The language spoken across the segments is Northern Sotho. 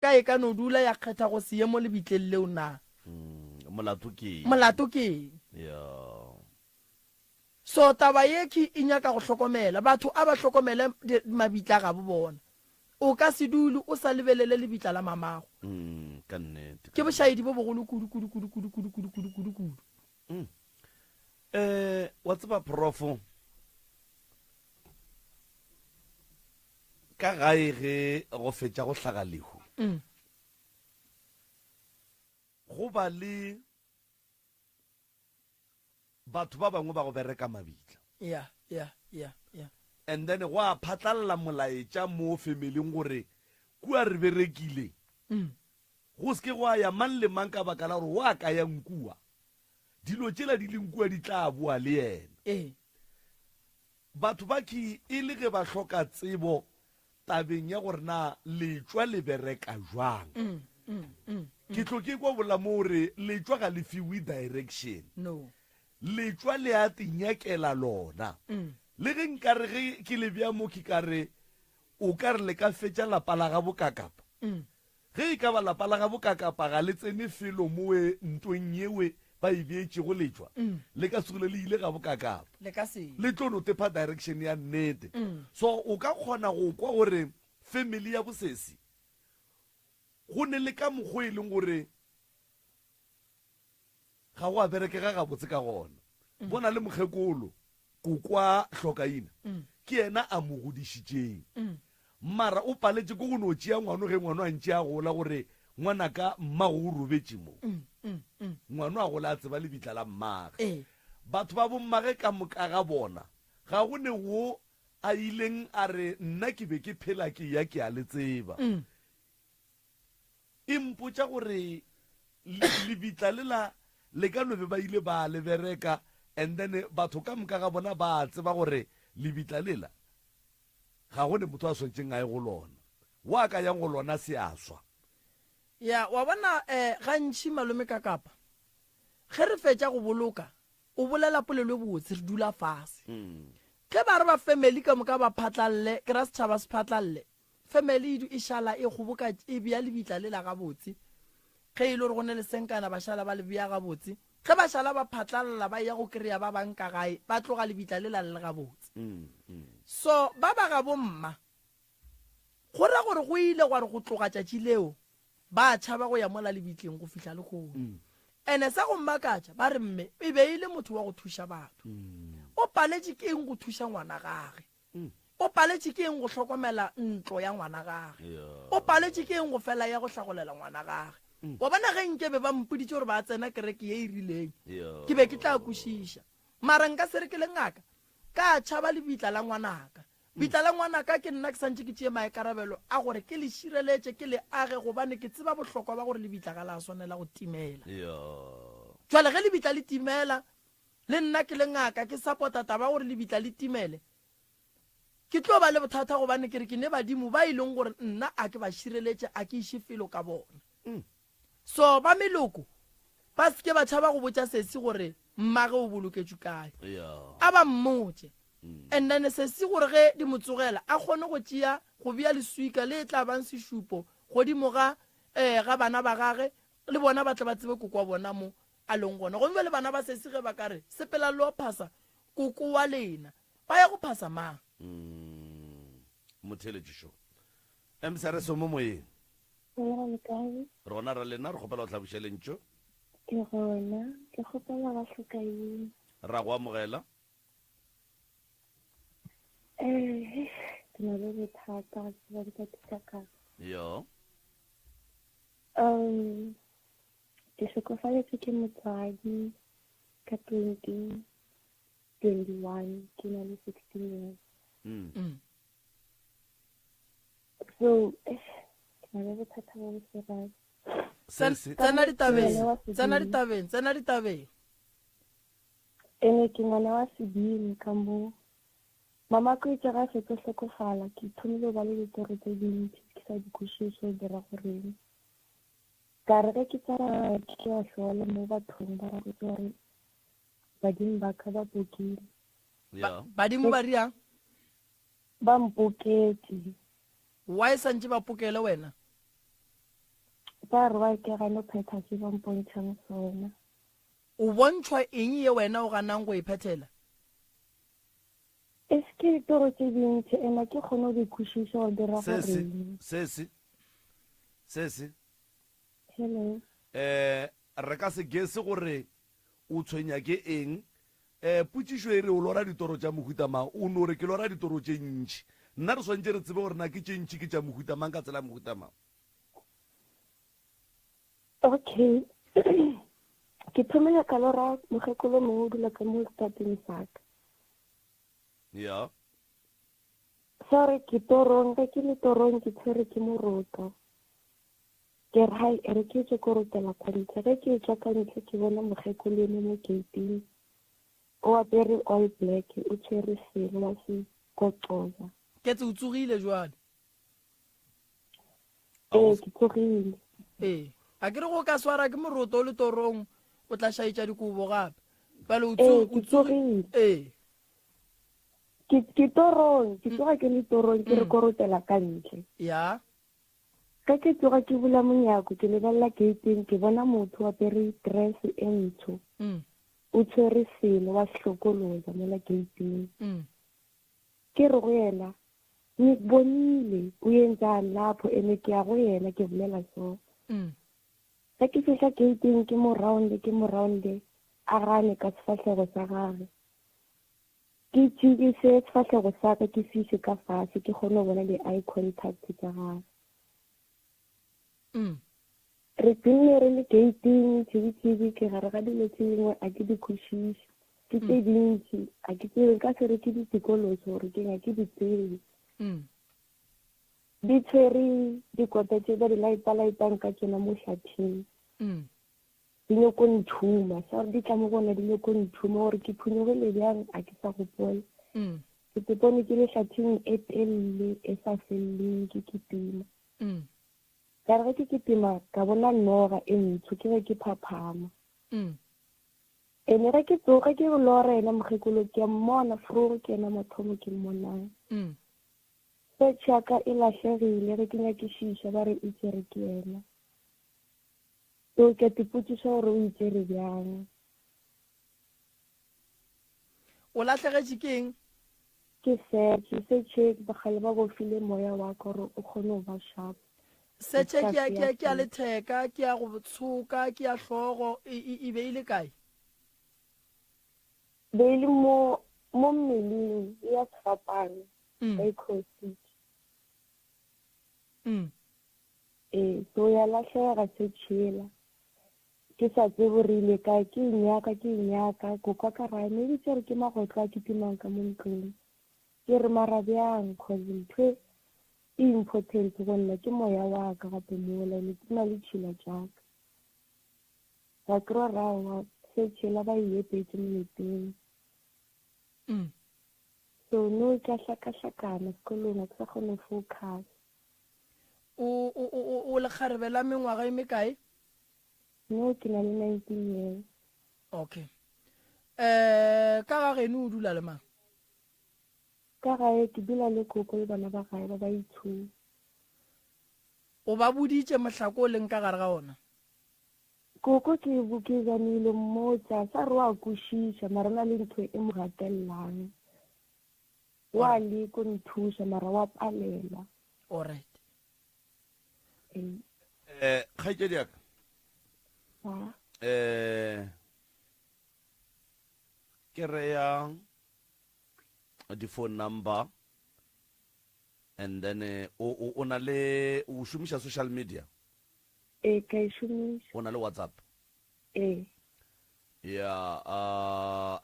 Ka e ka no dula ya kgetha go se ye mo lebitleng leo na? Molato ke eng? Molato ke eng? Ya. So taba ye ke e nyaka go hlokomela. Batho a ba hlokomele mabitla a gabo bona. O ka se dule o sa lebelele lebitla la mamago. Ka nnete. Ke bošaedi bo bogolo kudu kudu kudu kudu kudu kudu kudu kudu kudu. Eh, wa tseba prof, Ka gae ge go fetša go hlaga lehu, go ba le batho ba bangwe ba go bereka mabitla. Yeah, yeah, yeah, yeah. And then go a phatlalla molaetša mo femeleng gore kua re berekile, go se ke gwa ya mang le mang ka baka la gore wa ka yang kua, dilo tšela di leng kua di tla boa le yena. Ee. Batho ba ke e le ge ba hloka tsebo tabeng ya gore na letšwa le bereka jwang. Ke tlo ke kwa bola mo gore letšwa ga le fiwe direction. No. Letšwa le a tinyakela lona. Le ge nkare ge ke le bea mo ke ka re o ka re le ka fetša lapa la gabo kakapa. Ge e ka ba lapa la gabo Kakapa ga le tsene felo mowe ntweng yewe ba e beetšego letšwa, le ka tsogile le ile gabo Kakapa. Le ka se. Le tlo no tepha direction ya nnete. So o ka kgona go kwa gore family ya bosesi go ne le ka mokgo e leng gore Ga go a berekega gabotse ka gona. Bona le mokgekolo, Kokwa Hlokaina, ke yena a mo godišitšeng. Mara o paletše ke go no tšea ngwano ge ngwano a ntše a gola gore ngwanaka mmago o robetše mo. Ngwano a gola a tseba lebitla la mmage. Batho ba bommage ka moka ga bona ga go ne wo a ileng a re nna ke be ke phela ke eya ke a le tseba. E mpotša gore lebitla lela le ka no be ba ile ba le bereka and then batho ka moka ga bona ba tseba gore lebitla lela ga go ne motho a swanetšeng a ye go lona. Wa ka yang go lona se a swa. Ya, wa bona um gantši malome Kakapa ge re fetša go boloka o bolela polelo e botse re dula fase. Ge ba re ba family ka moka ba phatlalle, ke ra setšhaba se phatlalle, Family e du e šala e kgoboka e bea lebitla lela gabotse. Ge e le gore go ne le senkana ba šala ba le bea gabotse. Ge ba šala ba phatlalla ba eya go kry-a ba bang ka gae ba tloga lebitla lela le le gabotse. So ba ba gabo mma go ra gore go ile gwa re go tloga tšatši leo ba tšhaba go ya mola lebitleng go fihla lehono. Ene sa go mmakatša ba re mme e be e le motho wa go thuša batho. O paletše ke eng go thuša ngwana gage? O paletše ke eng go hlokomela ntlo ya ngwana gage? O paletše ke eng go fela ya go hlagolela ngwana gage? Wa bona, ge nke be ba mpoditše gore ba tsena kereke ye e rileng, ke be ke tla kwešiša. Mara nka se re ke le ngaka, ka tšhaba lebitla la ngwanaka. Bitla la ngwanaka ke nna ke santše ke tšee maikarabelo a gore ke le šireletše, ke le age, gobane ke tseba bohlokwa ba gore lebitla ga la swanela go timela. Jwale ge lebitla le timela, Le nna ke le ngaka ke sapota taba ya gore lebitla le timele. Ke tlo ba le bothata gobane ke re ke ne badimo ba e leng gore nna a ke ba šireletše a ke iše felo ka bona. So ba meloko ba se ke ba tšhaba go botša sesi gore mmage o boloketšwe kae. A ba mmotše. And then sesi gore ge di mo tsogela a kgone go tšea go bea leswika le e tla bang sešupo godimo ga eh ga bana ba gage le bona ba tle ba tsebe koko wa bona mo a leng gona. Gomme bjale bana ba sesi ge ba ka re, Sepelang le yo phasa koko wa lena, ba ya go phasa mang? Motheeletši šo. MSRS o mo moyeng. Gona le kae? Rona ra lena, re kgopela go hlaboša lentšu. Ke gona, ke kgopela ba hlokaina. Ra go amogela. Eh, ke na le bothata, ga ke tseba nka thusa kang. Yo. Um, Ke hlokofaletšwe ke motswadi ka 2021 ke na le 16 years. Mm. Mm. So, eh, ke na le bothata bo bo serious. Se se Tsena ditabeng, Ngwana wa tsena sebini. ditabeng, tsena ditabeng. Ene ke ngwana wa sebini ka mo. Mama ko itse ga fetsa hlokofala ke thomile go ba le ditoro tse dintsi ke sa di kwešiše gore di ra goreng. Ka re ge ke tsamaya ke ya hlola mo bathong ba botse gore badimo ba ka ba pokile. Yeah. Badimo ba riang? Ba mpoketše. Why santše ba pokele wena? Ba re why ke gane go phetha se ba mpontšhang sona. O bontšhwa eng ye wena o ganang go e phethela? E se ke ditoro tše dintši and a ke kgone go di kwešiša gore di ra Se se, goreng. se se, se se. Hello. Eh, re ka se guess gore o tshwenya ke eng. Eh, potšišo e re o lora ditoro tša mohuta mang? O no re ke lora ditoro tše ntši. Nna re swanetše re tsebe gore na ke tše ntši ke tša mohuta mang ka tsela ya mohuta mang. Okay. Ke thomile ka lora mokgekolo mongwe o dula ka mo setateng sa ka. Ya. Sorry, ke torong, ge ke le torong ke tshwere ke moroto. Ke re hai, e re ke tswe ko rotela kwa ntle. Ge ke tswa ka ntle ke bona mokgekolo eme mo gating. O apere all black, o tshwere selo wa se kokoza. Ketse o tsogile jwale? Ee, ke tsogile. Ee, a ke re go ka swara ke moroto o le torong o tla šaetša dikobo gape. Bjale o Ee, ke tsogile. Ee. Ke ke torong, ke tsoga ke le torong ke re ko rotela ka ntle. Ya. Ge ke tsoga ke bula monyako ke lebelela gating ke bona motho o apere dress e ntsho. O tshwere selo wa se hlokoloza mola gating. Ke re go yena, Ngikubonile o yenzani lapho ene ke ya go yena ke bolela so. Ge ke fihla gating ke mo rounde ke mo rounde a gane ka sefahlego sa gage. Ke tšikise sefahlego sa ka ke se iše ka fase ke kgone go bona di eye contact tša gage. Re tšinne re le gating tšhibi-tšhibi ke gare ga dilo tše dingwe a ke di kwešiše. Ke tše dintši a ke tsebe nka se re ke ditikološo gore keng a ke di tsebe. Di tshwere dikota tše ba di laita-laitang ka tšona mo hlathing. Di nyoko nthuma, sa gore di tla mo gona di nyoko nthuma gore ke phunyogile bjang a ke sa gopola. Ke ipone ke le hlathing e telele e sa felleng ke kitima. Ka re ge ke kitima ka bona noga e ntsho ke ge ke phaphama. Ene ge ke tsoga ke lora yena mokgekolo ke a mmona frogo ke yena mathomo ke mmonang. Search ya ka e lahlegile ge ke nyakišiša ba re e tšere ke yena. So ke a tipotšiša gore o e tšere bjang. O lahlegetše ke eng? Ke search, search bakgale ba bofile moya wa ka gore o kgone go ba sharp. Search ke ya, ke ya, ke ya letheka, ke ya go tshoka, ke ya hlogo, e, e, e be e le kae? Be e le mo, mo mmeleng, e ya sefapano, ba e crossitše. Ee, so ya lahlega search yela. Ke sa tsebe gore ile kae, ke e nyaka, ke e nyaka, koko a ka ra maybe tšere ke magotlo a kitimang ka mo ntlong. Ke re mara bjang cause ntho e e important go nna ke moya wa ka gape mola ene ke na le tšhila tša ka. Ka kry-a gore aowa se tšhela ba e epetše moleteng. So no ke a hlakahlakana sekolong ga ke sa kgona go focus. O, o, o, o, o lekgarebe la mengwaga e mekae? No, ke na le 19 years. Okay. Eh, ka ga geno o dula le mang? Ka gae ke dula le koko le bana ba gae ba ba itshong. O ba boditše mohlako o leng ka gare ga ona? Koko ke ke zamile mmotsa sa re wa kwešiša mara o na le ntho e mo gatellang. Wa leko nthuša mara wa palelwa. Alright. Ee. Eh, kgaetšedi ya ka. Ha. Eh, ke reya di-phone number and then eh, o, o, o na le o šomiša social media? Ee, ke a e šomiša. O na le WhatsApp? Ee. Ya, uh,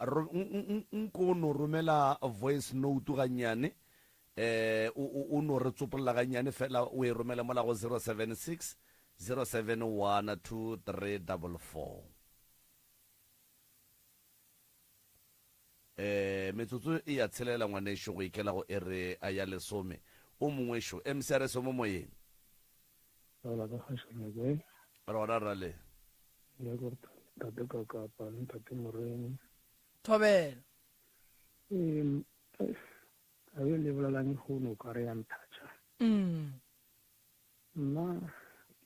nko no romela voice note gannyane, eh, o, o no re tsopolla gannyane fela o e romele mola go 076 071 2344. Eh, metsotso e ya tshelela ngwanešu go ikela go ere a ya lesome. O mongwe šo, MCRS o mo moyeng. Hola ka kgašo kae? Re gona rale. Ya gore ntate Kakapa le ntate Moremi. Thobela. Ee, taba e le bolelang lehono o ka re ya nthatša. Nna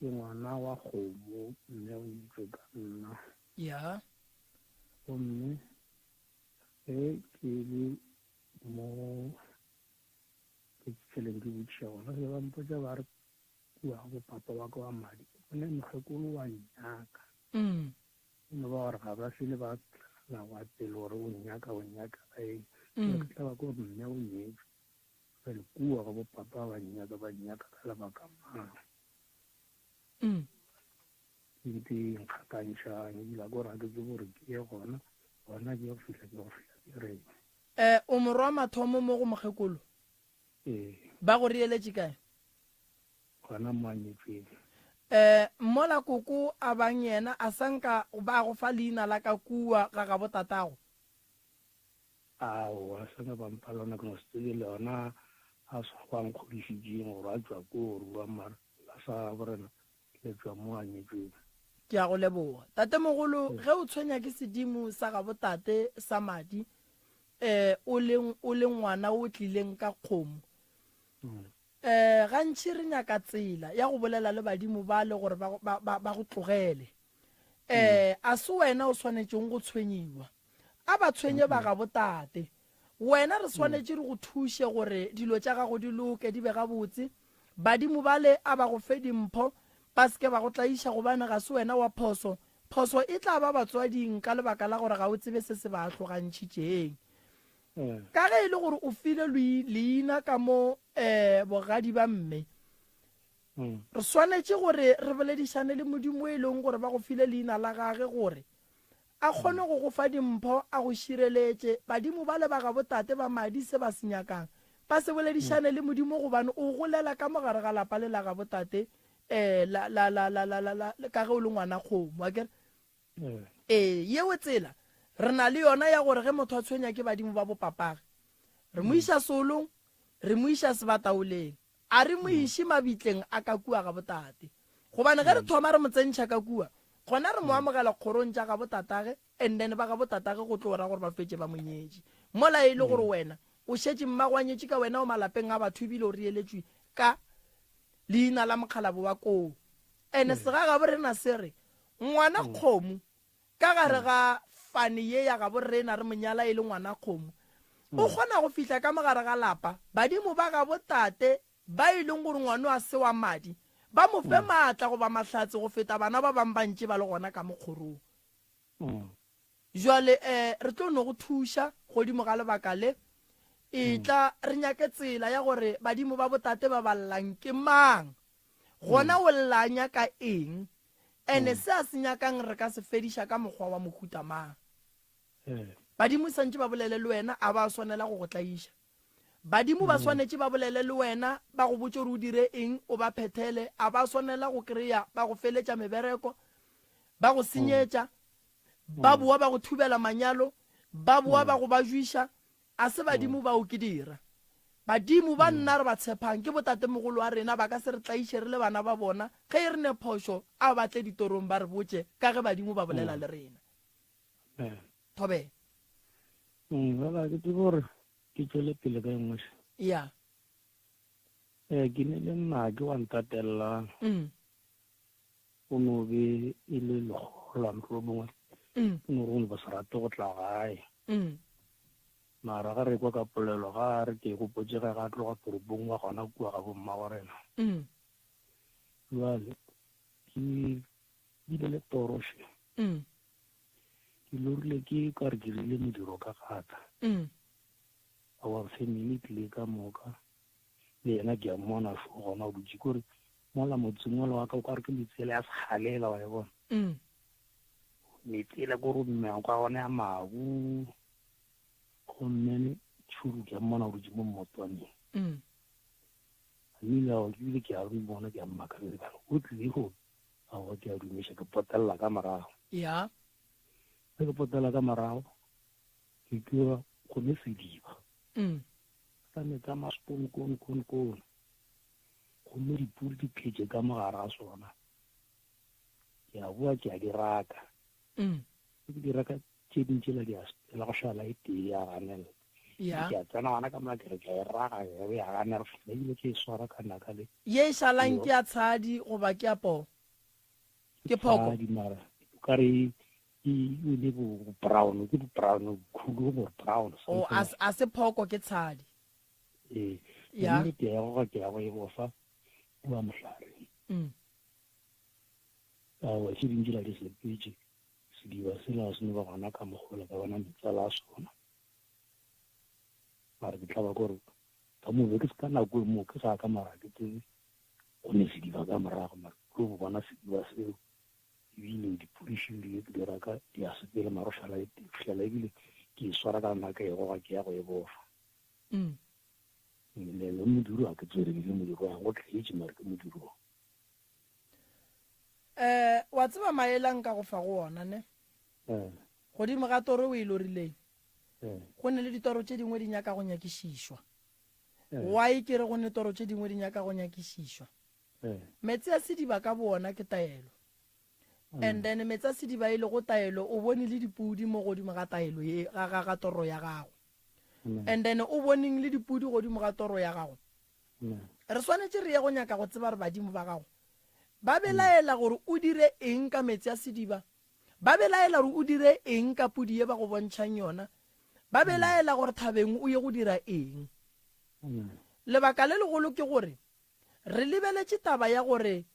Ke ngwana wa kgomo mme o itšwe ka nna. Ya. Gomme ge ke le mo ke tseleng ke botšiša gona ge ba mpotša ba re kua go papa wa ka wa madi o ne mokgekolo wa nnyaka. Mm. E no ba gore ga ba fele ba tla wa pele gore o nnyaka o nnyaka ka eng. Mm. Ke tla ba ko gore mme o nyetšwe. Bjale kua ga bo papa ba nnyaka ba nnyaka ka lebaka mang. Mm. Ke ntse e nkgakantšhang ebile a ko gore ga ke tsebe gore ke ye gona gona ke ye go fihla ke go fihla ke reng. Eh, o morwa wa mathomo mo go mokgekolo? Ee. Ba go reeletše kae? Gona mo a nyetšweng. Eh, mola koko a bang yena a sa nka ba go fa leina la ka kua ga gabo tatago? Aowa, sa ka ba mpha lona ke no se tsebe le yona a sa go a nkgodišitšeng gore a tšwa ko rua mara la sa gabo rena le tšwa mo a nyetšweng. Ke a go leboga. Tatemogolo, ge o tshwenya ke sedimo sa gabo tate sa madi, eh, o le, o le ngwana o tlileng ka kgomo, eh, gantši re nyaka tsela ya go bolela le badimo bale gore ba, ba, ba, ba go tlogele. Eh, a se wena o swanetšeng go tshwenyiwa. A ba tshwenye ba gabo tate. Wena re swanetše re go thuše gore dilo tša gago di loke, di be gabotse. Badimo bale a ba go fe dimpho, ba se ke ba go tlaiša gobane ga se wena wa phoso. Phoso e tla ba batswading ka lebaka la gore ga o tsebe se se ba ahlogantšhitšeng. Ka ge e le gore o file leina ka mo bogadi ba mme, re swanetše gore re boledišane le Modimo e leng gore ba go file leina la gage gore A kgone go go fa dimpho, a go šireletše. Badimo bale ba gabo tate ba madi se ba se nyakang. Ba se boledišane le Modimo gobane o golela ka mo gare ga lapa le la gabo tate eh, la, la, la, la, la, la, la, ka ge o le ngwana kgomo, akere? Ee, yeo tsela re na le yona ya gore ge motho a tshwenya ke badimo ba bopapage, re mo iša seolong, re mo iša sebataoleng. A re mo iše mabitleng a ka kua ga botate. Gobane ge re thoma re mo tsentšha ka kua, gona re mo amogela kgorong tša gabo tatage, and then ba gabo tatage go tlo ra gore ba fetše ba mo nyetše. Mola e le gore wena o šetše mmago a nyetše ka wena o malapeng a batho ebile o reeletšwe ka leina la mokgalabo wa koo. And segagabo rena se re, ngwana kgomo Ka gare ga fane ye ya gabo rena re mo nyala e le ngwana kgomo. O kgona go fihla ka mo gare ga lapa, badimo ba gabo tate ba e leng gore ngwano a se wa madi, ba mo fe maatla goba mahlatse go feta bana ba bang ba ntše ba le gona ka mo kgorong. Jwale eh re tlo no go thuša godimo ga lebaka le. Etla re nyake tsela ya gore badimo ba botate ba ba llang ke mang, gona o lla a nyaka eng. Ene se a se nyakang re ka se fediša ka mokgwa wa mohuta mang? Badimo santše ba bolele le wena, a ba swanela go go tlaiša. Badimo ba swanetše ba bolele le wena, ba go botše gore o dire eng, o ba phethele. A ba swanela go kry-a ba go feletša mebereko, ba go senyetša, ba boa ba go thubela manyalo, ba boa ba go bajwiša, A se badimo bao ke dira. Badimo ba nna re ba tshephang ke botatemogolo wa rena, ba ka se re tlaiše re le bana ba bona. Ge e re ne phošo, a ba tle ditorong ba re botše, ka ge badimo ba bolela le rena. Thobela. Bjale ga ke tsebe gore ke tšwele pele ka e nngwe še. Ya. Ee, ke ne le nnake wa ntatellang. O no be e le lekgolwa mohlomongwe. O no re o no ba se rate go tla gae. Mara ge re ekwa ka polelo ga a re ke gopotše ge ga tloga toropong wa gona kua ga bommagorena. Jwale ke bile le toro še. Ke lorile ke ka re ke rile modiro ka gata. Our family tlile ka moka. Le yena ke a mmona šo gona o dutše kore mola motseng ola wa ka o ka re ke metse ele ya segalela wa e bona. Metse ele kore meago ya gona ya mabu gomme tšhuru ke a mmona o dutše mo mmotwaneng. Mme ao ke bile ke a mmona ke a mmaka ka re o tlile go aowa ke a dumiša ke potelela ka morago. Ya. Ge ke potelela ka morago ke kua go ne sediba. Sa meetse a masekonokonokonokono, gomme dipudi di tletše ka mo gare ga sona. Ke a boa ke a di raka. Ge ke di raka, tše ding tšela di a sepela, go šala e tee ya ganelela. Ya. Ke a tsena gona ka mola ke re ke a e raga ya be ya gana re fihla ebile ke e swara ka naka le. Ye e šalang ke ya tshadi goba ke ya poo? Ke phoko. Tshadi mara o ka re e e le bo brown ke bo brown khulu bo brown O a se- a se phoko ke tshadi. Ee. Ya. Mme ke ya go ke ya go e bofa kua mohlare. Aowa tše dintši la di sepetše sediba sela se no ba gona ka mogola ka bona metsala a sona. Mara ke tlaba ke gore ka mo be ke se ka nako e mo ke ga ka mara ke tsebe go ne sediba ka morago mara ke go bona sediba seo ebile dipoliši di ke di raka di a sepele mara o šala e tee fihlela ebile ke e swara ka nna ka e goga ke ya go e bofa. Le le modiro a ke tsere le modiro wa go tletše mara ke modiro. Eh wa tseba maele a nka go fa go ona ne? Eh. Godimo ga toro o e lorileng. Eh. Go ne le ditoro tše dingwe di nyaka go nyakišišwa. Eh. Why ke re go ne toro tše dingwe di nyaka go nyakišišwa? Eh. Meetse a sediba ka boona ke taelo. And then meetse a sediba e lego taelo o bone le dipudi mo godimo ga taelo ye ga ga ga toro ya gago. And then o boneng le dipudi godimo ga toro ya gago. Re swanetše re ye go nyaka go tseba gore badimo ba gago ba belaela gore o dire eng ka meetse a sediba, ba belaela gore o dire eng ka pudi ye ba go bontšhang yona, ba belaela gore thabeng o ye go dira eng. Lebaka le legolo ke gore re lebeletše taba ya gore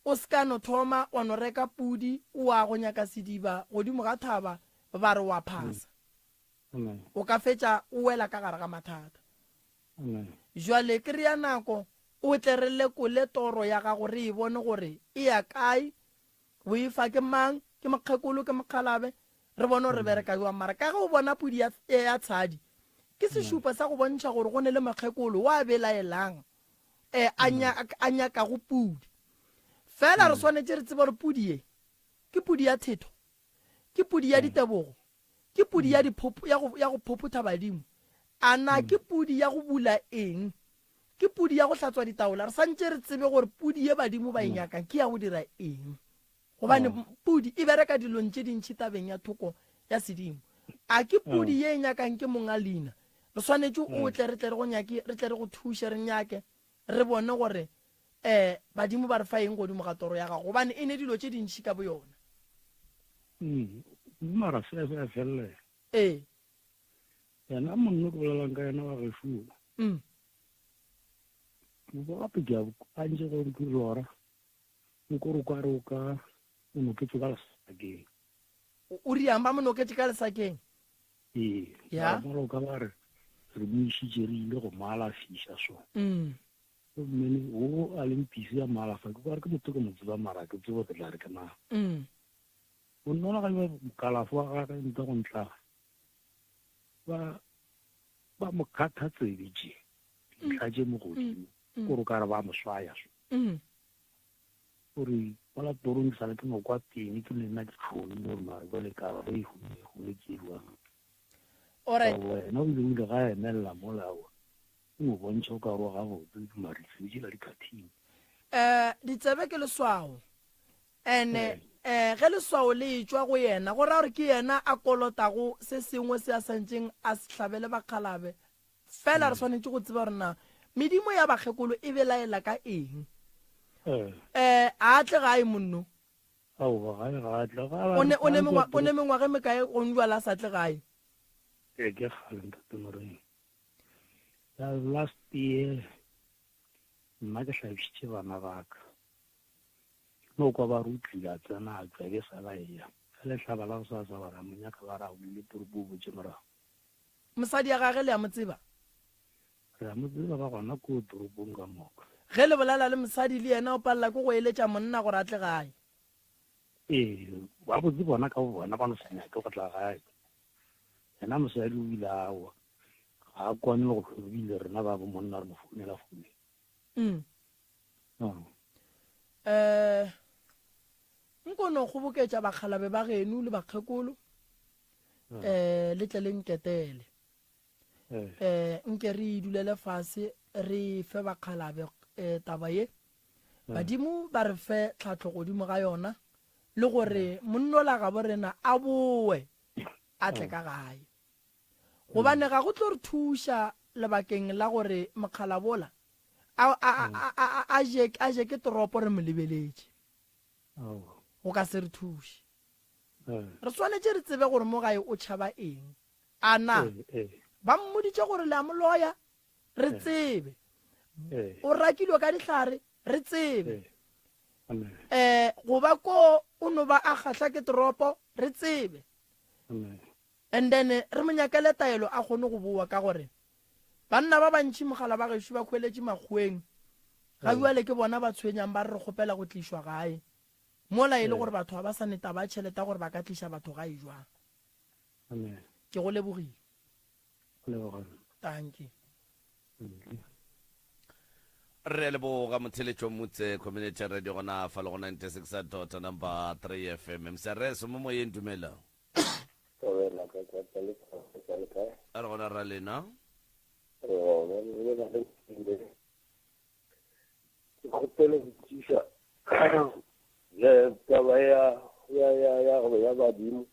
o se ka no thoma wa no reka pudi wa go nyaka sediba godimo ga thaba ba re wa phasa. O ka fetša o wela ka gare ga mathata. Jwale krea nako o tle re lekole toro ya gago re e bone gore e ya kae, o e fa ke mang, ke mokgekolo, ke mokgalabe, re bone gore re bereka jwang. Mara ka ge o bona pudi ya, ya tshadi, ke sešupo sa go bontšha gore go ne le mokgekolo wa belaelang eh, a, nya, a nyakago pudi. Fela re swanetše re tsebe gore pudi ye ke pudi ya thetho, ke pudi ya ditebogo, Ke pudi ya diphopho, ya go, ya go phophotha badimo? A na ke pudi ya go bula eng? Ke pudi ya go hlatswa ditaola? Re santše re tsebe gore pudi ye badimo ba e nyakang ke ya go dira eng. Gobane pudi e bereka dilong tše dintši tabeng ya thoko ya sedimo. A ke pudi ye e nyakang ke monga leina? Re swanetše o tle re tle re go nyake, re tle re go thuše re nyake, re bone gore um badimo ba re fa eng godimo ga toro ya gago, gobane e ne dilo tše dintši ka boyona. Mm, mara se se a felela. Ee. Yena monna ke bolelang ka yena wa gešo. Mm. Bo gape ke a gantši go ke lora. O ko re kwa re o ka o noketše ka lesakeng. O riang ba mo noketše ka lesakeng? Ee. Ya. Ba mo ka ba re re mo išitše re ile go mo alafiša so. Mm. Gomme wo a leng pisi ya mo alafa ke kwa re ke motho ke mo tseba mara ke tsebo ke tla re ke mang. Mm. Monna ola ga kalafo wa gagwe ntle go ntla ba ba mo kgatha tsebe tše dintlha tše mo godimo kore o ka re ba mo swaya so. Mm. Gore mola torong ke sale ke no kwa teng ke le nna ke tšhogile gore mara jwale ka ba e hule hule ke jwang. Alright. Wena o ile o ile ga emelela mola o o bontšha o ka re o gabotse mara ditsebe tšela di khathile. Eh ditsebe ke leswao. Ene eh ge leswao le etšwa go yena go ra gore ke yena a kolotago se sengwe se a santšeng a se hlabele bakgalabe Fela re swanetše go tseba gore na medimo ya bakgekolo e belaela ka eng. Eh. Eh, a tle gae monno? Aowa, gae ga a tle. Ga O ne, o ne mengwa, o ne mengwaga e mekae go njwala a sa tle gae? Ee, ke kgale ntate Morena. Ya last year nna ke hlabišitše bana ba ka. Ke no kwa ba re o tlile a tsena a tšwa ke sala eya. Ka lehlaba la gosasa ba re a mo nyaka ba re a boile toropo o botše morago. Mosadi ya gage le a mo tseba? Re a mo tseba, ba gona koo toropong ka moka. Ge le bolela le mosadi le yena o palela ke go eletša monna gore a tle gae. Ee, gabotse bona ka bobona ba no sa nyake go tla gae. Yena mosadi o ile a wa, ga a kwane le go hlobile rena ba bo monna re mo founela founela. Mm. Oh. Eh, nko no kgoboketša bakgalabe ba geno le bakgekolo eh le tle le nketele eh nke re dulele fase re fe bakgalabe eh, taba ye badimo ba re fe tlhahlo godimo ga yona le gore monnola gabo rena a bowe a tle ka gae. Gobane ga go tlo re thuša lebakeng la gore mokgalabola a, a, a, a, a, a je, a je ke toropo re mo lebeletše. Go ka se re thuše. Re swanetše re tsebe gore mo gae o tšhaba eng. A na ba mmoditše gore le a mo loya? Re tsebe. O rakilwe ka dihlare? Re tsebe. Um goba ko o no ba a kgahla ke toropo? Re tsebe. And then re mo nyakele taelo a kgone go bowa ka gore banna ba bantši mogala ba gešo ba hweletše makgoweng ga bjale ke bona ba tshwenyang ba re re kgopela go tlišwa gae mola e le gore batho ga ba sa ne taba ya tšhelete ya gore ba ka tliša batho gae jwang. Ke go lebogile. Tanki. Re a leboga motheletšo Motse Community Radio gona fa le go 96 dot number 3 FM. Msereso mo moyeng dumela. Thobela ka kwa tsa le tsa le kae? A re gona ra lena. Re gona re le ba le Ke kgopela go botšiša eh taba ya ya ya ya ya badimo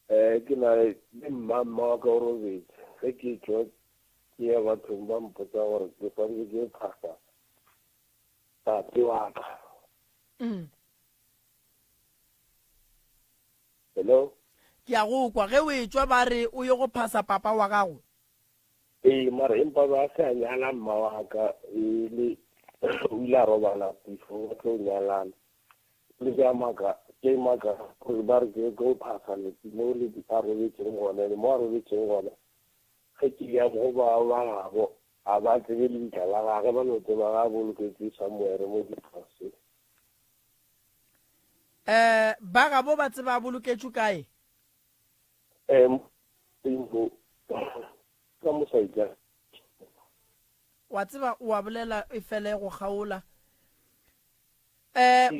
eh ke na le mma mma wa ka o robetse ge ke tšwa ke ya bathong ba mpotsa gore ke swanetše ke phasa tate wa ka. Hello? Ke a go kwa. Ge o etšwa ba re o ye go phasa papa wa gago. Ee, mara empa ba se a nyala mma wa ka e le o ile a robala before ba tlo nyalana. Le ke a maka ke maka gore ba re ke go phasa le mo le a robetseng gona le mo a robetseng gona. Ge ke ya go ba ba gabo a ba tsebe lebitla la gage ba no tseba ga boloketswe somewhere mo dipolaseng. Eh, ba gabo ba tseba a boloketšwe kae? Eh, mo ka mosaitla. Wa tseba o a bolela e fele go kgaola. Eh,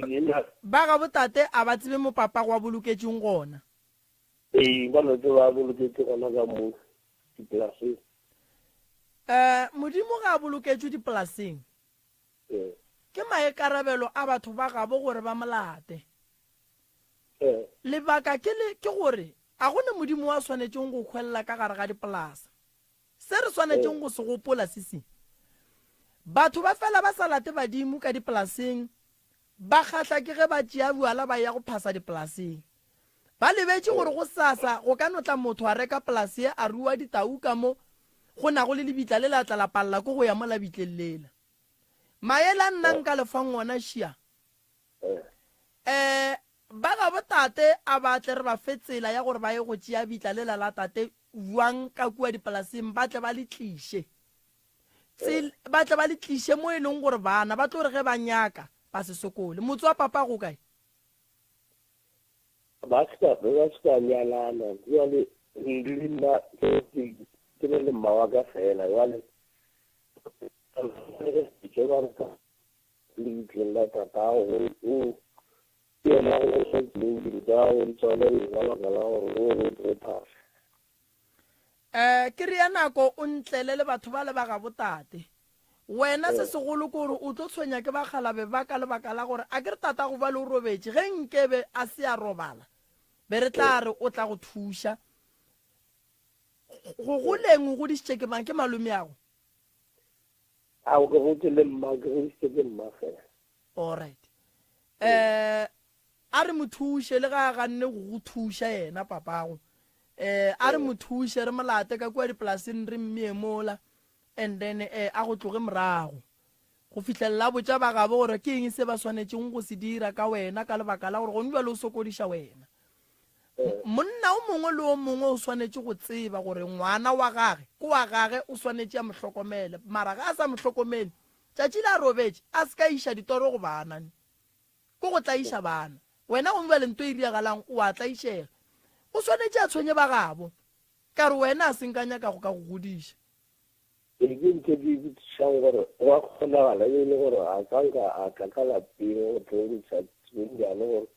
ba gabo tate a ba tsebe mo papa go a boloketšweng gona. Ee, ba no tseba a boloketšwe gona ka mo dipolaseng. Eh, Modimo ga a boloketšwe dipolaseng. Ke maikarabelo a batho ba gabo gore ba mo late. Lebaka ke le, ke gore a go ne Modimo wa swanetšeng go hwelela ka gare ga dipolasa. Se re swanetšeng go se gopola se se, Batho ba fela ba sa late badimo ka dipolaseng, ba kgahla ke ge ba tšea bjala ba eya go phasa dipolaseng. Ba lebetše gore gosasa go ka no tla motho a reka polase ye a rua ditau ka mo go nago le lebitla le la tla la palela ko go ya mo labitleng lela. Maele a nna nka le fang ona šia. Um ba gabo tate a ba tle re ba fe tsela ya gore ba ye go tšea bitla lela la tate bjang ka kua dipolaseng ba tle ba le tliše. Ba tle ba le tliše mo e leng gore bana ba tlo re ge ba nyaka ba se sokole. Motse wa papa go kae? Ba se ba se ka nyalana jwale le nna ke le le mma wa ka fela jwale ke ba re ka lebitleng la tatago o ke yena o sa tsebeng dilo tsa gago di tswale ka baka la gore o re o phasa. Um ke re ya nako o ntlele le batho ba le ba gabo tate. Wena se segolo ke gore o tlo tshwenya ke bakgalabe ba ka lebaka la gore a ke re tatago bjale o robetše, ge nkebe a se a robala be re tla re o tla go thuša. Go goleng o godišitše ke mang? Ke malomeago? Ao, ke gotše le mma, ke godišitše ke mma fela. Alright. Eh, a re mo thuše le ga a ganne go go thuša yena papago. Eh, a re mo thuše re mo late ka kua dipolaseng re mmee mola and then eh, a go tloge morago go fihlelela a botša ba gabo gore ke eng se ba swanetšeng go se dira ka wena ka lebaka la gore gone bjale o sokodiša wena. Monna o mongwe le o mongwe o swanetše go tseba gore ngwana wa gage ke wa gage, o swanetše a mo hlokomele. Mara ga a sa mo hlokomele, tšatši le a robetše, a se ka iša ditoro go bana, ke go tlaiša bana. Wena gomme bjale nto e diragalang, o a tlaišega. O swanetše a tshwenye ba gabo, ka re wena a se nka nyaka go ka go godiša. Ee, ke ntho e ke ipotšišang gore go a kgonagala e le gore a ka nka a tla ka lapeng go tlo ntšha bonnyane gore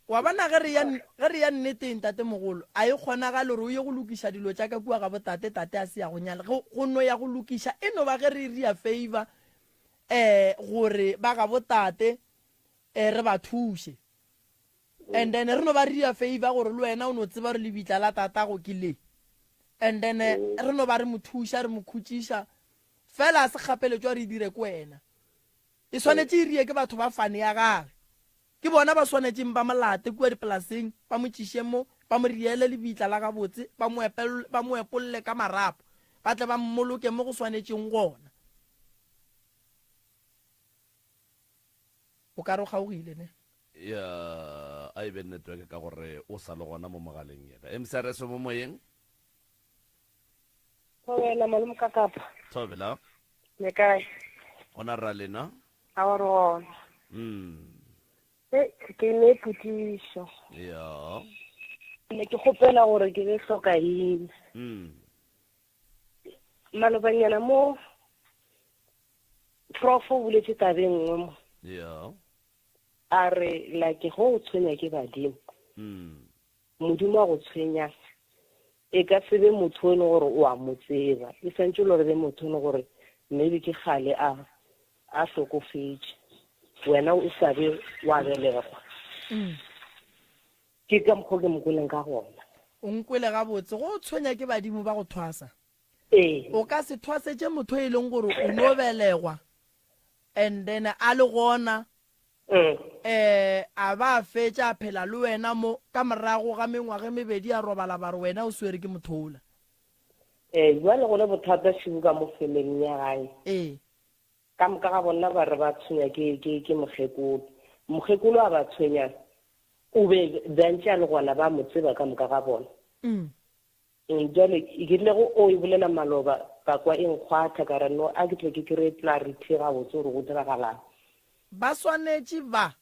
Wa bona ge re ya ge re ya nneteng tatemogolo a e kgonagale gore o ye go lokiša dilo tša ka kua ga botate tate a se ya go nyala go go no ya go lokiša e no ba ge re ria favor eh gore ba ga botate. um re ba thuše. And then re no ba re dira favor gore le wena o no tseba gore lebitla la tatago ke le. And then re no ba re mo thuša, re mo khutšiša. Fela a se kgapeletšo re e dire ke wena. E swanetše e rie ke batho ba fane ya gage. Ke bona ba swanetšeng ba mo late kua dipolaseng, ba mo tšiše mo, ba mo riele lebitla la gabotse, ba mo epel, ba mo epolle ka marapo, ba tle ba mmoloke mo go swanetšeng gona. O ka re o kgaogile, ne? Ya, a e be network ka gore o sa le gona mo mogaleng yena. MCRS o mo moyeng? Thobela malome ka kapa. Thobela. Le kae? Gona ra lena. A wa re gona. Mm. E ke ne potšišo. Ya. Ne ke kgopela gore ke be hloka eng. Mm. Malobanyana mo prof o boletše tabe nngwe mo. Ya. A re like go o tshwenya ke badimo. Mm. Modimo a go tshwenya e ka se be motho o e leng gore o a mo tseba, e swantše le gore be motho e leng gore maybe ke kgale a a hlokofetše, wena o sa be wa belegwa. Ke ka mokgwa o ke mo kweleng ka gona. O nkwele gabotse, go o tshwenya ke badimo ba go thwasa. Ee. O ka se thwasetše motho e leng gore o no belegwa and then a le gona Mm. Eh, a ba a fetša a phela le wena mo, ka morago ga mengwaga e mebedi a robala ba re wena o swere ke motho ola. Eh, bjale go le bothata šibu ka mo family ya gae. Ee. Ka moka ga bona ba re ba tshwenya ke, ke, ke mokgekolo. Mokgekolo a ba tshwenya, o be bjantše a le gona ba mo tseba ka moka ga bona. Mm. Bjale, ke rile go o e bolela maloba, ka kwa e nkgwatha, ka re, No, a ke tle ke kry-e clarity gabotse gore go diragalang. Ba swanetše ba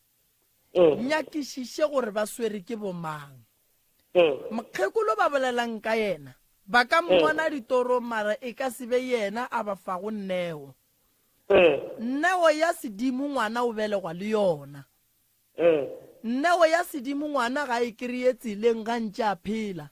nyakišiše gore ba swere ke bomang. Mokgekolo ba bolelang ka yena, ba ka mmona ditorong mara e ka se be yena a ba fago neo. Neo ya sedimo ngwana o belegwa le yona. Neo ya sedimo ngwana ga e kreye tseleng ga ntše a phela.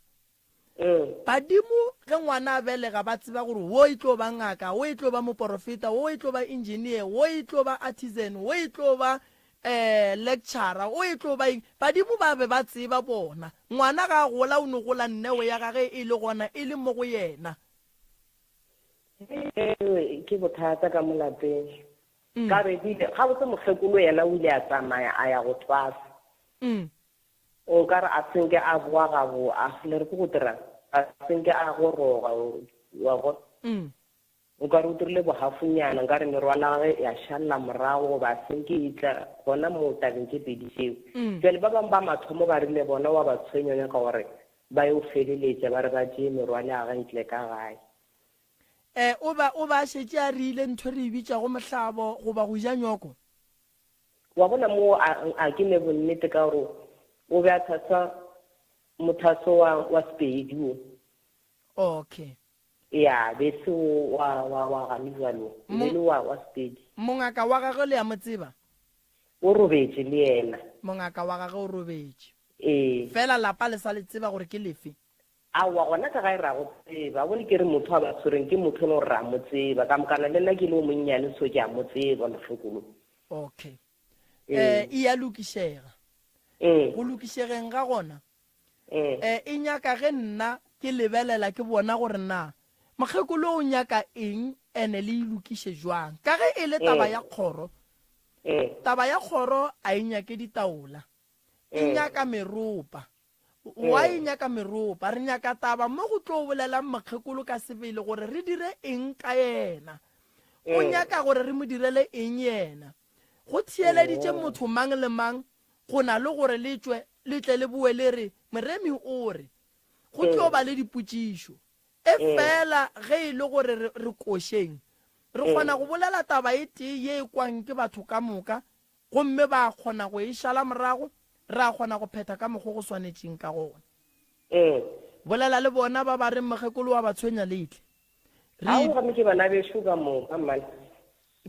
Badimo ge ngwana a belega ba tseba gore wo e tlo ba ngaka, wo e tlo ba moporofeta, wo e tlo ba engineer, wo e tlo ba artisan, wo e tlo ba um lecturer, wo e tlo ba eng. Badimo ba be ba tseba bona. Ngwana ga a gola o no gola neo ya gage e le gona e le mo go yena. Ke bothata ka mo lapeng. Ka be ke ile, gabotse mokgekolo yena o ile a tsamaya a ya go thwasa. O ka re a senke a boa gabo, a le re ke go dirang? A senke a goroga, wa bona. O ka re o dirile bohafonyana, nka re merwalo ya gagwe ya šalela morago goba a senke e tla gona moo tabeng tše pedi tšeo. Bjale ba bangwe ba mathomo ba rile bona wa ba tshwenya o nyaka gore ba yo feleletša ba re ba tšee merwalo ya gagwe ntle ka gae. E, o ba, o ba a šetše a rile ntho re e bitšago mohlabo goba go ja nyoko. Wa bona mo a, a ke ne bonnete ka gore o be a tshasa mothaso wa, wa Sepedi wo. Okay. Ya, be se wo wa, wa, wa gane bjalo, e be le wa, wa Sepedi. Mongaka wa gagwe le a mo tseba? O robetše le yena. Mongaka wa gagwe o robetše. Ee. Fela lapa le sa le tseba gore ke lefe? Aowa, gona ka gae ra go tseba. Bone ke re motho a ba tshwereng ke motho e le gore ra mo tseba. Ka mokana le nna ke le o monnyane so ke a mo tseba mokgekolo. Okay. Eh, e ya lokišega. Go lokišegeng ga gona, eh, e nyaka ge nna ke lebelela ke bona gore na mokgekolo o nyaka eng ene le e lokiše jwang. Ka ge e le taba ya kgoro, taba ya kgoro a e nyake ditaola, e nyaka meropa. Wa e nyaka meropa. Re nyaka taba mo go tlo bolelang mokgekolo ka sebele gore re dire eng ka yena. O nyaka gore re mo direle eng yena. Go theeleditše motho mang le mang go na le gore le tšwe le tle le boe le re Moremi o re. Go tlo ba le dipotšišo. Efela ge e le gore re, re košeng, re kgona go bolela taba e tee ye e kwang ke batho ka moka gomme ba kgona go e šala morago, ra kgona go phetha ka mokgo go swanetšeng ka gona. Bolela le bona ba ba reng mokgekolo wa ba tshwenya le tle. Re. Ao, gomme ke bana bešo ka moka, mmane.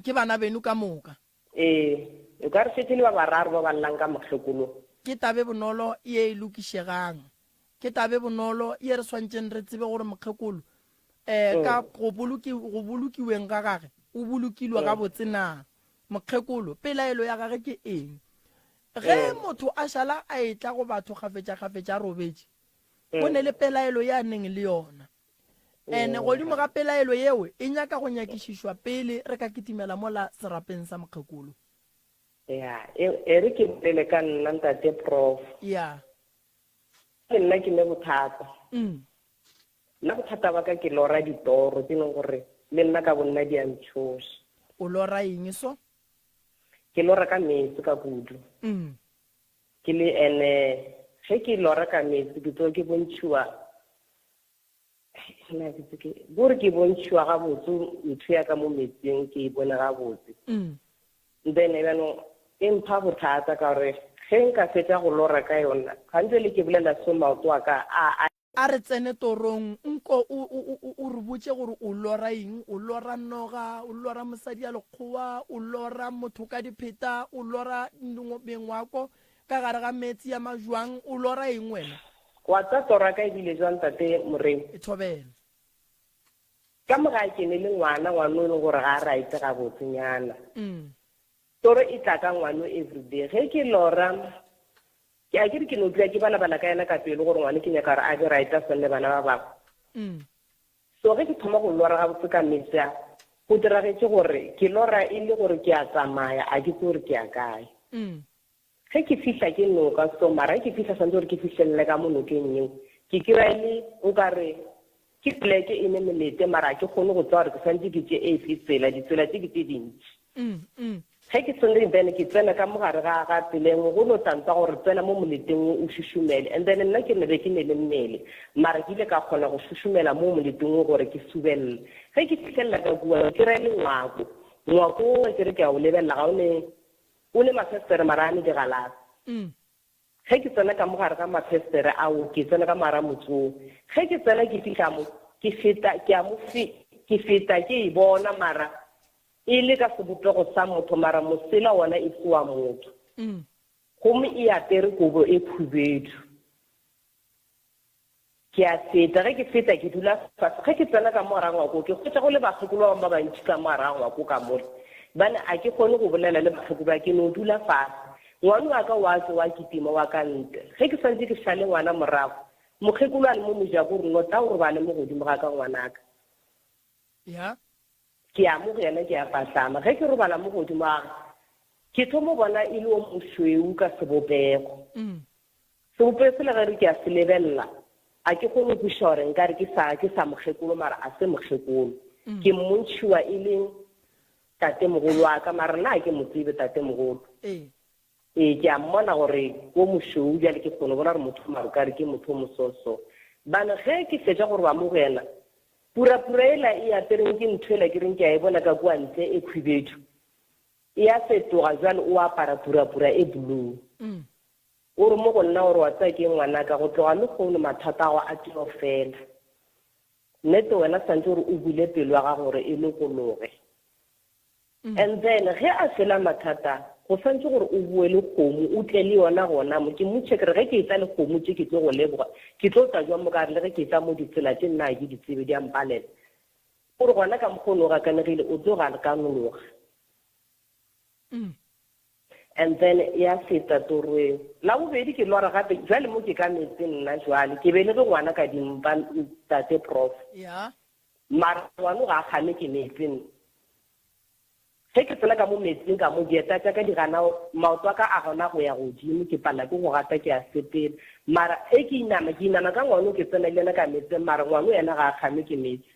Ke bana beno ka moka. Ee, o ka re šetše le ba bararo ba ba llang ka mokgekolo. Ke taba e bonolo ye e lokišegang. Ke taba e bonolo ye re swanetšeng re tsebe gore mokgekolo um ka go boloki, go bolokiweng ga gage o bolokilwe gabotse na. Mokgekolo, pelaelo ya gage ke eng? Ge motho a šala a etla go batho kgafetšakgafetša a robetše, go ne le pelaelo ye a neng le yona. Ene godimo ga pelaelo yeo e nyaka go nyakišišwa pele re ka kitimela mola serapeng sa mokgekolo. Ya, e, e re ke bolele ka nna, Ntate Prof. Ya. Le nna ke ne bothata. Nna bothata ba ka ke lora ditoro tse e leng gore le nna ka bonna di a ntšhoša. O lora eng so? Ke lora ka meetse ka kudu. Ke le ene ge ke lora ka meetse ke tsoga ke bontšhiwa na ke tse ke bore ke bontšhiwa gabotse ntho ya ka mo metsing ke e bone gabotse. Then bjanong e mpha bothata ka gore ge nka fetša go lora ka yona gantse le ke bolela so maoto a ka a A re tsene torong, nko o, o, o, o re botše gore o lora eng. O lora noga, o lora mosadi ya lekgowa, o lora motho ka dipheta, o lora mengwako ka gare ga meetse ya majwang, o lora eng wena? Wa tseba toro ya ka e bile jwang, Tate Moremi? E thobela. Ka mo gae ke ne le ngwana, ngwana o e leng gore ga a right gabotsenyana. Toro e tla ka ngwano everyday. Ge ke lora, ke a ke re ke no dula ke balabala ka yena ka pelo gore ngwano ke nyaka gore a be right a swane le bana ba bangwe. So ge ke thoma go lora gabotse ka meetse a, go diragetše gore ke lora e le gore ke a tsamaya, a ke tsebe gore ke ya kae. Ge ke fihla ke noka so, mara ge ke fihla swantse gore ke fihlelele ka mo nokeng yeo, ke kry-a e le nkare ke poleke e ne melete mara ga ke kgone go tseba gore ke swantse ke tše efe tsela, ditsela tše ke tše dintši. Ge ke tsene then ke tsena ka mo gare ga ga tsela e nngwe go no tla ntwa gore tsena mo moleteng wo o šušumele and then nna ke ne be ke ne le mmele mara ke ile ka kgona go šušumela mo moleteng wo gore ke subelele. Ge ke fihlelela ka kua ke kry-a e le ngwako, ngwako wo ke re ke a o lebelela ga o ne O ne mafestere mara a ne digalase. Ge ke tsena ka mo gare ga mafestere ao, ke tsena ka mo gara motse oo. Ge ke tsena ke fihla mo, ke feta, ke a mo fe, ke feta ke e bona mara e le ka sebopego sa motho mara mosela wona e se wa motho. Gomme e apere kobo e khubedu. Ke a feta, ge ke feta ke dula fase. Ge ke tsena ka mo gara ngwako, ke hwetša go le bakgekolo ba bangwe ba bantši ka mo gara ngwako ka mola. Bjale a ke kgone go bolela le bakgekolo ba, ke no dula fase. Ngwano wa ka wa tšwa wa kitima wa ka ntle. Ge ke swanetše ke šale ngwana morago, mokgekolo a le mo mojako o re, No tla o robale mo godimo ga ka ngwanaka. Ya. Ke ya mo go yena ke a patlama. Ge ke robala mo godimo ga gagwe, ke thomo bona e le o mošweu ka sebopego. Sebopego sela ge re ke a se lebelela, a ke kgone go kwešiša gore nkare ke sa, ke sa mokgekolo mara a se mokgekolo. Ke mmontšhiwa e le tatemogolo wa ka mara nna ga ke mo tsebe tatemogolo. Ee, ke a mmona gore ke o mošweu bjale ke kgone go bona gore motho o mara o kare ke motho o mososo. Bane ge ke fetša go roba mo go yena, purapura yela e apereng ke ntho yela ke reng ke a e bona ka kua ntle e khwibedu, e a fetoga bjale o apara purapura e blue. O re mo go nna o re wa tseba keng ngwanaka, go tloga lehono mathata a gago a tšeo fela. Nnete wena swantše gore o bule pelo ya gago gore e lokologe. And then ge a fela mathata go swantše gore o boe le kgomo o tle le yona gona mo. Ke mmotšiša ke re ge ke etla le kgomo tše ke tlo go leboga, ke tlo tla jwang mo ka re le ge ke etla mo ditsela tše nna ga ke di tsebe di a mpalela. O re gona ka mokgwa o ne o gakanegile o tlo gakanologa. And then ya feta toro eo. La bobedi ke lora gape jwale mo ke ka meetseng nna jwale ke belege ngwana ka dimpa ntate Prof. Yeah. Mara ngwano ga a kgame ke meetseng. Ge ke tsena ka mo meetseng ka mo dieta tša ka di gana maoto a ka a gana go ya godimo ke palela ke go gata ke a sepela. Mara e ke inama ke inama ka ngwano ke tsena le yena ka meetseng mara ngwano yena ga a kgame ke meetse.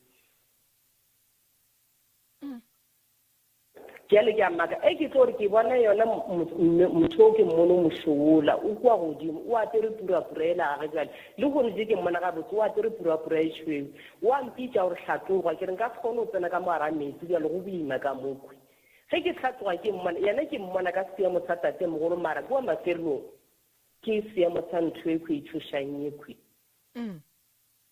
Bjale ke a maka, e ke tlo re ke bona yona motho o ke mmone o mošola, o kua godimo, o apere purapura yela gage bjale. Lehono je ke mmona gabotse, o apere purapura e tšhweu. O a mpitša o re, Hlatloga. Ke re, Nka se kgone go tsena ka mo gara meetse bjale, go boima ka mokhwi. Ge ke hlatloga ke mmona, yena ke mmona ka seemo sa tatemogolo, mara kua mafelelong ke seemo sa ntho ekhwi e tšhošang yekhwi.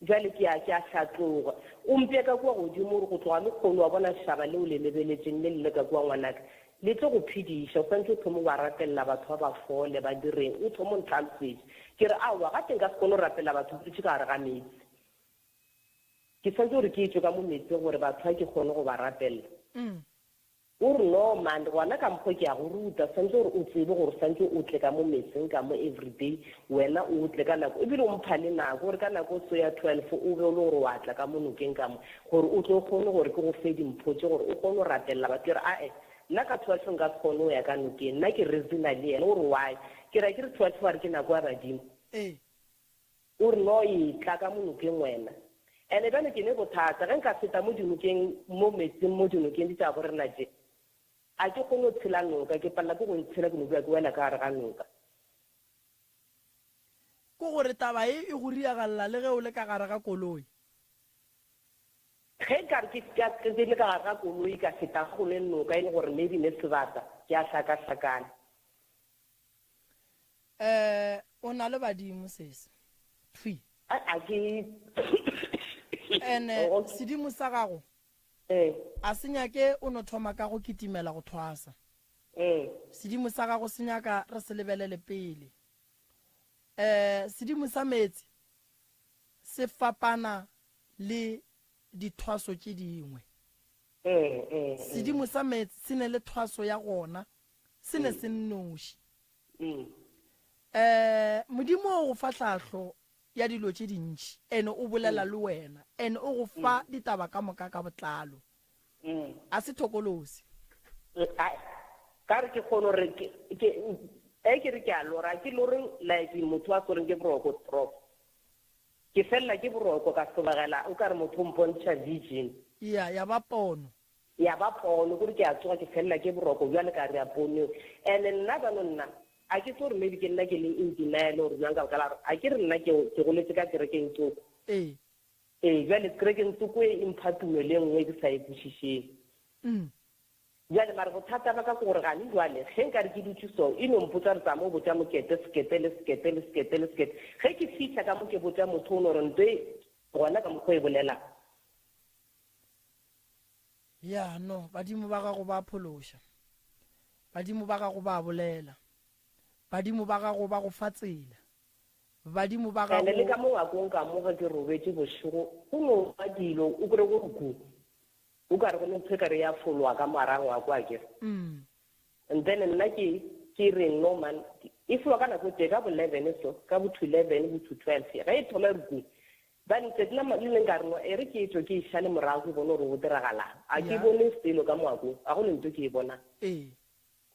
Bjale ke a, ke a hlatloga. O mpea ka kua godimo, o re, Go tloga lehono, wa bona lešaba leo le lebeletšeng le lle ka kua, ngwanaka, le tlo go phediša. O swanetše o thome go ba rapelela batho ba ba fole, ba direng. O thome o ntlhalosetše. Ke re, Aowa, gape nka se kgone go rapelela batho ke dutše ka gare ga meetse. Ke swanetše gore ke tšwe ka mo meetseng gore batho ba ke kgone go ba rapelela. O re, No man, gona ka mokgo ke a go ruta, swantše gore o tsebe gore swantše o tle ka mo metseng ka mo everyday, wena o tle ka nako, ebile o mpha le nako, gore ka nako so ya 12 o be o le gore wa tla ka mo nokeng ka mo, gore o tlo kgone gore ke go fe dimpho tše gore o kgone go rapelela batho. Ke re, Ae, nna ka 12 nka se kgone go ya ka nokeng, nna ke reasoner le yena. O re, Why? Ke re, Akere 12 ba re ke nako ya badimo. Ee. O re, No, etla ka mo nokeng wena. Ene bjale ke ne bothata, ge nka feta mo dinokeng, mo metsing, mo dinokeng di tša bo rena tše, a ke kgone go tshela noka, ke palela ke go e tshela, ke no dula ke wela ka gare ga noka. Ke gore taba ye e go riagalela le ge o le ka gare ga koloi. Ge nka re ke, ke, ke le ka gare ga koloi, ka feta go le noka e le gore maybe ne sebata, ke a hlakahlakana. Eh, o na le badimo sese. Thwi. A, a ke. Ene oh, sedimo sa gago. Eh. A se nyake o no thoma ka go kitimela go thwasa. Eh. Sedimo sa gago se nyaka re se lebelele pele. Eh, sedimo sa meetse se fapana le dithwaso tše dingwe. Eh, eh, Sedimo sa meetse se ne le thwaso ya gona se ne se nnoši. Um Modimo o go fa tlhahlo ya dilo tše dintši, ene o bolela le wena, ene o go fa ditaba ka moka ka botlalo. A se thokolosi. Ka re ke kgone gore ke, ke, e ke re ke a lora, ke lore like motho a swereng ke boroko, prof. Ke felela ke boroko ka hlobogela, o ka re motho o mpontšha vision. Ya, ya ba pono. Ya ba pono, kore ke a tsoga ke felela ke boroko bjale ka re ya ponong. And nna bjalo nna a ke tsebe gore maybe ke nna ke leng in denial or bjang ka baka la gore a ke re nna ke ke goletše ka kerekeng tsoko. Ee. Ee, bjale kerekeng tsoko e e mpha tumelo e nngwe e ke sa e kwešišeng. Bjale mara bothata ba ka ke gore gane bjale ge nka re ke dutše so e no mpotša gore tsama o botša mokete sekete le sekete le sekete le sekete. Ge ke fihla ka mo ke botša motho o no re nto e gona ka mokgwa o e bolelang. Ya, no, badimo ba gago ba phološa. Badimo ba gago ba bolela. Badimo ba gago ba go fa tsela. Badimo ba gago. Ene le ka mo ngwakong ka mo ge ke robetše bošego, go no ba dilo, o kry go re ku, o ka re go ne ntho e ka re ya fologa ka mo gare ga ngwako akere. And then nna ke, ke re no man, e fologa ka nako e tee, ka bo 11 so, ka bo to 11, bo to 12, ge e thoma e re ku, Bjale letšatši la le leng ka re, No, e re ke tšwe ke e šale morago ke bone gore go diragalang. A ke bone selo ka moakong, ga go le nto ke e bonang.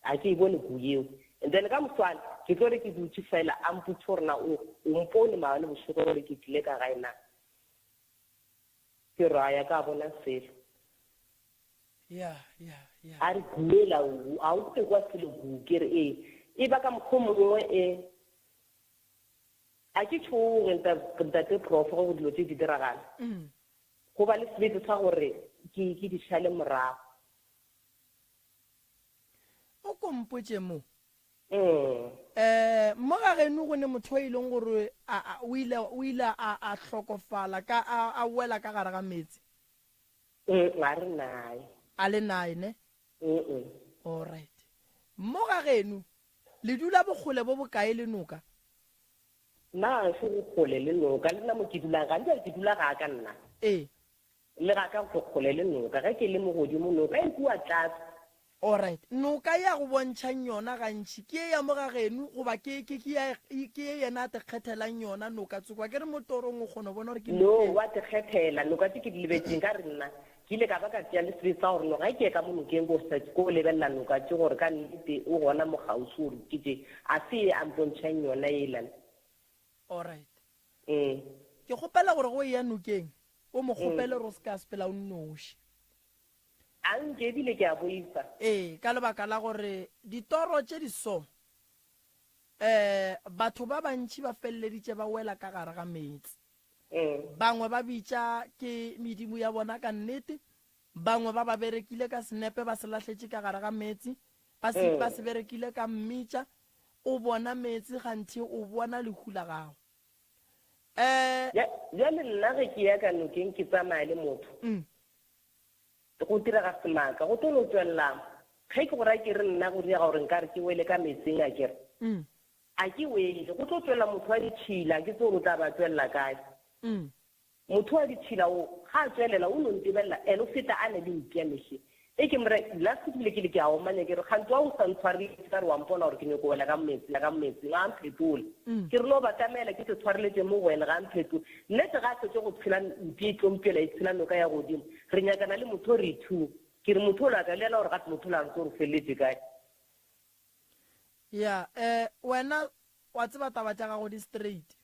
A ke e bone ku yeo. And then ka moswane, ke tlo re ke dutše fela, a mpotše gore na o, o mpone maabane bošego gore ke tlile ka gae na. Ke re, A ya ka bona selo. A re, Ku yela, o, a o ekwa selo ku? Ke re, Ee. E ba ka mokgwa o mongwe e. A ke tšhoge, Ntate Prof, ge go dilo tše di diragala. Go ba le sebete sa gore ke, ke di šale morago. O ko mpotše mo. Um, mo ga geno go ne motho o e leng gore a, a, o ile, o ile a, a hlokofala ka, a, a wela ka gare ga meetse? Ga re naye. A le naye, ne? All right. Mo ga geno Le dula bokgole bo bokae le noka? Nna ga se bokgole le noka. Le nna mo ke dulang, gantši ke dula ga ka nna. Ee. Le ga ka go kgole le noka. Ge ke le mo godimo, noka e kua tlase. Alright. Noka ye a go bontšhang yona gantši ke ye ya mo ga geno goba ke, ke, ke ya, ke ye yena a te kgethelang yona noka tsoko? Akere mo torong o kgona go bona gore ke No, noka e. wa te kgethela. Noka tše ke di lebetšeng, ka re nna Ke ile ka ba ka tšea le sebete sa gore no ga ke ye ka mo nokeng ko search ko lebelela noka tše gore ka nnete o gona mo kgauswi gore ke tše a se ye a mpontšhang yona yela. Alright. Mm. Ke kgopela gore ge o eya nokeng o mo kgopele gore o se ka sepela o nnoši. A nke ebile ke a boifa. Ee, ka lebaka la gore ditoro tše di so, um batho ba bantši ba feleleditše ba wela ka gare ga meetse. Bangwe ba bitša ke medimo ya bona ka nnete, bangwe ba ba berekile ka senepe ba se lahletše ka gare ga meetse, ba se, ba se berekile ka mmitša. O bona meetse kganthe o bona lehu la gago. Um. Bjale nna ge ke ya ka nokeng ke tsamaya le motho, go direga semaka, go tlo no tšwelela ge ke go raya ke re nna go direga gore nkare ke wele ka meetseng akere. A ke wele. Go tlo tšwelela motho wa ditšhila, a ke tsebe gore o tla ba tšwelela kae. Motho wa ditšhila wo, ga a tšwelela, o no ntebelela, and o feta a na le mpša mehle. E ke more last week bile ke le ke a omanya ke re kganthe wa o sa ntshwareletše ka re wa mpona gore ke nyoko wela ka metsi ka metsing a mphetola. Mm. Ke re no batamela ke se tshwareletše mo go wena ga mphetola. Nnete ga a fetše go tshela mpi e tlo mpela e tshela noka ya godimo. Re nyakana le motho re ithu. Ke re motho o la ka le yena gore gape motho la re tlo re feleletše kae. Ya, eh wena wa tseba taba tša gago di straight.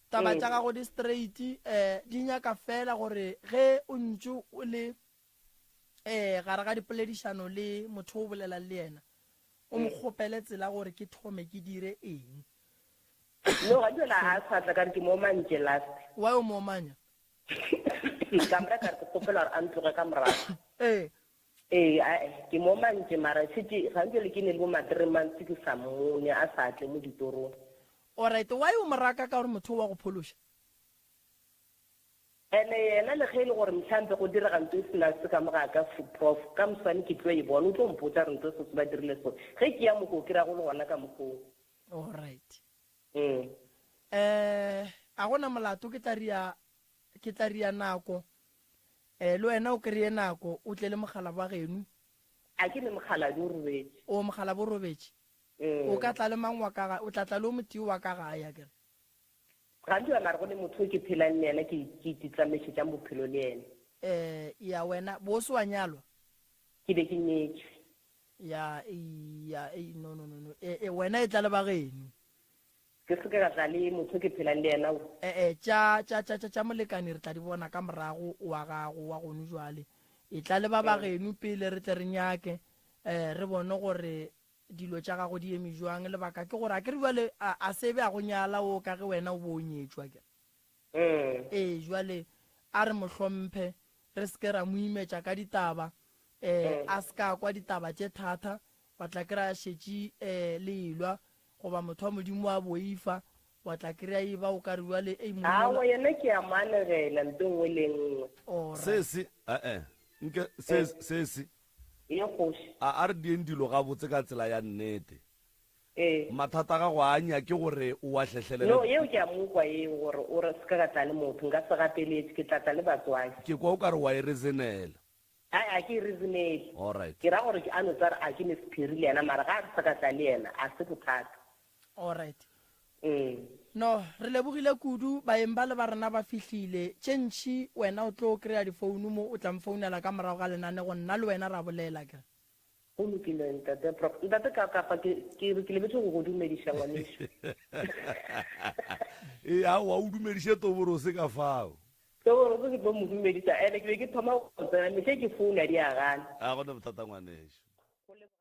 Taba tša mm. gago di straight eh di nyaka fela gore ge o ntše o le eh gare ga dipoledišano le motho o bolelang le yena o mo mm. kgopele tsela gore ke thome ke dire eng no ga jela a sa tla ka re ke mo mantše last wa o mo manya ka mora ka re ke kgopela gore a ntloge ka morago ee ee ae ke mo mantše mara šetše gantse le ke ne le bo ma three months ke sa mmone a sa tle mo ditorong alright why o mo raka ka gore motho wa go phološa Ene yena le ge e le gore mhlampe go direga nto e sena se ka mo ga ka, Prof, ka moswane ke tlo e bona, o tlo mpotša gore nto so se ba dirile so. Ge ke ya mo ko kry-a go le gona ka mokgoo. Alright. Mm. Eh, a gona molato ke tla ria ke tla ria nako. Eh, le wena o kry-e nako o tle le mogala wa geno. A ke ne mokgaladi o robetše. O mogala bo robetše. Mm. O ka tla le mang wa ka ga, o tla tla le o motee wa ka gae akere. Gantši ba mare go ne motho o ke phelang le yena ke ke ititsamešetšang bophelo le yena. Eh, ya wena bo se wa nyalwa? Ke be ke nyetšwe. Ya, ya, ei, no, no, no, no. E, e, wena e tla le ba geno. Ke se ke ka tla le motho ke phelang le yena. Eh, eh, tša, tša, tša, tša, tša molekane re tla di bona ka morago wa gago wa gonu jwale. E tla le ba ba geno pele re tle re nyake, eh, re bone gore Dilo tša gago di eme jwang? Lebaka ke gore akere jwale a, a se be a go nyala o ka ge wena o bo o nyetšwe akere. Ee, jwale a re mo hlomphe, re se ke ra mo imetša ka ditaba, um a se ka kwa ditaba tše thata, wa tla kry-a a šetše um le elwa, goba motho wa Modimo a boifa, wa tla kry-a e ba o ka re jwale ei monna Aowa, yena ke a mo anegela nto nngwe le nngwe. Alright. Sesi, eh-eh, nke, ses, sesi. Ye kgoši. A a re dieng dilo gabotse ka tsela ya nnete. Ee. Mathata a gago a a nyake gore o a hlehlelele. No, yeo ke a mo kwa yeo, gore o re se ka ka tla le motho. Nka se gapeletše, ke tla tla le batswadi. Ke kwa o ka re wa e reasonela. Ai, a ke e reasonele. Alright. Ke ra gore ke a no tsaya re a ke ne sephiri le yena, mara ga a re se ka tla le yena, a se bothata. Alright. Mm. No, re lebogile kudu, baeng ba le ba rena ba fihlile. Tše ntši wena o tlo kry-a difounu mo, o tla mfounela ka morago ga lenanego, nna le wena ra bolela akere. Go lokile ntate Prof. Ntate ka kapa ke ke re ke lebetše go go dumediša ngwanešu. Ee, aowa o dumediše Toborose ka fao. Toborose ke tlo mo dumediša, ene ke be ke thoma go tsena, mehle ke founa di a gana. A gona bothata ngwanešu. Go leboga.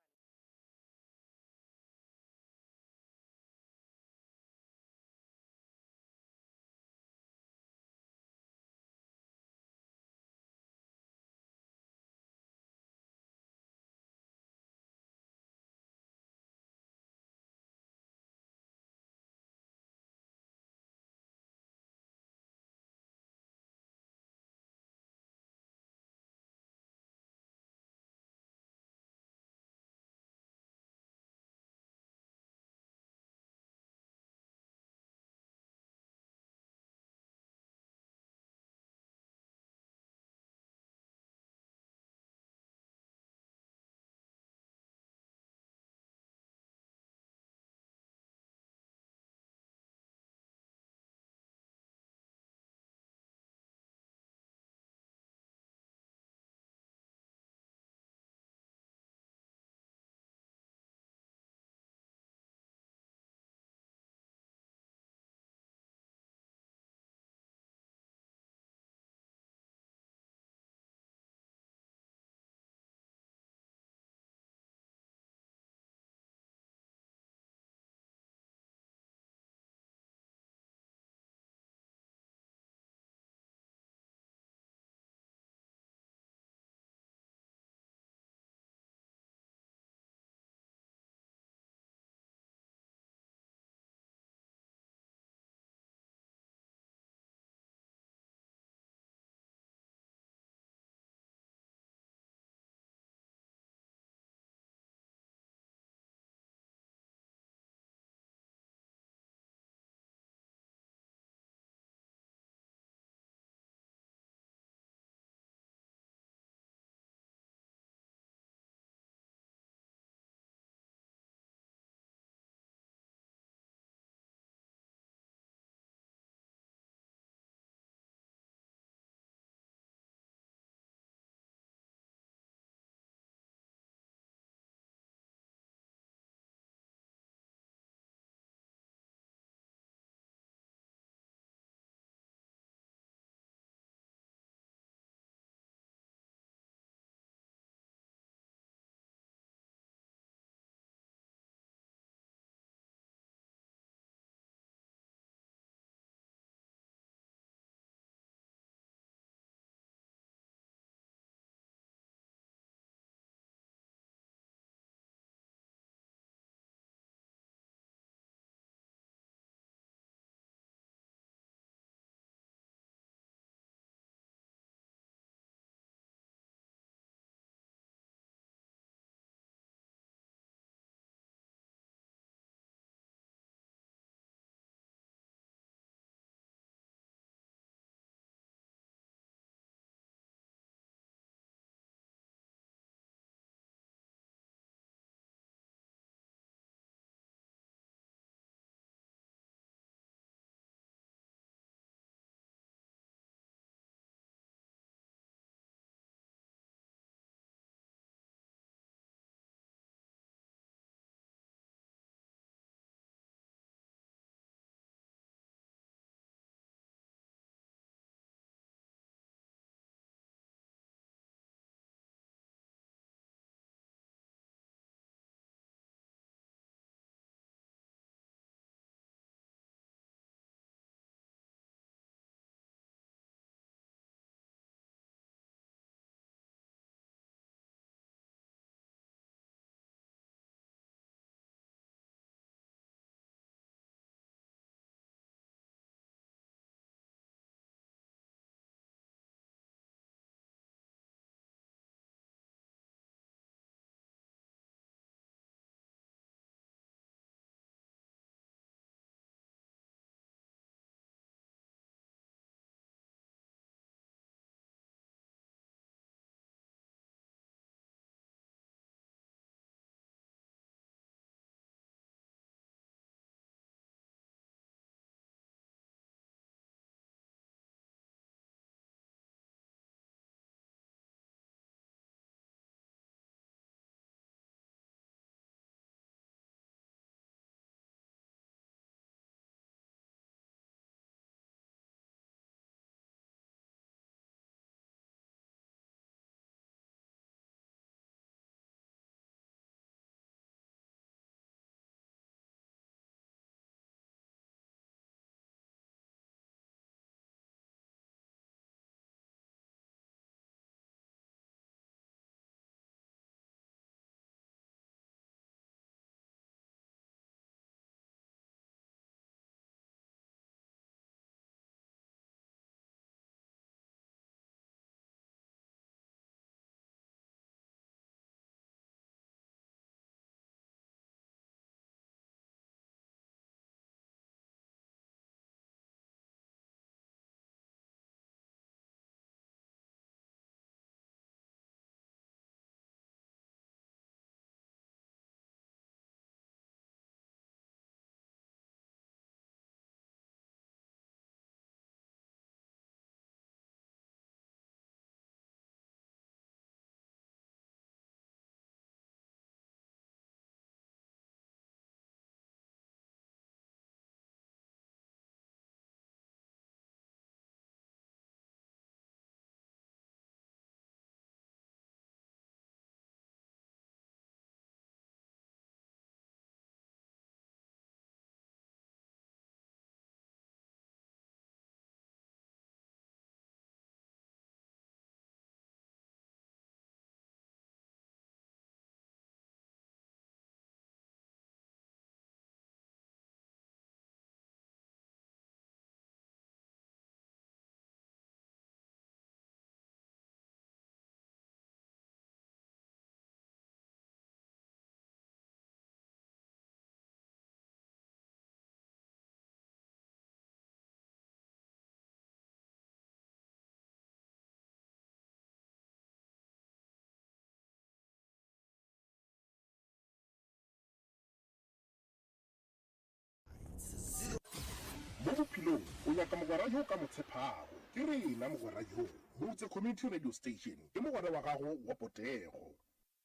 O nyaka mogwera yo o ka mo tshepago? Ke rena mogwera yoo. Motse Community Radio Station ke mogwera wa gago wa potego.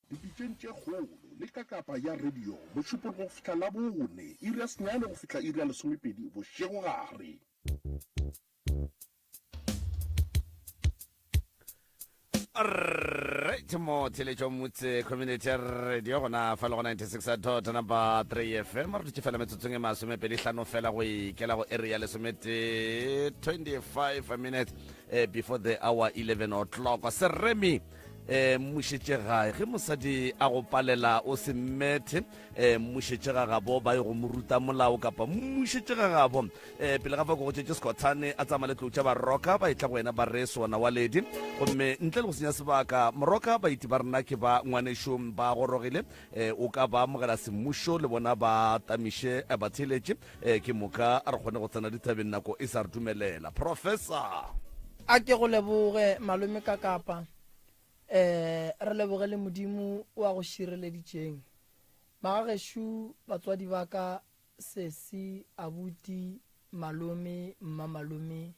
Dipitšeng tše kgolo le kakapa ya radio, Mošupologo go fihla Labone, iri ya senyane go fihla iri ya lesomepedi bošegogare. Right mo theletšo motse community radio gona fa le go 96 dot number 3 fm re dutše fela metsotsong e masomepedi hlano fela go ikela go area lesometee 25 minutes eh, before the hour 11 o'clock seremi eh mmušetše gae ge mosadi a go palela o se mmethe eh mmušetše ga gabo ba ye go mo ruta molao kapa mmušetše ga gabo eh pele ga fa go tšetše sekhothane a tsamaya le tlou tša baroka ba etla go wena ba re sona wa ledi gomme ntle le go senya sebaka moroka baeti ba rena ke ba ngwanešo ba gorogile eh o ka ba amogela semmušo le bona ba tamiše eh, batheeletše eh ke moka re kgone go tsena dithabeng nako e sa re dumelela professor A ke go leboge malome Kakapa. Eh re leboge le Modimo o a go šireleditšeng. Magagešo batswadi ba ka sesi, abuti, malome, mmamalome,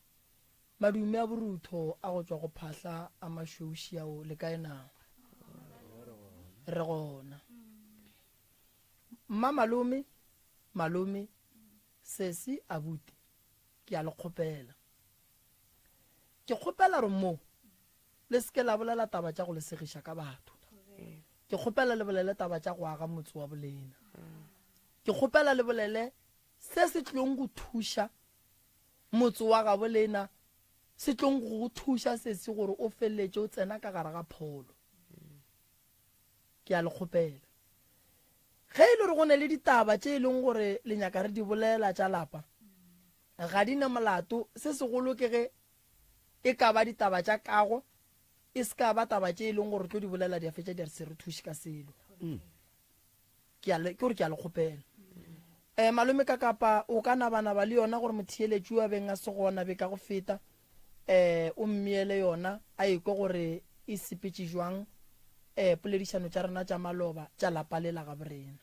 madume a borutho a go tšwa go phahla a mašweu šiao le kae na? Re gona. Mmamalome, malome, sesi, abuti, ke a le kgopela. Ke kgopela gore mo le se ke la bolela taba tša go le segiša ka batho. Ke kgopela le bolele taba tša go aga motse wa bolena. Ke kgopela le bolele se se tlong go thuša motse wa gabo lena, se tlong go go thuša sesi gore o feleletše o tsena ka gare ga pholo. Ke a le kgopela. Ge e le gore go ne le ditaba tše e leng gore le nyaka re di bolela tša lapa, ga di na molato. Se segolo ke ge e ka ba ditaba tša kago, e se ka ba taba tše e leng gore re tlo di bolela di a fetša di a se re thuše ka selo. Ke a le, ke gore ke a le kgopela. Um malome ka kapa o ka nabanaba le yona gore motheeletši yo a beng a se gona be ka go feta, um o mmeele yona a ekwe gore e sepetše jwang um poledišano tša rena tša maloba tša lapa le la gaborena.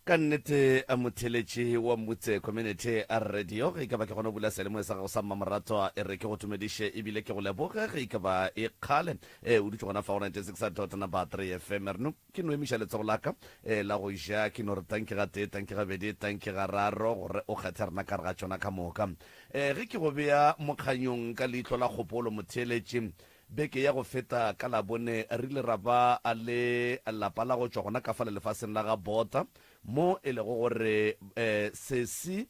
Ka nnete a motheeletši wa Mutse Community Radio, ge e ka ba ke kgona go bula seyalemoya sa gago sa mmamoratwa, e re ke go tumediše ebile ke go leboge ge e ka ba e kgale e o dutše gona fa go 96 dot number 3 FM. Re no ke no emiša letsogo la ka e la go ja, ke no re tanki ga tee, tanki gabedi, tanki gararo gore o kgethe rena ka re ga tšona ka moka. E ge ke go bea mokganyong ka leihlo la kgopolo motheeletši, Beke ya go feta ka Labone re ile ra ba le lapa la go tšwa gona ka fale lefaseng la ga Botha mo e lego gore sesi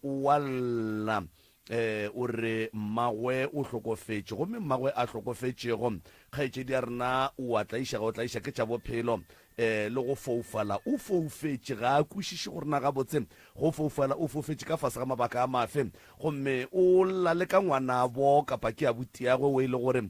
o a lla o re mmagwe o hlokofetše gomme mmagwe a hlokofetšego kgaetšedi ya rena o a tlaišega o tlaiša ke tša bophelo le go foufala o foufetše ga a kwešiše gore na gabotse go foufala o foufetše ka fase ga mabaka a mafe gomme o lla le ka ngwanabo kapa ke abutiagwe o e le gore um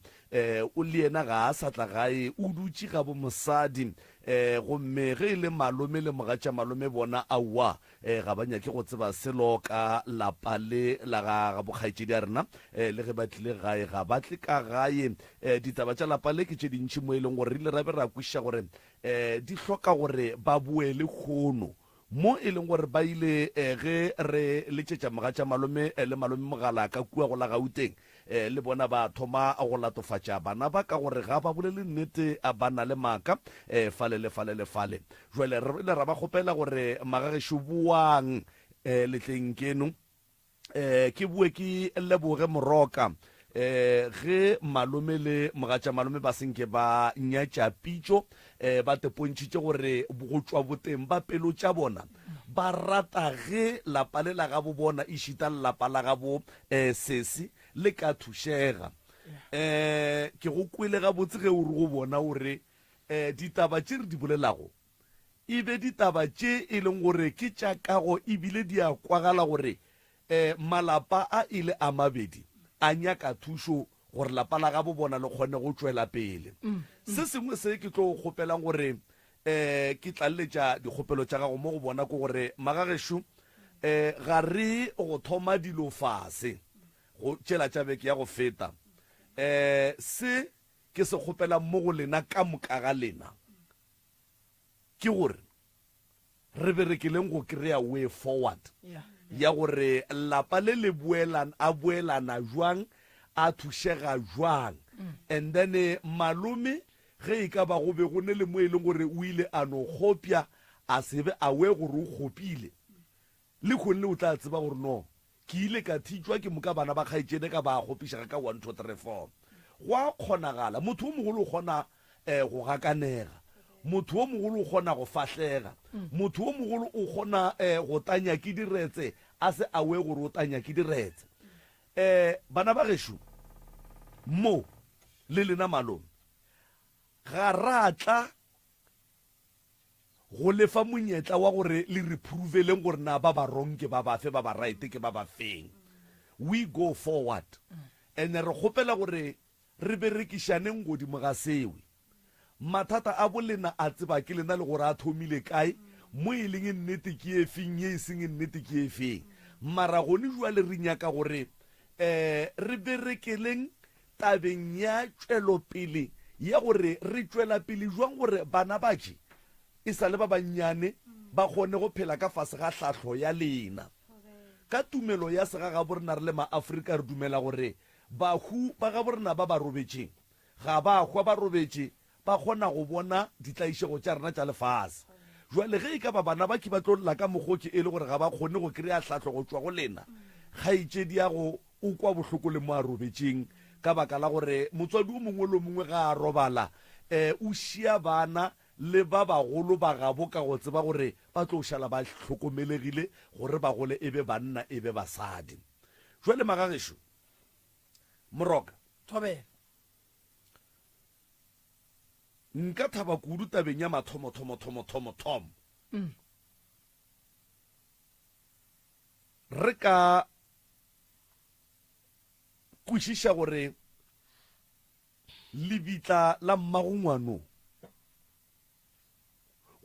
o le yena ga a sa tla gae o dutše gabo mosadi um gomme ge e le malome le mogatša malome bona aowa um ga ba nyake go tseba selo ka lapa le la ga bokgaetšedi ya rena um le ge ba tlile gae ga ba tle ka gae um ditaba tša lapa le ke tše dintši mo e leng gore re ile ra be ra kwešiša gore um di hloka gore ba boele kgono mo e leng gore ba ile ge re letšetša mogatša malome le malome mogala ka kua go la Gauteng le bona ba thoma go latofatša bana ba ka gore ga ba bolele nnete ba na le maaka fale le fale le fale. Jwale re ile ra ba kgopela gore magagešo boang le tleng keno. Eh, ke boe ke leboge Moroka eh, ge malome le mogatša malome ba senke ba nyatša pitšo eh, ba tepontšhitše gore go tšwa boteng ba pelo tša bona ba rata ge lapa le la gabo bona ešita le lapa la gabo eh, sesi le ka thušega. Eh, ke go kwele gabotse ge o re go bona o re eh, ditaba tše re di bolelago e be ditaba tše e leng gore ke tša kago e bile di a kwagala gore um malapa a e le a mabedi a nyaka thušo gore lapa la gabo bona le kgone go tšwela pele. Se sengwe se ke tlo kgopelang gore um ke tlaleletša dikgopelo tša gago mo go bona ke gore magagešo um ga re go thoma dilo fase go tšela tša beke ya go feta um se ke se kgopelang mo go lena ka moka ga lena Ke gore re berekeleng go kry-a way forward. ya gore lapa le le boelan a boelana jwang a thušega jwang and then eh, malome ge e ka ba go be go ne le mo e leng gore o ile a no kgopja a se be aware gore o kgopile le kgonne o tla tseba gore no Ke ile ka thitšwa ke moka bana ba kgaetšedi ka ba kgopišega ka one, two, three, four. Go a kgonagala. Motho o mogolo o kgona um go gakanega. Motho o mogolo o kgona go fahlega. Motho o mogolo o kgona um go tanya ke diretse a se aware gore o tanya ke diretse. Um bana ba gešo, mo le lena malome, ga ra tla Go le fa monyetla wa gore le re proveleng gore na ba ba wrong ke ba bafe, ba ba right ke ba ba feng. We go forward. And re kgopela gore re berekišaneng godimo ga sewe. Mathata a bolena a tseba ke lena le gore a thomile kae, mo e leng nnete ke e feng, ye e seng nnete ke e feng. Mara gone jwale re nyaka gore um re berekeleng Tabeng ya tšwelopele ya gore re tšwela pele jwang gore bana ba je e sa le ba bannyane ba kgone go phela ka fase ga hlahlo ya lena. Ka tumelo ya segagaborena re le maAfrika re dumela gore bahu ba gaborena ba ba robetšeng ga ba hwa ba robetše ba kgona go bona ditlaišego tša rena tša lefase. Bjale ge e ka ba bana ba ke ba tlo lla ka mokgwa ke e le gore ga ba kgone go kry-a hlahlo go tšwa go lena, kgaetšediago o kwa bohloko le mo a robetšeng ka baka la gore motswadi o mongwe le o mongwe ga a robala um o šia bana le ba bagolo ba gabo ka go tseba gore ba tlo šala ba hlokomelegile gore ba gole e be banna e be basadi. Jwale magagešo, Moroka. Thobela. Nka thaba kudu tabeng ya mathomo-thomo-thomo-thomo-thomo. Re ka kwešiša gore lebitla la mmagongwano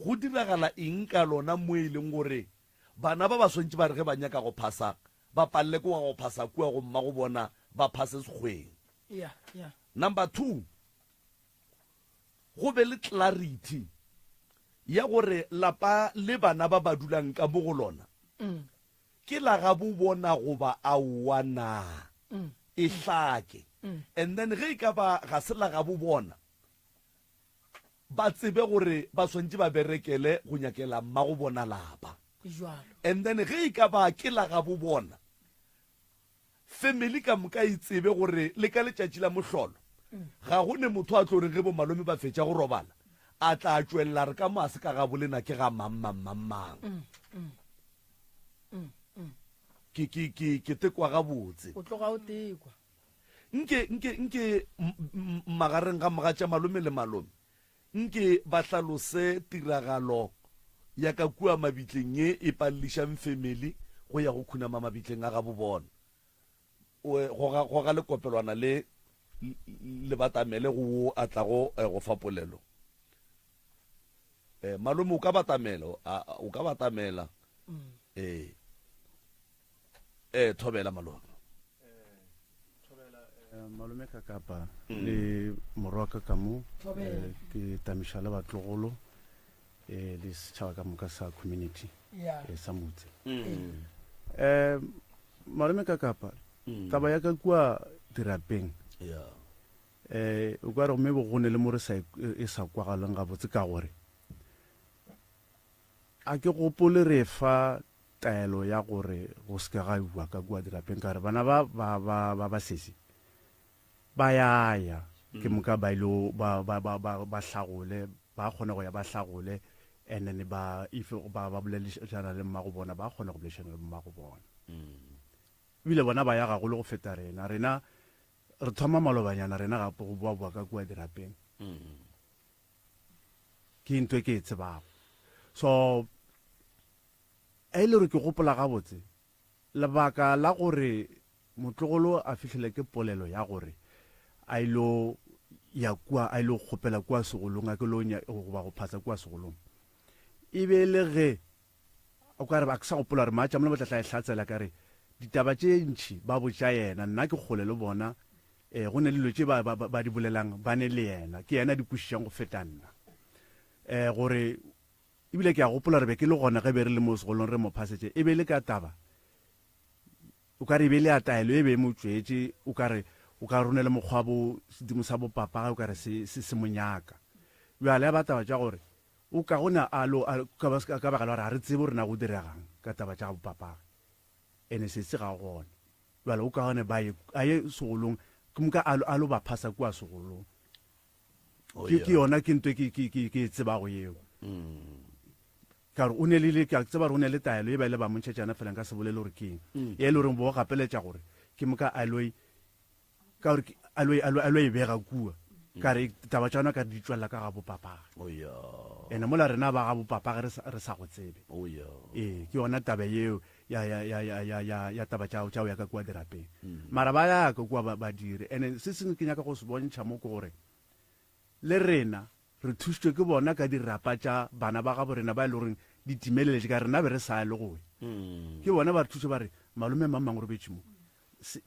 go diragala eng ka lona mo e leng gore bana ba ba swantše ba re ge ba nyaka go phasa ba palele ke wa go phasa kua go mmago bona ba phase sekgweng. Yeah, yeah. Number 2, go be le clarity ya gore lapa le bana ba ba dulang ka mo go lona mm. ke la gabo bona goba aowa na mm. e hlake mm. and then ge e ka ba ga se la gabo bona ba tsebe gore ba swantše ba berekele go nyakela mmago bona lapa and then ge e ka ba ke la gabo bona Family ka moka e tsebe gore le ka letšatši la mohlolo ga go ne motho a tlo reng ge bomalome ba fetša go robala a tla a tšwelela a re ka mo a se ka gabo lena ke ga mang mang mang mang. Ke ke ke ke tekwa gabotse. O tloga o tekwa. Nke nke nke magareng ga mogatša malome le malome Nke ba hlalose tiragalo ya ka kua mabitleng ye e palelišang femeli go ya go khunama mabitleng a gabo bona. O, goga, goga lekopelwana le, le batamele go wo a tlago go fa polelo. Eh, malome o ka batamela, a, o ka batamela. Ee. Eh, thobela malome. Thobela eh, malome ka kapa mm. le morwa ka ka mo eh, ke tamiša le batlogolo eh, le setšhaba ka moka sa community yeah. eh, sa motse mm. eh, malome ka kapa mm. taba ya ka kua dirapeng yeah. eh, o ka re gomme bogone le mo re sa e sa kwagaleng gabotse ka gore a ke gopole re fa taelo ya gore go se ke ga iwa ka kua dirapeng ka gore bana ba ba ba ba basesi ba ya ya ke mm. moka ba ile ba ba ba ba ba hlagole ba kgona go ya ba hlagole and then ba if ba ba boledišana le mmago bona ba kgona go boledišana le mmago bona mm. ebile bona ba ya gagolo go feta rena rena re thoma malobanyana rena gape go boa boa ka kua dirapeng mm. Ke ntho e ke e tsebago. So, a e le gore ke gopola gabotse, lebaka la gore motlogolo a fihlele ke polelo ya gore a ilo ya kua, a ilo kgopela kua segolong, a ke lo goba go phasa kua segolong, e be e le ge O ka re, a ke sa gopola gore Maatšamole ba tla tla e hlatsela, ka re, ditaba tše ntši ba botša yena, nna ke kgole le bona, e, go ne le dilo tše ba, ba, ba di bolelang ba ne le yena, ke yena a di kwešišang go feta nna. E, gore, ebile ke a gopola gore be ke le gona ge be re le mo segolong re mo phasetše, e be e le ka taba. O ka re e be e le ya taelo e be e mo tšwetše, o ka re, o ka re o ne le mokgwa bo sedimo sa bopapage o ka re se, se, se mo nyaka. Bjale ya ba taba tša gore o ka gona a lo, a, ka ba, ka baka la gore ga re tsebe gore na go diregang ka taba tša bopapage. Ene sesi ga gona. Bjale o kaone ba ye, a ye segolong, ke moka a, a lo ba phasa kua segolong. Oh, ke, ke yona ke nto ke, ke, ke, ke e tsebago yeo. Mm. Ka gore o ne le, ke a tseba gore o ne le taelo e ba ile ba mo ntšhetšana fela nka se bolele gore ke eng. Mm. E le goreng bo gapeletša gore ke moka a lo ka gore a lo, a lo, a lo e bega kua. Mm. Ka re taba tša yona ka re di tšwelela ka ga bopapage. Oh, yeah. Ene mola rena ba ga bopapage re sa, re sa go tsebe. Oh, yeah. Ee, ke yona taba yeo ya, ya, ya, ya, ya, ya, ya taba tša, tša go ya ka kua dirapeng. Mm. Mara ba ya ka kua ba, ba dire. Ene se sengwe ke nyaka go se bontšha mo ke gore le rena re thušitšwe ke bona ka dirapa tša bana ba gabo rena ba e le goreng di timeleletše ka rena be re sa ya le go ya. Mm. Ke bona ba re thuša ba re malome mang mang o robetše mo.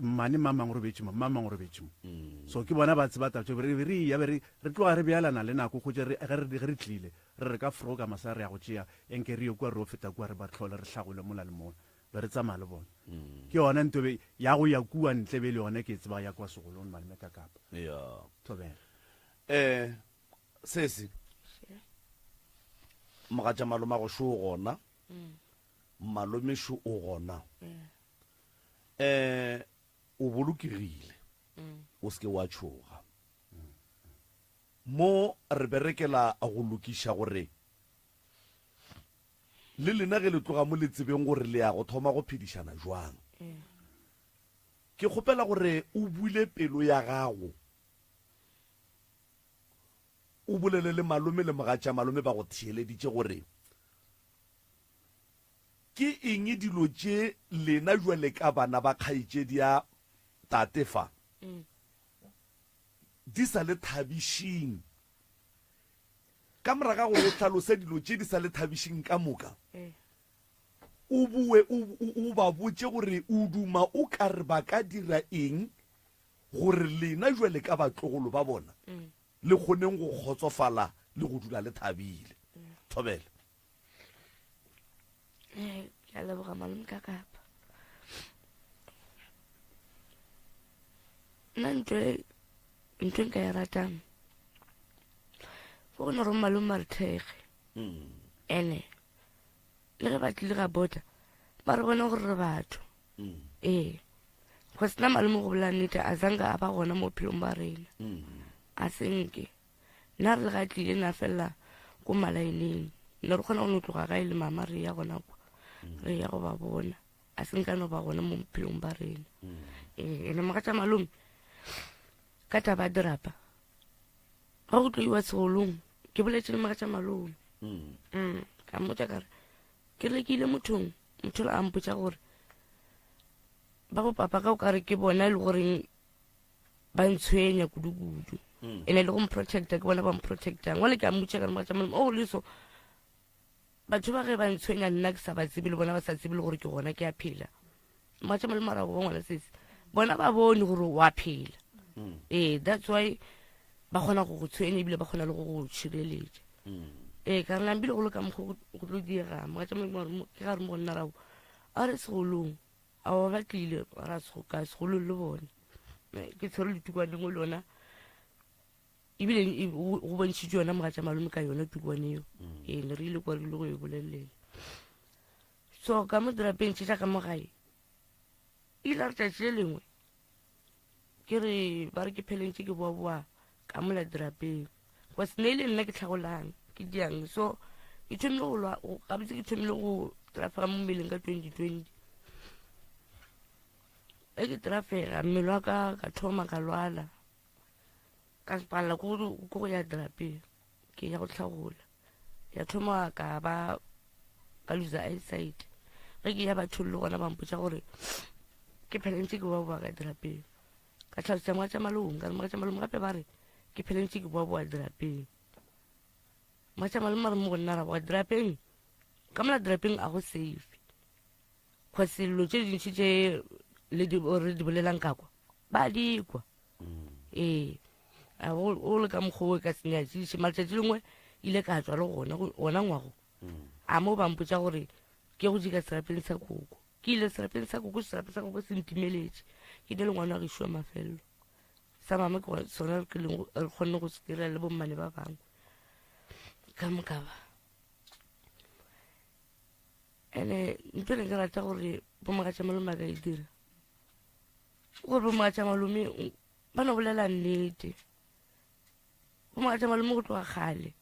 Mmane mang mang o robetše mo, mang mang o robetše mo. Mm. So ke bona ba tseba taba tšeo re be re ya be re re tloga re beelana le nako go tše re ge re ge re tlile re re ka fro ka masa re ya go tšea enke re ye kua re yo feta kua re ba hlole re hlagole mola le mola be re tsamaya le bona. Mm. Ke yona nto be ya go ya kua ntle be le yona ke e tseba ya kwa segolong malome ka kapa. Yeah. Thobela. Eh sesi. Mogatša malomago šo o gona. Mm. Malome šo o gona. Yeah. Eh, o bolokegile. O se ke wa tšhoga. Mo re berekela go lokiša gore le lena ge le tloga mo le tsebeng gore le ya go thoma go phedišana jwang. Ke kgopela gore o bule pelo ya gago, o bolele le malome le mogatša malome ba go theeleditše gore Ke eng dilo tše lena bjale ka bana ba kgaetšedi ya tate fa di sa le thabišing? Ka morago ga gore o hlalose dilo tše di sa le thabišing ka moka, o boe o ba botše gore o duma o ka re ba ka dira eng gore lena bjale ka batlogolo ba bona le kgoneng go kgotsofala le go dula le thabile. Thobela. Eh, ke a leboga malome ka kapa nna ntho e, ntho e nka e ratang fo go ne gore malome ba re thekge mm. ene le ge ba tlile ga bota ba re bone gore re batho mm. ee go sena malome go bolela nnete a zanka a ba gona mo bophelong ba rena mm. a senke Nna re le ga tlile na felela ko malaeneng ne re kgona go no tloga gae le mama re ya gona kwa re ya go ba bona a se nka no ba gona mo bophelong ba rena ee ene mogatša malome ka taba ya dirapa ga go tlo iwa segolong ke boletse le mogatša malome mm. ka mmotša kare ke rekile mothong motho a mpotša gore ba bo papa ka o kare ke bona e le goreng ba ntshwenya kudu-kudu mm. ene le go mprotecta ke bona ba mprotectang wale ke a mmotša ka mogatša molemo o oh, leso batho ba ge ba ntshwenya nna ke sa ba tsebe le bona ba sa tsebe le gore ke gona ke a phela mogatša molemo a ra go ngwana sese bona ba bone gore wa phela mm. ee that's why ba kgona go go tshwenya ebile ba kgona le go go tšhireletša mm. ee ka re nambile go le ka mokgwa go tlo diega mogatša molemo ke ga re mo go nna rabo a re segolong Aowa ba tlile ra ka segolong le bone ke tshwere letukwane go lona ebile e, go bontšhitše yona mogatša malome ka yona tukwane eo mm. ee ne re ile kwa re ile go e bolelelela so ka mo dirapeng tše tša ka mo gae ile re tšatši le lengwe ke re ba re ke phelentše ke boaboa ka mola dirapeng go se ne e le nna ke tlhagolang ke diang so ke thomile go lwa gabotse ke thomile go trafega mo mmeleng ka 2020 e ke trafega mmele wa ka ka thoma ka lwala ka palela ko go ya dirapeng ke ya go tlhagola ya thoma ka ba ka loser eyesight ge ke ya bathong le gona ba mpotsa gore ke phele ntse ke boa boa ka dirapeng ka tlhalosetsa mogatša malome ka re mogatša malome gape ba re ke phele ntse ke boa boa dirapeng mogatša malome a re mo go nna ra boa dirapeng ka mola dirapeng a go safe cause dilo tše dintši tše le di re di bolelang ka kwa ba di kwa mm. ee o le ka mokgwa o ka senyatšiše maletšatši lengwe ile ka tswa le gona gona ngwago mm. a mo ba mpotsa gore ke go jika serapeng sa koko. Ke ile serapeng sa koko, serapa sa koko se ntimeletše. Ke ne le ngwana wa gešo wa mafelelo. Sa mama ke gona sona ke leng re kgonne go se dira le bommane ba bangwe. Ka moka ba. Ene ntho ne ke rata gore bomogatša malome ba ka e dira. Gore bomogatša malome ba no bolela nnete. Bomogatša malome go tloga kgale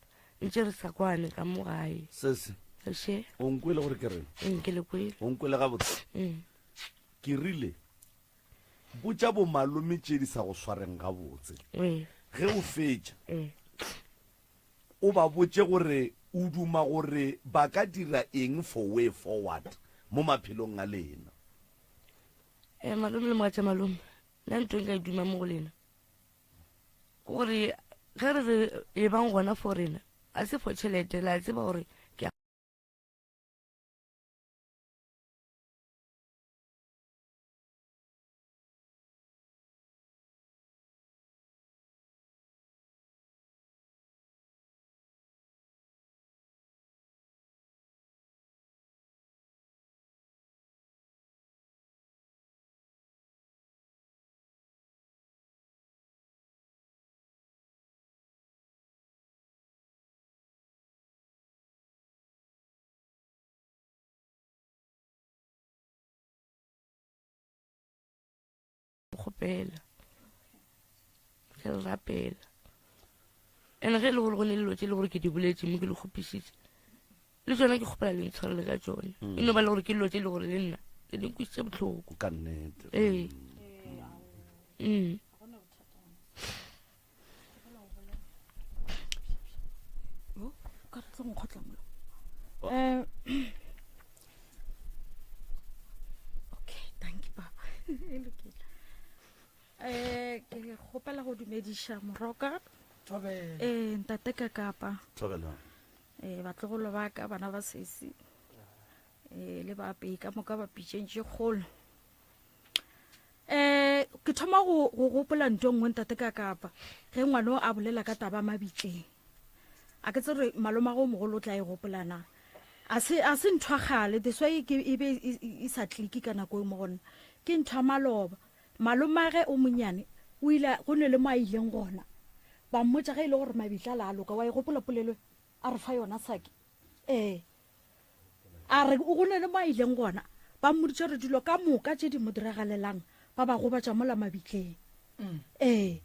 ntše re sa kwane ka mo gae. Sese. Še. O nkwele gore ke reng? Mm, ke le kwele. O nkwele gabotse. Mm. Ke rile botša bomalome tše di sa go swareng gabotse. Mm. Ge o fetša. Mm. O ba botše gore o duma gore ba ka dira eng for way forward mo maphelong a lena. Eh, malome le mogatša malome, nna ntho e nka e duma mo go lena ke gore ge re re e bang gona for rena, a se for tšhelete, la tseba gore ke a kgopela ke le rapela and ge e le gore go ne le dilo tse e le gore ke di boletse mme ke le kgopišitše le tsone ke kgopela le ntshwarele ka tsone mm. e no ba le gore ke dilo tse e le gore le nna le di nkwisitse botlhoko ka nnete ee mm. Eh, okay thank you papa e lokile um ke kgopela go dumediša moroka ee ntate ka kapa ee batlogolo ba ka bana ba sesi ee le baapei ka moka ba pitšeng tše kgolo um ke thoma go go gopola nto nngwe ntate ka kapa ge ngwano a bolela ka taba mabitleng a ke tsere malomago mogolo o tla e gopolana a se a se ntho ya kgale this why ke e be e, e, e sa click ka nako e mo go nna ke ntho ya maloba malomage o monyane o ile go ne le mo a ileng gona ba mmotša ge e le gore mabitla la a loka wa e gopola polelo a re fa yona sake ee A re go ne le mo a ileng gona, ba mmoditše gore dilo ka moka tše di mo diragalelang ba ba gobatša mola mabitleng. Mm. Ee.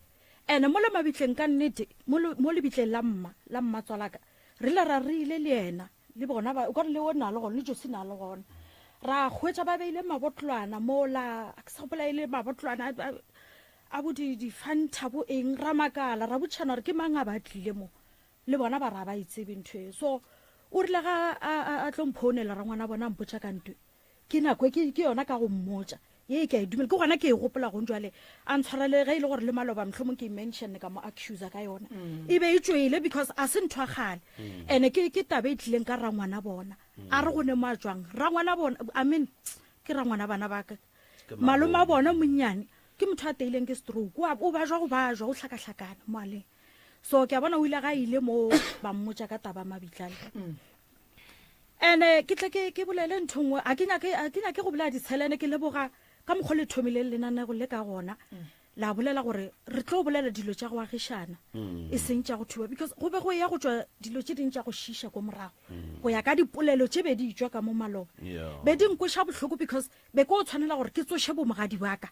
Ene mola mabitleng ka nnete, mo lebitleng la mma, la mmatswalaka, re ile ra re ile le yena, le bona ba, o ka re le o na le gona, le Josi na le gona. Ra hwetša ba beile mabotlwana mola, a ke sa gopola e le mabotlwana a bo di-fanta bo eng, ra makala, ra botšhana gore ke mang a ba tlile mo. Le bona ba re a ba e tsebe ntho e. So o rile ga a, a, a tlo mphounela rangwana bona a mpotša ka ntwe, ke nako e ke, ke yona ka go mmotša ye ke a e dumela, ke gona ke e gopola gong jwale. A ntshwarele ge e le gore le maloba mohlomong ke e mention ka mo accuser ka yona. E be e tšwele because a se ntho ya kgale. Ene ke, ke taba e tlileng ka rangwana bona. A re go ne mo a tšwang. Rangwana bona, I mean, ke rangwana bana ba ka. Malome a bona monnyane ke motho a teileng ke stroke. O a, o bajwa go bajwa, o hlakahlakana mo a leng. So ke a bona o ile ga ile mo ba mmotša ka taba mabitlale. Mm. Ene ke tle ke ke bolele ntho nngwe a ke nyake a ke nyake go bolela ditshelene ke leboga ka mokgwa le thomileng lenanego le ka gona. Mm. La bolela gore re tlo bolela dilo tša go agišana mm. e seng tša go thuba because go be go ya go tšwa dilo tše ding tša go šiša ko morago mm. go ya ka dipolelo tše be di tšwa ka mo maloba be di nkweša bohloko because be ke o tshwanela gore ke tsoše bomogadi ba ka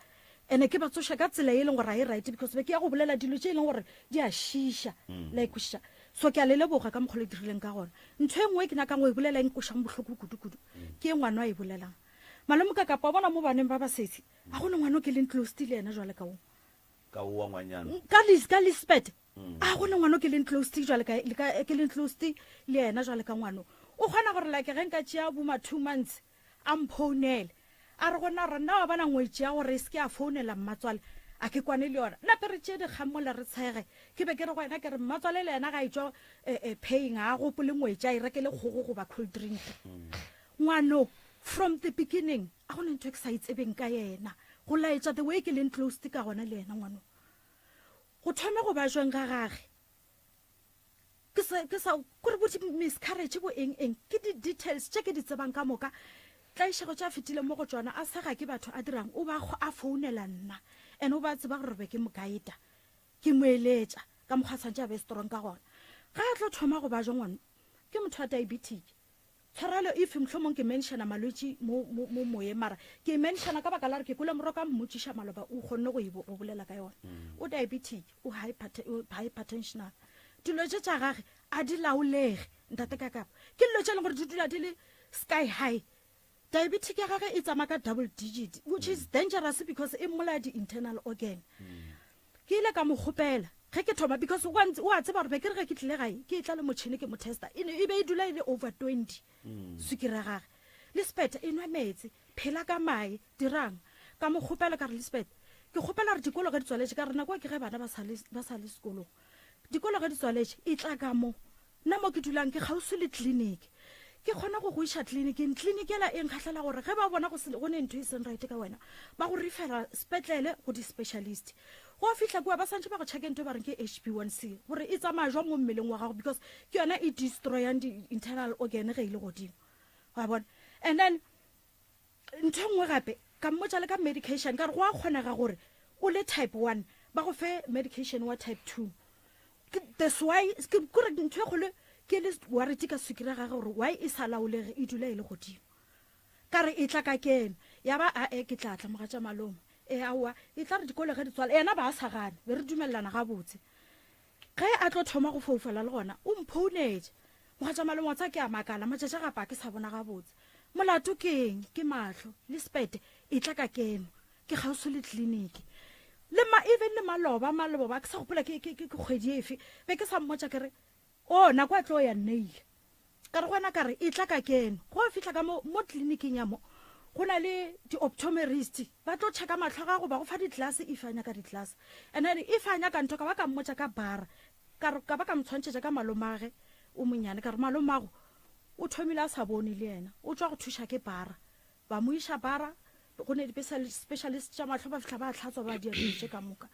Ene ke ba tsoša ka tsela ye e leng gore ga e right because be ke ya go bolela dilo tše e leng gore di a šiša. Mm. La e kwešiša. So ke a le leboga ka mokgwa le dirileng ka gona. Ntho e nngwe ke nyakang go e bolela e nkošang bohloko kudu-kudu mm. ke e ngwana a e bolelang. Malome ka kapa wa bona mo baneng ba basesi a go ne ngwana o ke leng close le yena jwale ka o. Ka o wa ngwanyana. Mm, ka Liz ka Lisbeth. A go ne ngwana o ke leng close jwale ka le ka ke leng close le yena jwale ka ngwano. O kgona gore like ge nka tšea bo ma 2 months a mphounele a re go nna gore nna wa bona ngwetši ya gore e se ke ya founela mmatswale a ke kwane le yona nape re tšee dikgang mola re tshege ke be ke re go yena ke re mmatswale le yena ga e tšwa eh, eh, paying ga a gopole ngwetši a e rekele kgogo goba cold drink ngwano from the beginning a go ne ntho e ke sa e tsebeng ka yena go laetša the way ke leng close ka gona le yena ngwano go thome go ba jweng ga gage Ke sa, ke sa, kore bo di-miscarriage bo eng eng, ke di-details tše ke di tsebang ka moka. Tlaišego tša fetile mo go tšona a sega ke batho a dirang o ba a founela nna and o ba tseba gore be ke mo guida ke mo eletša ka mokgwa tshwantše a be strong ka gona. Ga a tlo thoma go bajwa ngwana ke motho wa diabetic. Tshwarelo if mohlomong ke mentiona malwetši mo, mo, mo moyeng mara ke e mentiona ka baka la gore ke kwele moroka a mmotšiša maloba o kgonne go e go bolela ka yona. O diabetic, o hypertensional. Dilo tše tša gage a di laolege ntate Kakapa. Ke dilo tše e leng gore di dula di le sky high. Diabetic ya gage e tsamaya ka double digit which is dangerous because e mmolaya di-internal organ. Ke ile ka mo kgopela ge ke thoma because o a tseba gore be ke re ge ke tlile gae ke etla le motšhene ke mo testa e e be e dula e le over 20 sukiri ya gage. Lisbeth e nwa meetse, phela ka mae, dirang. Ka mo kgopela ka re Lisbeth ke kgopela gore dikolo ge di tswaletše ka re nako ke ge bana ba sa le sekolong dikolo ge di tswaletše e tla ka mo Nna mo ke dulang ke kgauswi le tleliniki. Ke kgona go go iša tleliniking. Tleliniki ela e nkgahlela gore ge ba bona go se go ne ntho e seng right ka wena, ba go refera sepetlele go di-specialist. Go fihla kua ba swantše ba go checke ntho e ba reng ke HB1C gore e tsamaya jwang mo mmeleng wa gago because ke yona e destroyang di-internal organ ge e le godimo. Wa bona? And then Ntho e nngwe gape, ka mmotša le ka medication, ka re go a kgonega gore o le type 1 ba go fe medication wa type 2. That's why, ke kore ntho e kgolo ke le worried ka sukiri ya gage gore why e sa laolege e dula e le godimo. Ka re e tla ka keno, ya ba ae ke tla tla mogatša malome. E aowa, e tla re dikolo ge di tswala, yena ba a sa gane, be re dumelelana gabotse. Ge a tlo thoma go foufala le gona, o mphounetše. Mogatša malome wa tseba ke a makala, matšatši a gape a ke sa bona gabotse. Molato ke eng? Ke mahlo. Lisbeth, etla ka keno. Ke kgauswi le tleliniki. Le ma, even le maloba, maloba, ke sa gopola ke, ke, ke, ke kgwedi efe, be ke sa mmotša ke re, O, nako a tlo ya nneile. Ka re go wena ka re, etla ka keno. Go fihla ka mo, mo tleliniking ya mo, go na le di-optomerist, ba tlo checka mahlo a gago, ba go fa di-glass if a nyaka di-glass. And then if a nyaka ntho, ka ba ka mmotša ka bara, ka re, ka ba ka mo tshwantšhetša ka malomage o monyane, ka re malomago o thomile a sa bone le yena, o tšwa go thuša ke bara. Ba mo iša bara, go ne di-specialist tša mahlo, ba fihla ba hlatswa ba dira dilo tše ka moka.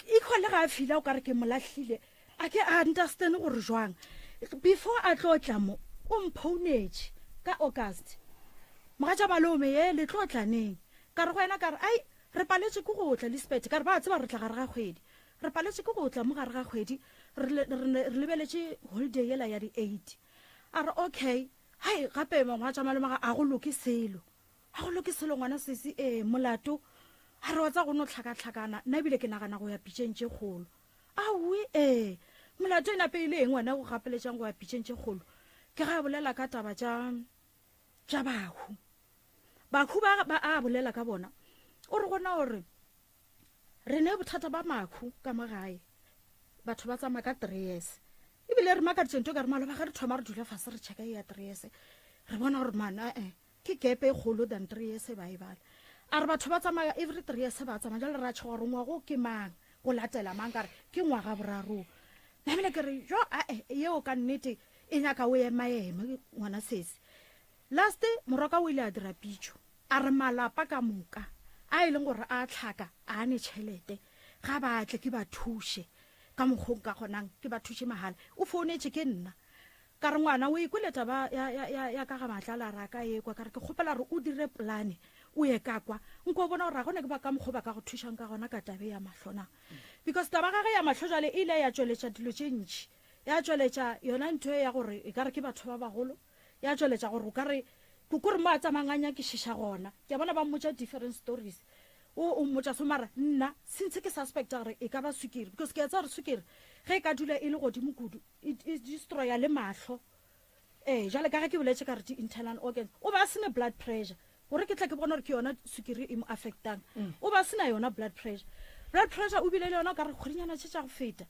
Equally ga a fila o kare ke mo lahlile, a ke a understand gore jwang. Before a tlo tla mo, o mphounetše ka August. Mogatša malome ye le tlo tla neng? Ka re go yena ka re ai re paletše ke go tla Lisbeth, ka re ba tseba re tla gare ga kgwedi. Re paletše ke go tla mo gare ga kgwedi, re re lebeletše holiday yela ya di 8. A re okay, hai gape mogatša malome ga a go loke selo. Ga go loke selo ngwana sesi ee molato a re wa tsa go no tlhakatlhakana nna ebile ke nagana go ya pitšeng tše kgolo. Aowi ee molato e nape e le eng wena go gapeletšang go ya pitšeng tše kgolo? Ke ga a bolela ka taba tša tša bahu. Bahu ba ba a bolela ka bona o re gona gore re ne bothata ba mahu ka mo gae batho ba tsamaya ka three years ebile re makaditše ntho ka re maloba ge re thoma re dula fase re checka e ya three years re bona gore man ee Ke gap e kgolo than three years ba e bala. A re batho ba tsamaya every three years ba tsamaya jale ra tšhoga gore ngwago ke mang go latela mang ka re ke ngwaga boraro. Namile ke re jo ae yeo ka nnete e nyaka o emaeme ngwana sesi. Last moroka o ile a dira pitšo a re malapa ka moka a e leng gore a tlhaka a ne tšhelete ga ba tle ke ba thuše ka mokgong ka kgonang ke ba thuše mahala. O founetše ke nna Ka re, Ngwana, o ikwele taba ya, ya, ya, ya ka ga matlala a re a ka ekwa. Ka re, Ke kgopela gore o dire polane, o ye ka kwa. Nko o bona gore ga go ne ke ba ka mokgwa o ba ka go thušang ka gona ka tabe ya mahlo na. Because taba gage ya mahlo jwale e ile ya tšweletša dilo tše ntši. Ya tšweletša yona ntho e ya gore e ka re ke batho ba bagolo. Ya tšweletša gore o ka re, ko re mo a tsamayang a nyakišiša gona. Ke a bona ba mmotša different stories. O, o mmotša so mara nna since ke suspecta gore e ka ba sukiri because ke a tseba gore sukiri ge e ka dula e le godimo kudu e, e destroya le mahlo ee jale ka ge ke boletse ka re di-internal organs o ba a sene blood pressure gore ke tla ke bona gore ke yona sukiri e mo affectang mm. o ba a sena yona blood pressure blood pressure o bile le yona o ka re kgwedinyana tše tša go feta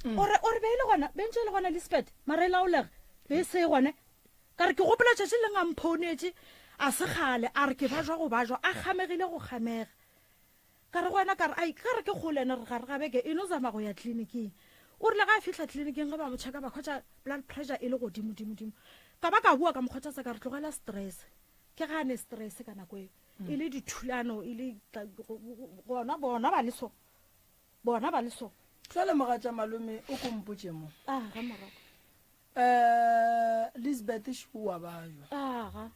mm. ore ore be e le gona be ntse e le gona lisbeth mara e laolega be e se gone ka re ke gopola tšatši leng a mphounetše a se gale a re ke bajwa go bajwa a kgamegile go kgamega Ka re go yena, ka re, Ai, ka re ke kgole ene, re gare ga beke, e no zama go ya tleliniking. O rile ge a fihla tleliniking, ge ba mo checka ba hwetša blood pressure e le godimo, dimo, dimo. Ka ba ka bua ka mo kgothatsa ka re, tlogela stress. Ke ga a ne stress ka nako eo. E le dithulano, e le gona, bona ba le so. Bona ba le so. Jwale mogatša malome o ko mpotše mo. Ah, ga morago. Um Lisbeth šoa bajwa. Aga.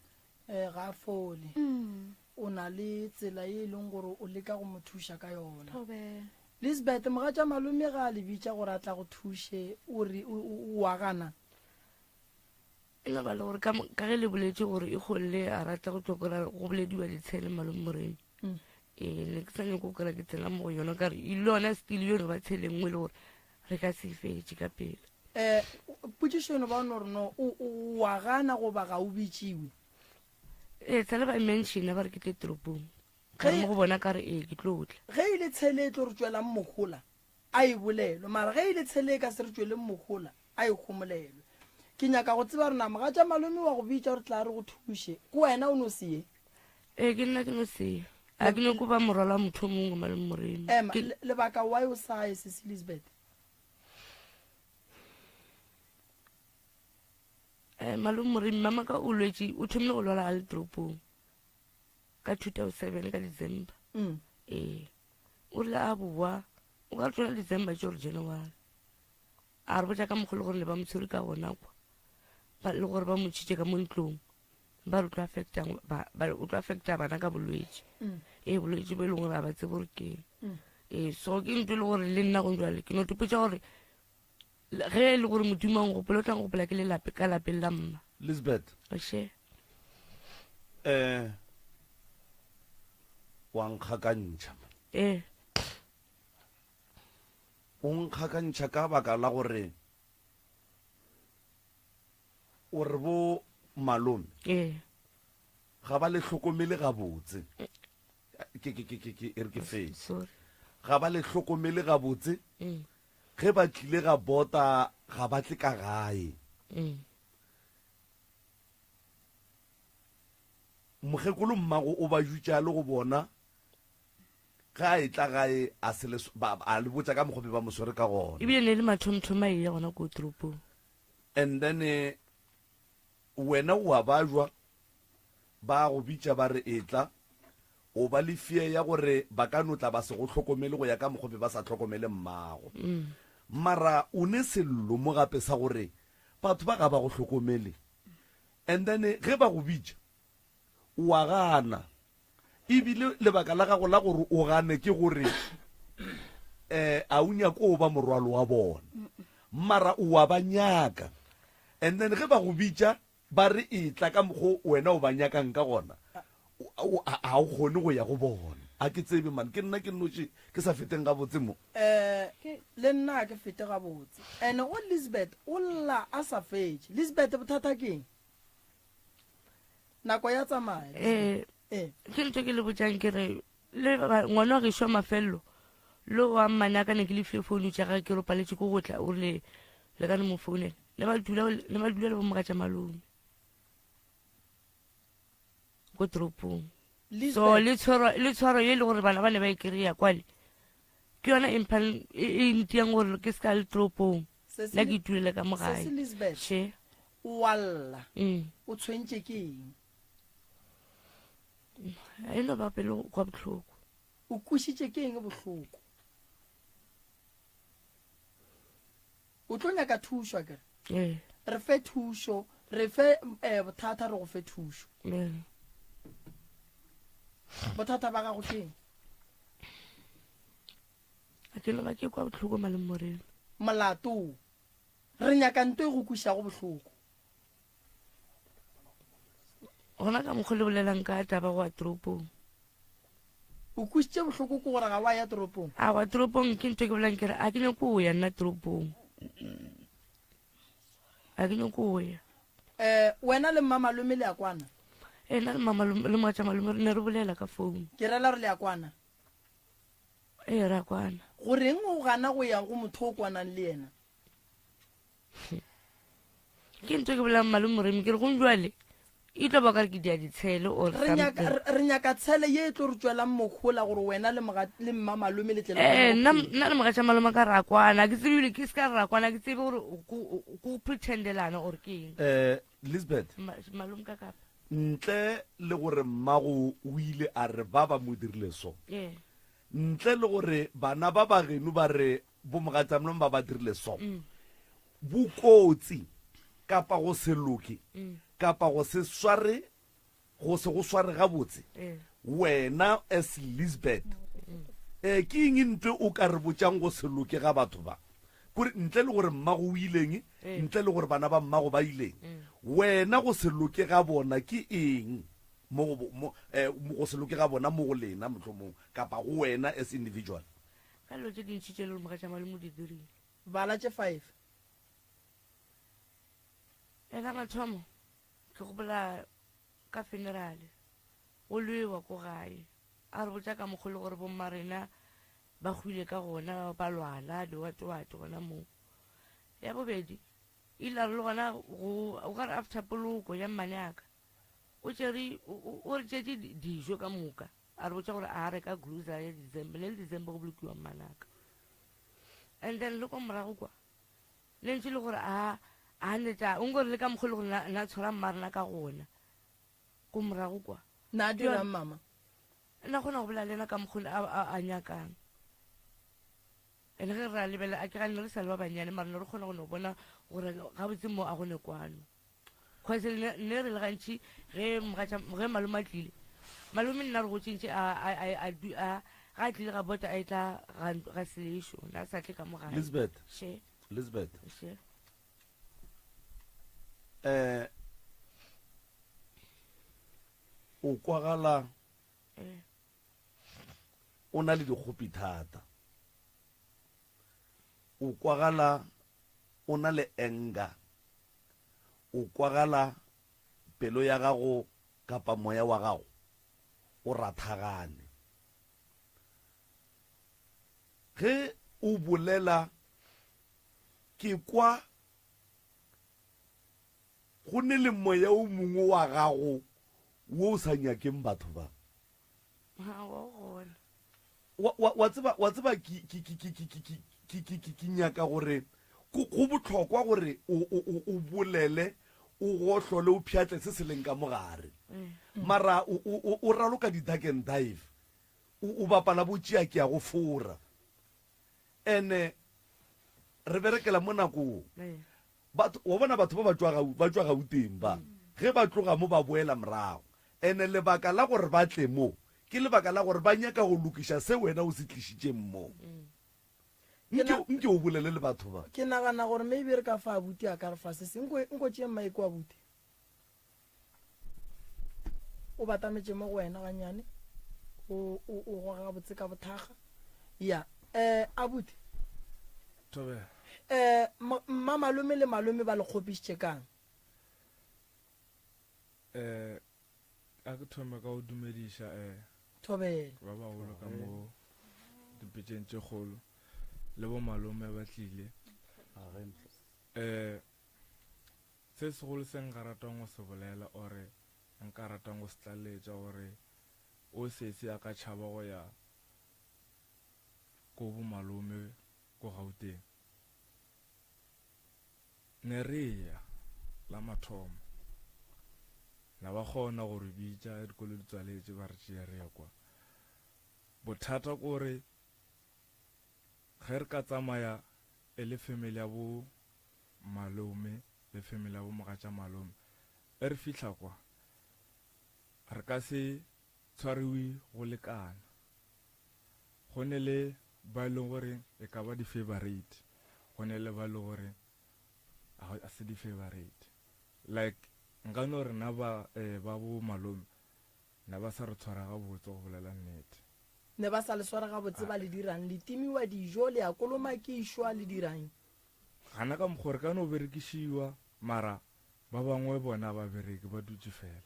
Eh, ga a fole. Mm. O na le tsela ye e leng gore o leka go mo thuša ka yona. Thobela. Lisbeth, mogatša malome ga a le bitša gore a tla go thuše, o re o, o, o a gana? E no ba le gore ka, ka ge le boletše gore e kgolle a rata go tlo kry-a go bolediwa ditshele malome Moremi. Mm. Ee, ne ke sa nyako go kry-a ke tsena mo go yona ka re e le yona still yo no ba tshele nngwe le gore re ka se e fetše ka pela. Eh, potšišo eno ba o no re no, o, o, o a gana goba ga o bitšiwe? Ee, tshele ba mentiona ba re ke tle toropong. Ka Ge mo go bona ka re ee, ke tlo tla. Ge e le tshele e tlo re tšwelang mohola, a e bolelwe, mara ge e le tshele e ka se re tšweleng mohola, a e homolelwe. Ke nyaka go tseba gore na mogatša malome wa go bitša gore tla re go thuše, ke wena o no se ye? Ee, ke nna ke no se ye. A ke nyako ba morwalo wa motho o mongwe malome Moremi. Ema, Ke- lebaka why o sa ye, Sisi Elizabeth? Eh, malome Moremi, mama ka o lwetše, o thomile go lwala a le toropong ka 2007 ka December. Mm. Ee, o rile a boa, o ka re tsona December tše gore January. A re botša ka mokgwa le gore ne ba mo tshwere ka gona kwa, ba le gore ba mo tšhitše ka mo ntlong, ba re o tlo affecta, ba, ba, o tlo affecta bana ka bolwetši. Mm. Ee, bolwetši bo e leng gore ga ba tsebe gore ke eng. Mm. Ee, so ke ntho e le gore le nna go jwale ke no topetša gore ge e le gore Modimo a nkgopola, o tla nkgopola ke le lape, ka lapeng la mma. Lisbeth. Oše. Eh, wa nkgakantšha. Ee. O nkgakantšha ka baka la gore o re bo malome Ee. ga ba le hlokomele gabotse. Ke, ke, ke, ke, ke, e re ke fetše. Sorry. Ga ba le hlokomele gabotse. Mm. Ge ba tlile ga bota ga ba tle ka gae. Mm. Mokgekolo mmago o ba jutša le go bona ge a etla gae a se le, ba, a le botša ka mokgwa be ba mo swere ka gona. Ebile ne e le mathomothomo a eya gona ko toropong. And then eh, wena o a bajwa, ba go bitša ba re etla, o ba le fear ya gore ba ka no tla ba se go hlokomele go ya ka mokgwa be ba sa hlokomele mmago. Mara o ne sello mo gape sa gore batho ba ga ba go hlokomele. And then ge ba go bitša o a gana. Ebile lebaka la gago la gore o gane ke gore um a o nyake o ba morwalo wa bona. Mara o a ba nyaka. And then ge ba go bitša ba re etla ka mokgo wena o ba nyakang ka gona, a o kgone go ya go bona. A ke tsebe man, ke nna ke nnoši ke sa feteng gabotse mo. Um le nna a ke fete gabotse. And o Lisbeth o lla a sa fetše. Lisbeth bothata ke eng? Nako ya tsamaya. Eh, Eh. ke ntho ke le botšang ke re le ngwana wa gešo wa mafelelo le wa mmane a ka ne ke le file founu tša gage ke re o paletše ke go tla o rile le ka no mo founela ne ba dula ne ba dula le bomogatša malome ko toropong so le tshwaro le tshwaro ye le gore bana ba ne ba e kry-a kwale ke yona e mphang e e ntiang gore ke se ka le toropong nna ke itulele ka mo gae Sesi Lisbeth she o a lla mm. o tshwentše ke eng e no ba pelo kwa bohloko o kwešitše ke eng bohloko o tlo nyaka thušo akere ee re fe thušo re fe eh, bothata re go fe thušo ee bothata ba gago ke eng a ke no ba ke kwa bohloko malome morena molato Re nyaka nto e go kwešago bohloko. Gona ka mokgwa le bolelang ka taba go ya toropong. O kwešitše bohloko ke gore ga wa ya toropong? A wa toropong ke ntho ke bolelang ke re a ke nyako go ya nna toropong. A ke nyako go ya. Eh, wena le mmamalome le a kwana? Ee, nna le mmamalome le mogatšamalome re ne re bolela ka founu. Ke rela gore le a kwana? Ee, ra kwana. Goreng o gana go ya go motho o kwanang le yena? Ke ntho ke bolelang malome Moremi ke re gong jwale e tlo ba ka re ke dia ditshele or Re nyaka, something. re, re nyaka tshele ye e tlo re tšwelang mohola gore wena le moga, le mma malome le tle le Eh, kgone go nna phela. nna le mogatša malome ka ra kwana ke tsebe ebile ke se ka ra kwana ke tsebe gore go go pretendelana or ke eng Eh, Lisbeth, Ma- malome ka kapa ntle le gore mmago o ile a re ba ba mo dirile so, ee ntle le gore bana ba ba geno ba re bomogatšamolome ba ba dirile so, bokotsi. Kapa go se loke, kapa go se sware, go se go sware gabotse, wena as Lisbeth, eh, ke eng ntwe o ka re botšang go se loke ga batho ba? Kore ntle le gore mmago o ileng, ntle le gore bana ba mmago ba ileng, wena go se loke ga bona ke eng mo go, mo, eh, go se loke ga bona mo go lena mohlomong, kapa go wena as individual? Ka dilo tše dintši tše le gore mogatša malome o di dirile. Bala tše five. La mathomo ke gopola ka funerale go lwewa ko gae a re botša ka mokgwa le gore bomma rena ba hwile ka gona ba lwala diwatewate gona moo. Ya bobedi ile a re le gona go o ka re after poloko ya mmane aka o tšere o re tšetše dijo ka moka a re botša gore a reka grocery ya December le le December go bolokiwa mmanaka and then le kwa morago kwa Le ntše le gore a a neta o nkore le ka mokgwa le gore na na tshwara mma rena ka gona ko morago kwa. Na dirang mama? Na kgona go bolela le yena ka mokgwa a a a nyakang. Ene ge re a lebelela a ke gane re sa le ba bannyane mara ne re kgona go no bona gore gabotse mo a go ne kwano. Cause ne ne re le gantši ge mogatša ge malome a tlile malome nna re gotše ntše a a a a a ga a tlile ga bota a etla ga ga selešo na sa tle ka mo gae. Lisbeth. She. Lisbeth. She. Eh o kwagala eh. o na le dikgopi thata. O kwagala o na le anger. O kwagala pelo ya gago kapa moya wa gago o rathagane. Ge o bolela ke kwa go ne le moya o mongwe wa gago wo o sa nyakeng batho ba. Wa, wa, wa tseba, wa tseba ke, ke, ke, ke, ke, ke, ke, ke, ke, ke, ke nyaka gore go, go bohlokwa gore o, o, o, o bolele, o gohlole, o pšhatle se se leng ka mogare. Mara o, o, o, o raloka di-duck and dive, o, o bapala bo tšea ke ya go fora. Ene re berekela mo nakong. Batho, wa bona batho ba ba tšwa Gau, ba tšwa Gauteng ba, ge ba tloga mo ba boela morago. Ene lebaka la gore ba tle mo, ke lebaka la gore ba nyaka go lokiša se wena o se tlišitšeng mo. Nke, nke o bolele le batho ba. Ke nagana gore maybe re ka fa abuti a ka re fa se seng. Nko, nko tšee mic wa abuti. O batametše mo go wena gannyane. O, o, o goga gabotse ka bothakga. Ya. Eh, abuti. Thobela. Eh, mma malome le malome ba le kgopišitše kang? Eh, a ke thome ka go dumediša eh Thobela. Ba bagolo ka mo dipitšeng tše kgolo le bo malome ba tlile. Eh, Se segolo se nka ratang go se bolela or nka ratang go se tlaleletša gore o sesi a ka tšhaba go ya ko bo malome ko Gauteng. Ne re eya la mathomo na ba kgona go re bitša ge dikolo di tswaletše ba re tšea re ye kwa. Bothata kore ge re ka tsamaya e le family ya bo malome le family ya bo mogatša malome e re fihla kwa re ka se tshwariwe go lekana go ne le ba e leng gore e ka ba di-favorite go ne le ba e leng gore a se di-favorite like nka no re na ba eh, ba bo malome ne ba sa re tshwara gabotse go bolela nnete Ne ba sa le swara gabotse ba le dirang le timiwa dijo le ya kolomakišwa le dirang Gana ka mokgo re ka no berekišiwa mara ba bangwe bona ba bereke ba dutše fela.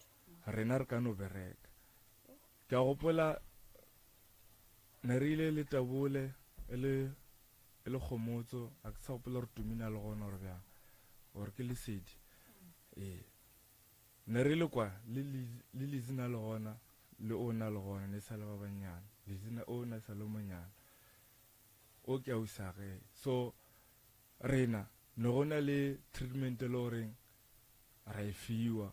Rena re ka no bereka. Ke a gopola ne re ile le Tabole e le e le Kgomotso a ke sa gopola gore Tumi na le gona gore bjang or ke Lesedi. Ee. Ne re le kwa le le Lizzy na le gona le o na le gona ne sa le ba bannyane. Lizzy na o na sa le monyane. O ke ausage. So rena ne go na le treatment e le goreng ra e fiwa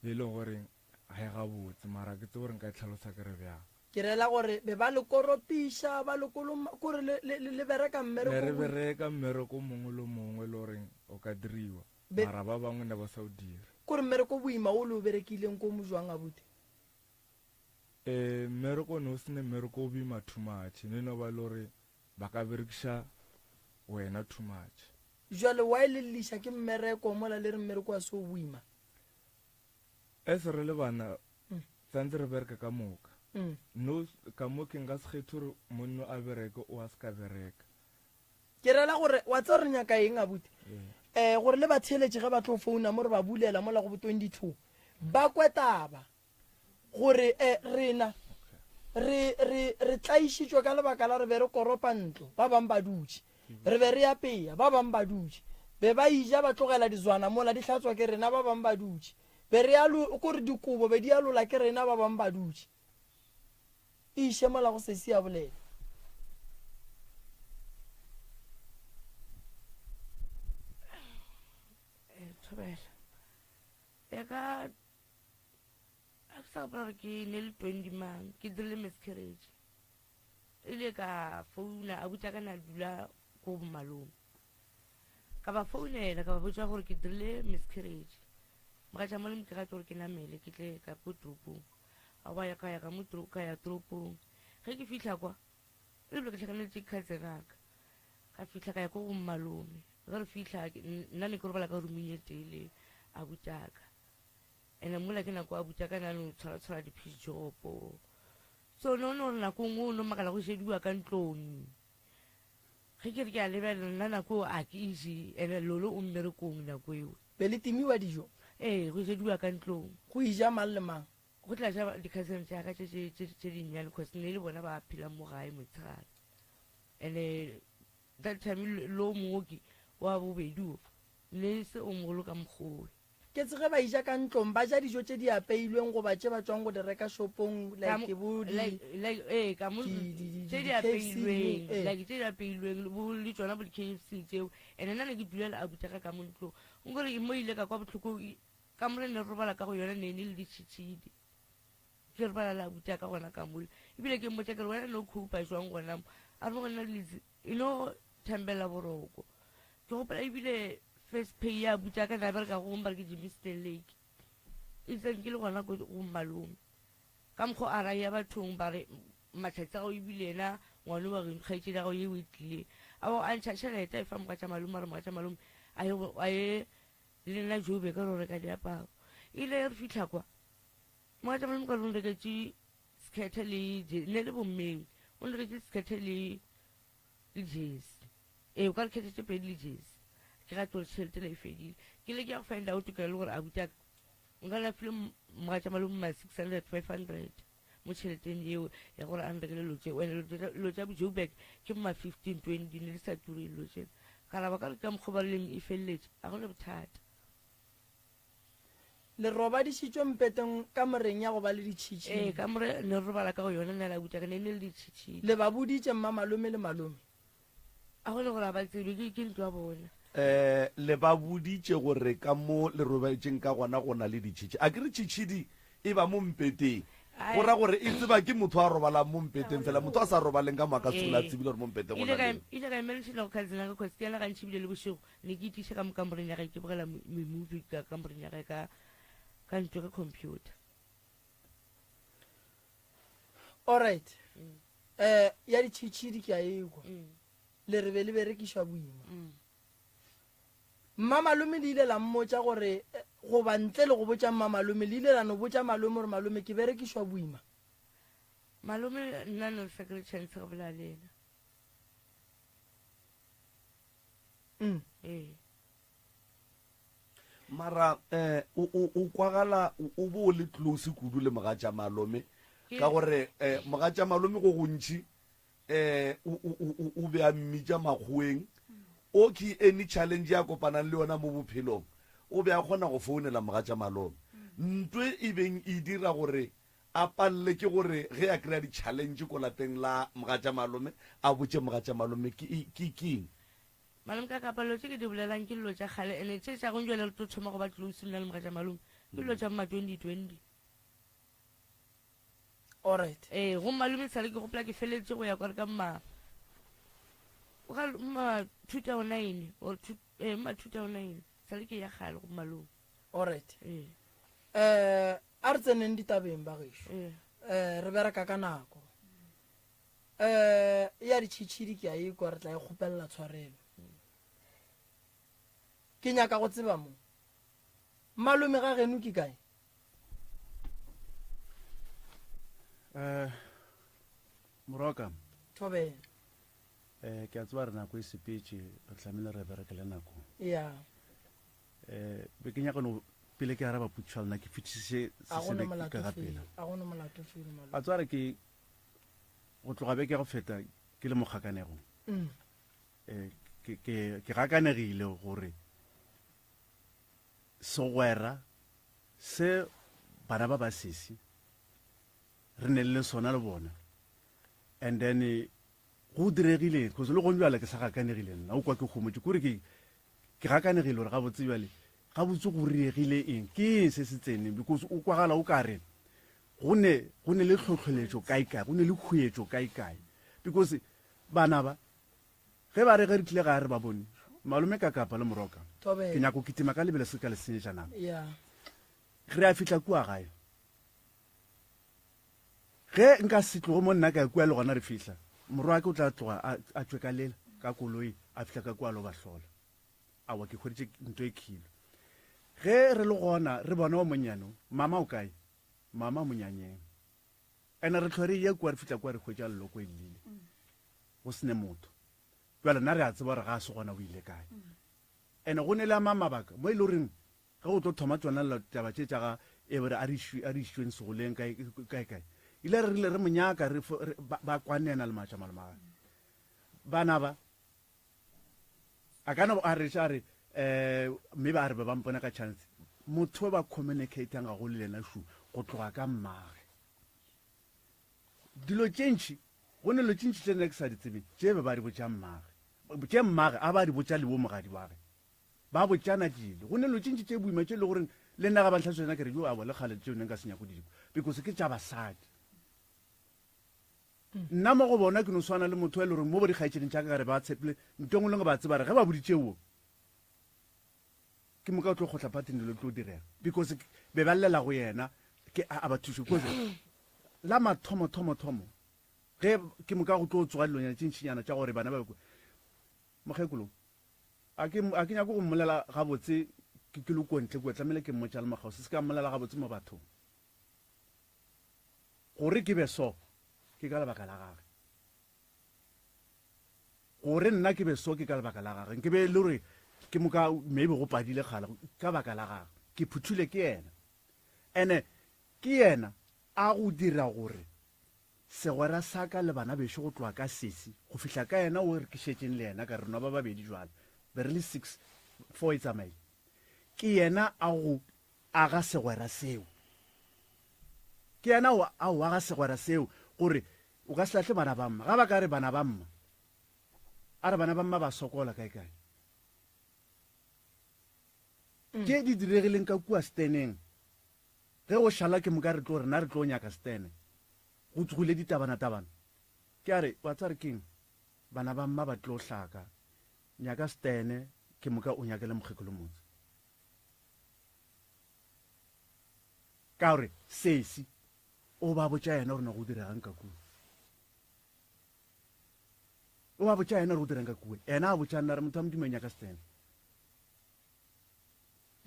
e leng goreng ga e gabotse mara ke tsebe gore nka e tlhalosa ke re bjang. Ke rela gore be ba le koropiša, ba le koloma, kore le, le, le bereka mmereko. Ne re bereka mmereko o mongwe le o mongwe e le goreng o ka diriwa. Mara ba bangwe ne ba sa o dire. Kore mmereko boima o le o berekileng ko mojwang abuti? Eh, mmereko ne o sene mmereko o boima too much, ne no ba le gore ba ka berekiša wena too much. Jwale why le lliša ke mmereko mola le re mmereko a se o boima? As re le bana tsantse re bereka ka moka. No ka mo ke nka se kgethe gore monno a bereke o a se ka bereka. Ke rela gore wa tseba re nyaka eng abuti? Eh gore le batheeletši ge ba tlo founa mo re ba bulela mola go bo 22 ba kwe taba gore eh rena re re re tlaišitšwe ka lebaka la re be re koropa ntlo ba bang ba dutše re be re apea ba bang ba dutše be ba ija ba tlogela dizwana mola di hlatswa ke rena ba bang ba dutše be re alo kore dikobo be di alola ke rena ba bang ba dutše E iše mola go sesi a bolela. Eh, thobela ya ka a ke sa gopola gore ke ne le twenty mang ke dirile miscarriage ile ka founa a botša ka na dula ko bomalome Ka ba founela ka ba botša gore ke dirile miscarriage. Mogatša malome ke rate gore ke namele ke tle ka ko toropong. A ba ya ka ya ka mo ka ya toropong. Ge ke fihla kwa ebile ke tlhakanetše cousin ya ka. Ka fihla ka ya ko go mmalome. Ge re fihla nna ne ke robala ka rooming e tee le abutaka. Ene mola ke nako abutaka na no tshwara tshwara di-piece job-o. So no no re nako nngwe o no makala go šediwa ka ntlong. Ge ke re ke a lebelela, nna nako eo a ke je, ene Lolo o mmerekong nako eo. Be le timiwa dijo? Ee, go jediwa ka ntlong. Go ija mang le mang? Go tla ja di-cousin tša ka tše tše tše dinnyane cause ne e le bona ba phelang mo gae motshegare. Ene that time lo mongwe ke wa bobedi o ne e se o mogolo ka mokgowe. Ke tse ge ba ija ka ntlong, ba ja dijo tše di apeilweng goba tše ba tšwang go di reka shopong like bo di, Like, like, ee, ka mo, di, di, di, tše di di KFC, apeilweng, ee. like tše di apeilweng, le bo, le tšona bo di-K_F_C tšeo. And-e nna ne ke dula le abuti ka ka mo ntlong. Nkore mo ile ka kwa bohloko, kamore ne re robala ka go yona ne e le ditšhitšhidi. Ke robala le abuti ka gona ka mola. Ebile ke mmotša ke re wena ne o copa jwang gona mo? A re mo go nna Lizzy, E no thembela boroko. Ke gopola ebile first pay ya abuti ya ka na bereka go mara ke Germiston Lake. E tseng ke le gona ko go malome. Ka mokgo a ra ya bathong ba re mahlatsi a gago ebile yena ngwane wa geno kgaetšedi ya gago yeo e tlile. A bo a ntšha tšhelete a e fa mogatša malome a re mogatša malome a ye a ye le nna Joburg re yo reka diaparo. Ile re fihla kwa mogatša malome ka re o nreketše sekhethe le ne le bommeng o nreketše sekhethe le le jesi ee o ka re khethe tše pedi le jesi ke ga tore tšhelete le e fedile ke le ke ya go find out ka le gore abuti aka nka na file mogatša malome ma 600 500 mo tšheleteng eo ya gore a nrekele lo tše wena lo tša joburg ke ma 15 20 ne di sa ture lo tše ka raba ka re ka mokgwa ba leng e feleletše a gona bothata Le robadišitšwe mpeteng kamoreng ya go ba le ditšhitšhidi. Ee, kamore ne re robala ka go yona nna le abuti ka ne ne le ditšhitšhidi. Le ba boditše mmamalome le malome? A go le gore a ba tsebe, ke, ke ntlo ya bona. Eh, le ba boditše gore ka mo le robetšeng ka gona go na le ditšhitšhi. A ke re tšhitšhidi e ba mo mpeteng. Go ra gore e tseba ke motho a robalang mo mpeteng fela, motho a sa robaleng ka mo a ka se hlole a tsebile gore mo mpeteng go na le eng. Ile ka emeletšela go cousin ya ka cause ke yena gantši ebile le bošego Ne ke itiša ka mo kamoreng ya gae ke bogela memovie ka kamoreng ya gae ka ka ntlo ka computer. Alright. Mm. Eh ya ditšhitšhidi ke a ekwa. Mm. Le re be le berekišwa boima. Mm. Mma malome le ile la mmotša gore eh, goba ntle le go botša mma malome le ile la no botša malome gore malome ke berekišwa boima. Malome nna no sa kry chance go bolela le yena. Mm. Ee. Mara eh o o o kwagala o bo o le close kudu le mogatša malome ka gore eh mogatša malome go gontši eh o o o be a mmitša makgoweng o ke any challenge ya kopanang le yona mo bophelong o be a kgona go founela mogatša malome ntwe e beng e dira gore A palele ke gore ge a kry-a di-challenge ko lapeng la mogatša malome, a botše mogatša malome ke, ke, ke eng. Malome ka kapa dilo tše ke di bolelang ke dilo tša kgale ene tše tša gong jwale re tlo thoma go ba close nna le mogatša malome ke dilo tša ma 2020. Alright. Ee, go malome sale ke gopola ke feletše go ya kwa re ka ma ga ma 2009 or two, eh, ma 2009. Sale ke ya kgale go malome. Alright. Ee. Eh, a re tseneng ditabeng ba gešo. Ee. Eh, re bereka ka nako. Eh, ya ditšhitšhidi ke a ikwa re tla e kgopelela tshwarelo. Ke nyaka go tseba mo. Malome ga geno ke kae? Eh, Moroka. Thobela. Eh, ke a tseba re nako e sepetše, re tlamehile re berekele nako. Ya. Eh, be ke nyaka no pele ke araba potšišo ya lena ke fetišiše se A se gona be molato ka ga felo. pela. A gona molato felo malome. A tseba re ke go tloga beke ya go feta ke le mo kgakanegong. Mm. Eh, ke ke ke gakanegile gore segwera se bana ba ba sesi re ne le sona le bona and then go diregile cause le gong bjale ke sa gakanegile nna o kwa ke gomotše kore ke ke gakanegile gore gabotse bjale gabotse go riegile eng ke eng se se tseneng because o kwagala o kare go ne go ne le tlhotlholetšo kae kae go ne le khuetšo kae kae because bana ba ge ba re ge re tlile ga re ba bone malome ka kapa le moroka ke nyako kitima ka lebelo se ka le senyetša nako re a fihla kua gae Ge nka se tloge mo nna ka ya kua le gona re fihla, morwake o tla tloga a, a tšwe ka lela, ka koloi, a fihla ka kua a lo ba hlola. Aowa, ke hweditše nto e khilo. Ge re le gona re bona o monnyane o, mama o kae? Mama monyanyeng. Ene re hlwe re eya kua re fihla kua re hwetša leloko e llile. Go se ne motho. Bjale nna re a tseba gore ga a se gona o ile kae. Ene go ne le a mang mabaka mo e le goreng Ge go tlo thoma tšona lla taba tše tša ga Ebere a re išwe, a re išweng segoleng kae, kae, kae. Ile re rile re mo nyaka, re, re, ba, ba kwane yena le matša malomagwe. Bana ba, a ka no a re, a re, eh, maybe a re be ba mpona ka chance. Motho ba communicatang gagolo le yena šu, go tloga ka mmage. Dilo tše ntši, go ne dilo tše ntši tše nna ke sa di tsebeng, tše be ba di botša mmage. Tše mmage a ba di botša le wo mogadi wa ge. Ba botšana dilo. Go ne dilo tše ntši tše boima tše e le goreng le nna ga ba ntlhalosetša tsona ke re yo aowa le kgale tšeo ne nka se nyake go di kwa because ke tša basadi. Nna mo go bona ke no swana le motho e le goreng mo bo dikgaetšeding tša ka ka re ba tshepile nto nngwe le nngwe ba tseba re ge ba boditše wo ke moka o tlo kgotla phathing dilo di tlo direga because be ba llela go yena ke a ba thuše because la mathomo thomo thomo ge ke moka go tlo tsoga dilonyana tše ntšinyana tša gore bana ba be mokgekolo A ke, a ke nyake go mmolela gabotse ke, ke le ko ntle kua, tlamehile ke mmotša le mokgauswi, se ka mmolela gabotse mo bathong. Gore ke be so, ke ka lebaka la gage. Gore nna ke be so, ke ka lebaka la gage. Nke be e le gore ke moka maybe go padile kgale, ka baka la gage. Ke phuthile ke yena. Ene ke yena a go dira gore Segwera sa ka le bana bešo go tloga ka sesi go fihla ka yena o re ke šetšeng le yena ka re nwa ba babedi jwale be re le six four e tsamaile ke yena a go aga segwera seo ke yena o a o aga segwera seo gore o ka se lahle bana ba mma ga ba ka re bana ba mma a re bana ba mma ba sokola kae kae tše di diregileng ka kua steneng Ge go šala ke moka re tlo rena re tlo nyaka Stene. Go tsogile ditabanatabana. Ke a re, wa tseba re keng? Bana ba mma ba tlo hlaka. Nyaka Stene ke moka o nyake le mokgekolo Motse. Ka gore sesi o ba botša yena gore na go diregang ka kua. O ba botša yena gore go dirang ka kua. Yena a botša nna re motho wa Modimo nyaka Stene.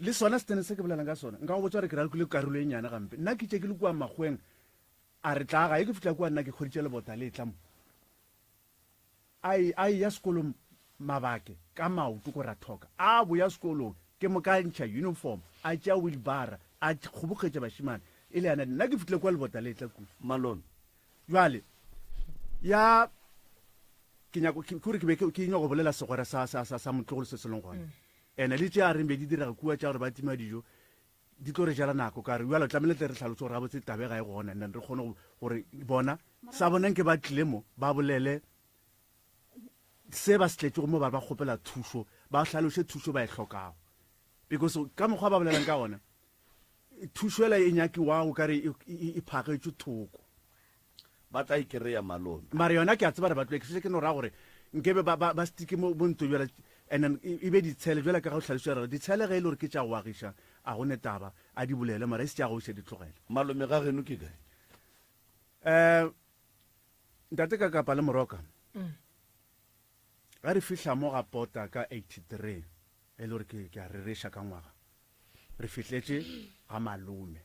Le sona setene se ke bolelang ka sona, nka go botša gore ke ralokile karolo e nnyane gampe. Nna ke tše ke le kua makgoweng, a re tla gae, ke fihla kua nna ke hweditše lebota le etla mo. A e, a eya sekolong mabake ka maoto ko Rathoka. A boya sekolong, ke moka a ntšha uniform, a tšea wheelbarra, a kgoboketša bašemane. E le yana, nna ke fihlile kua lebota le etla kua. Malome. Bjale, ya, ke nyako, ke, ke gore ke be ke, ke nyako bolela segwera sa, sa, sa, sa motlogolo se se leng gona. Ene le tše a reng be di direga kua tša gore ba tima dijo, di tlo re jela nako ka re bjalo tlamehile tle re hlalose gore gabotse tabe ga e gona and then re kgone gore bona sa bona nke ba tlile mo ba bolele se ba se tletšego mo ba ba kgopela thušo ba hlaloše thušo ba e hlokago because ka mokgwa ba bolelang ka gona thušo ela e nyakiwago ka re e, e, e phagetšwe thoko Ba tla e kereya malome. Mara yona ke a tseba re ba tlo e ke šetše ke no ra gore nkebe ba ba ba stike mo mo ntlo bjala. And then e e be ditshele jwale ka ga o hlalošitše gore ditshele ge e le gore ke tša go agiša a go ne taba a di bolele mara e se tša go iša di tlogele. Malome ga geno ke kae? Um ntate ka kapa le moroka ga re fihla mo ga pota ka 83 e le gore ke ke a rereša ka ngwaga re fihletše ga malome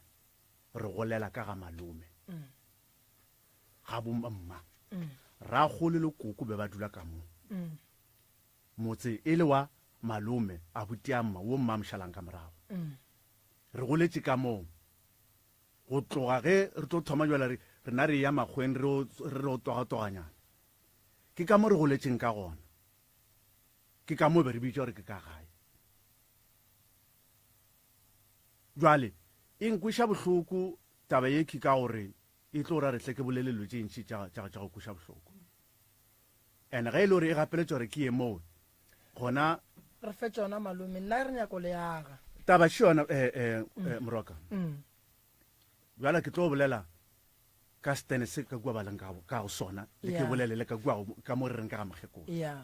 re golela ka ga malome ga bo mma rakgolo le koko be ba dula ka mo motse e le wa malome abuti a mma wo mma a mo šalang ka morago re goletše ka moo go tloga ge re tlo thoma jwale re rena re ya makgweng re re re togatoganyana ke ka mo re goletšeng ka gona ke ka mo be re bitša gore ke ka gae jwale e nkweša bohloko taba ye ke ka gore e tlo ra re tle ke bolele dilo tše ntši tša tša tša go kweša bohloko and ge e le gore e gapeletša gore ke ye moo gona re fe tšona malome nna re nyako le aga taba še yona eh, eh, eh, moroka Mm. bjala ke tlo bolela ka stene se ka kua ba leng ka go- ka go sona le ke Yeah. bolele le ka kua go- ka mo re reng ka ga mokgekolo ya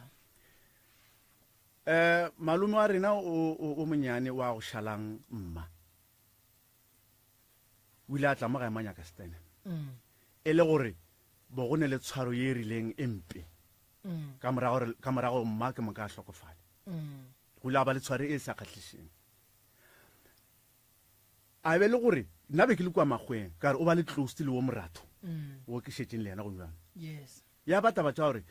um malome wa rena o o- o monyane wa go šalang mma o ile a tla mo gae manyaka stene Mm. e le gore bo go ne le tshwaro ye e rileng e mpe Mm. ka morago re- ka morago mma ke moka a hlokofale Mm. go ile a ba le tshwaro e sa kgahlišeng a be le gore nna be ke le kua makgweng ka re o ba le close le wo moratho Mm. wo ke šetšeng le yena go bjang yes ya ba taba tša gore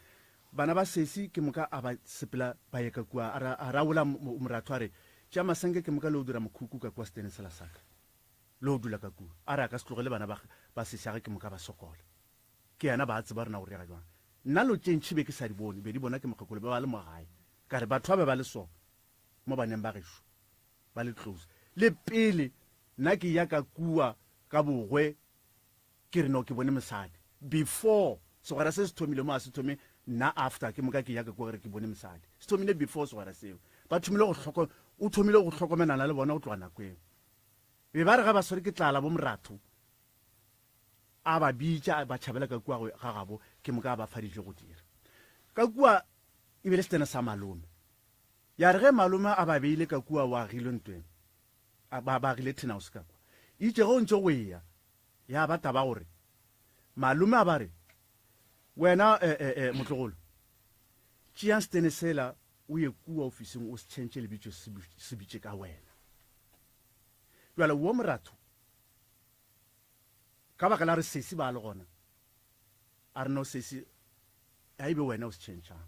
bana ba sesi ke moka a ba sepela ba ye ka kua a ra- a raola mo- moratho a re tša masenke ke moka le o dira mokhukhu ka kua setene sela saka le o dula ka kua a re a ka se tlogele bana ba ba sesi age ke moka ba sokola ke yena ba tseba rena gore ya jwang nna lo tše ntšhi be ke sa di bone be di bona ke mokgekolo be ba le mo gae ka re batho ba be ba le so mo baneng ba gešo ba le close le pele nna ke ya ka kua ka bogwe ke re no ke bone mosadi before segwera se se thomile mo a se thome nna after ke moka ke ya ka kua gore ke bone mosadi se thomile before segwera seo ba thomile go hloko o thomile go hlokomelana le bona go tloga nako eo be ba re ga ba swere ke tlala bo moratho a ba bitša ba tšhabela ka kua ga gabo ke moka a ba fa dijo go dira ka kua e be le setene sa malome ya re ge malome a ba beile ka kua o agile ntweng ba ba agile tin house ka kwa itše ge o ntse go eya ya ba taba gore malome a ba re wena eh, eh, eh, motlogolo tšeang setene sela o ye kua ofising o se tšhentšhe lebitso se bitše ka wena jale wo moratho ka baka la re sesi ba le gona a re no sesi a e be wena o se tšhentšhang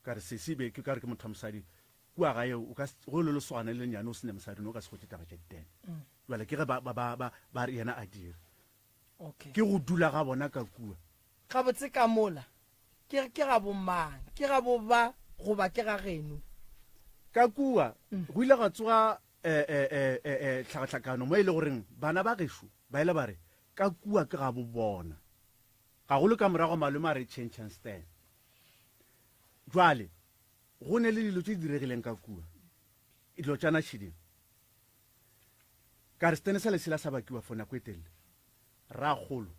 ka re sesi be ke ka re ke motho wa mosadi kua gae o ka go le lesogana le lenyane o se ne mosadi no o ka se gotse taba tša ditene mm. jale ke ge ba, ba, ba, ba, ba re yena a dire okay. ke go dula ga bona ka kua gabotse ka mola ke ke ga bomang ke ga bo ba goba ke ga geno ka kua mm. go ile ga tsoga eh, eh, eh, eh, eh, tlhakatlhakano mo e le goreng bana ba gešo ba ile ba re ka kua ke ga bo bona gagolo ka morago malome a re change stand jwale go ne le dilo tse di diregileng ka kua dilo tša našeding ka re setene sa lesela sa bakiwa for nako e telele rakgolo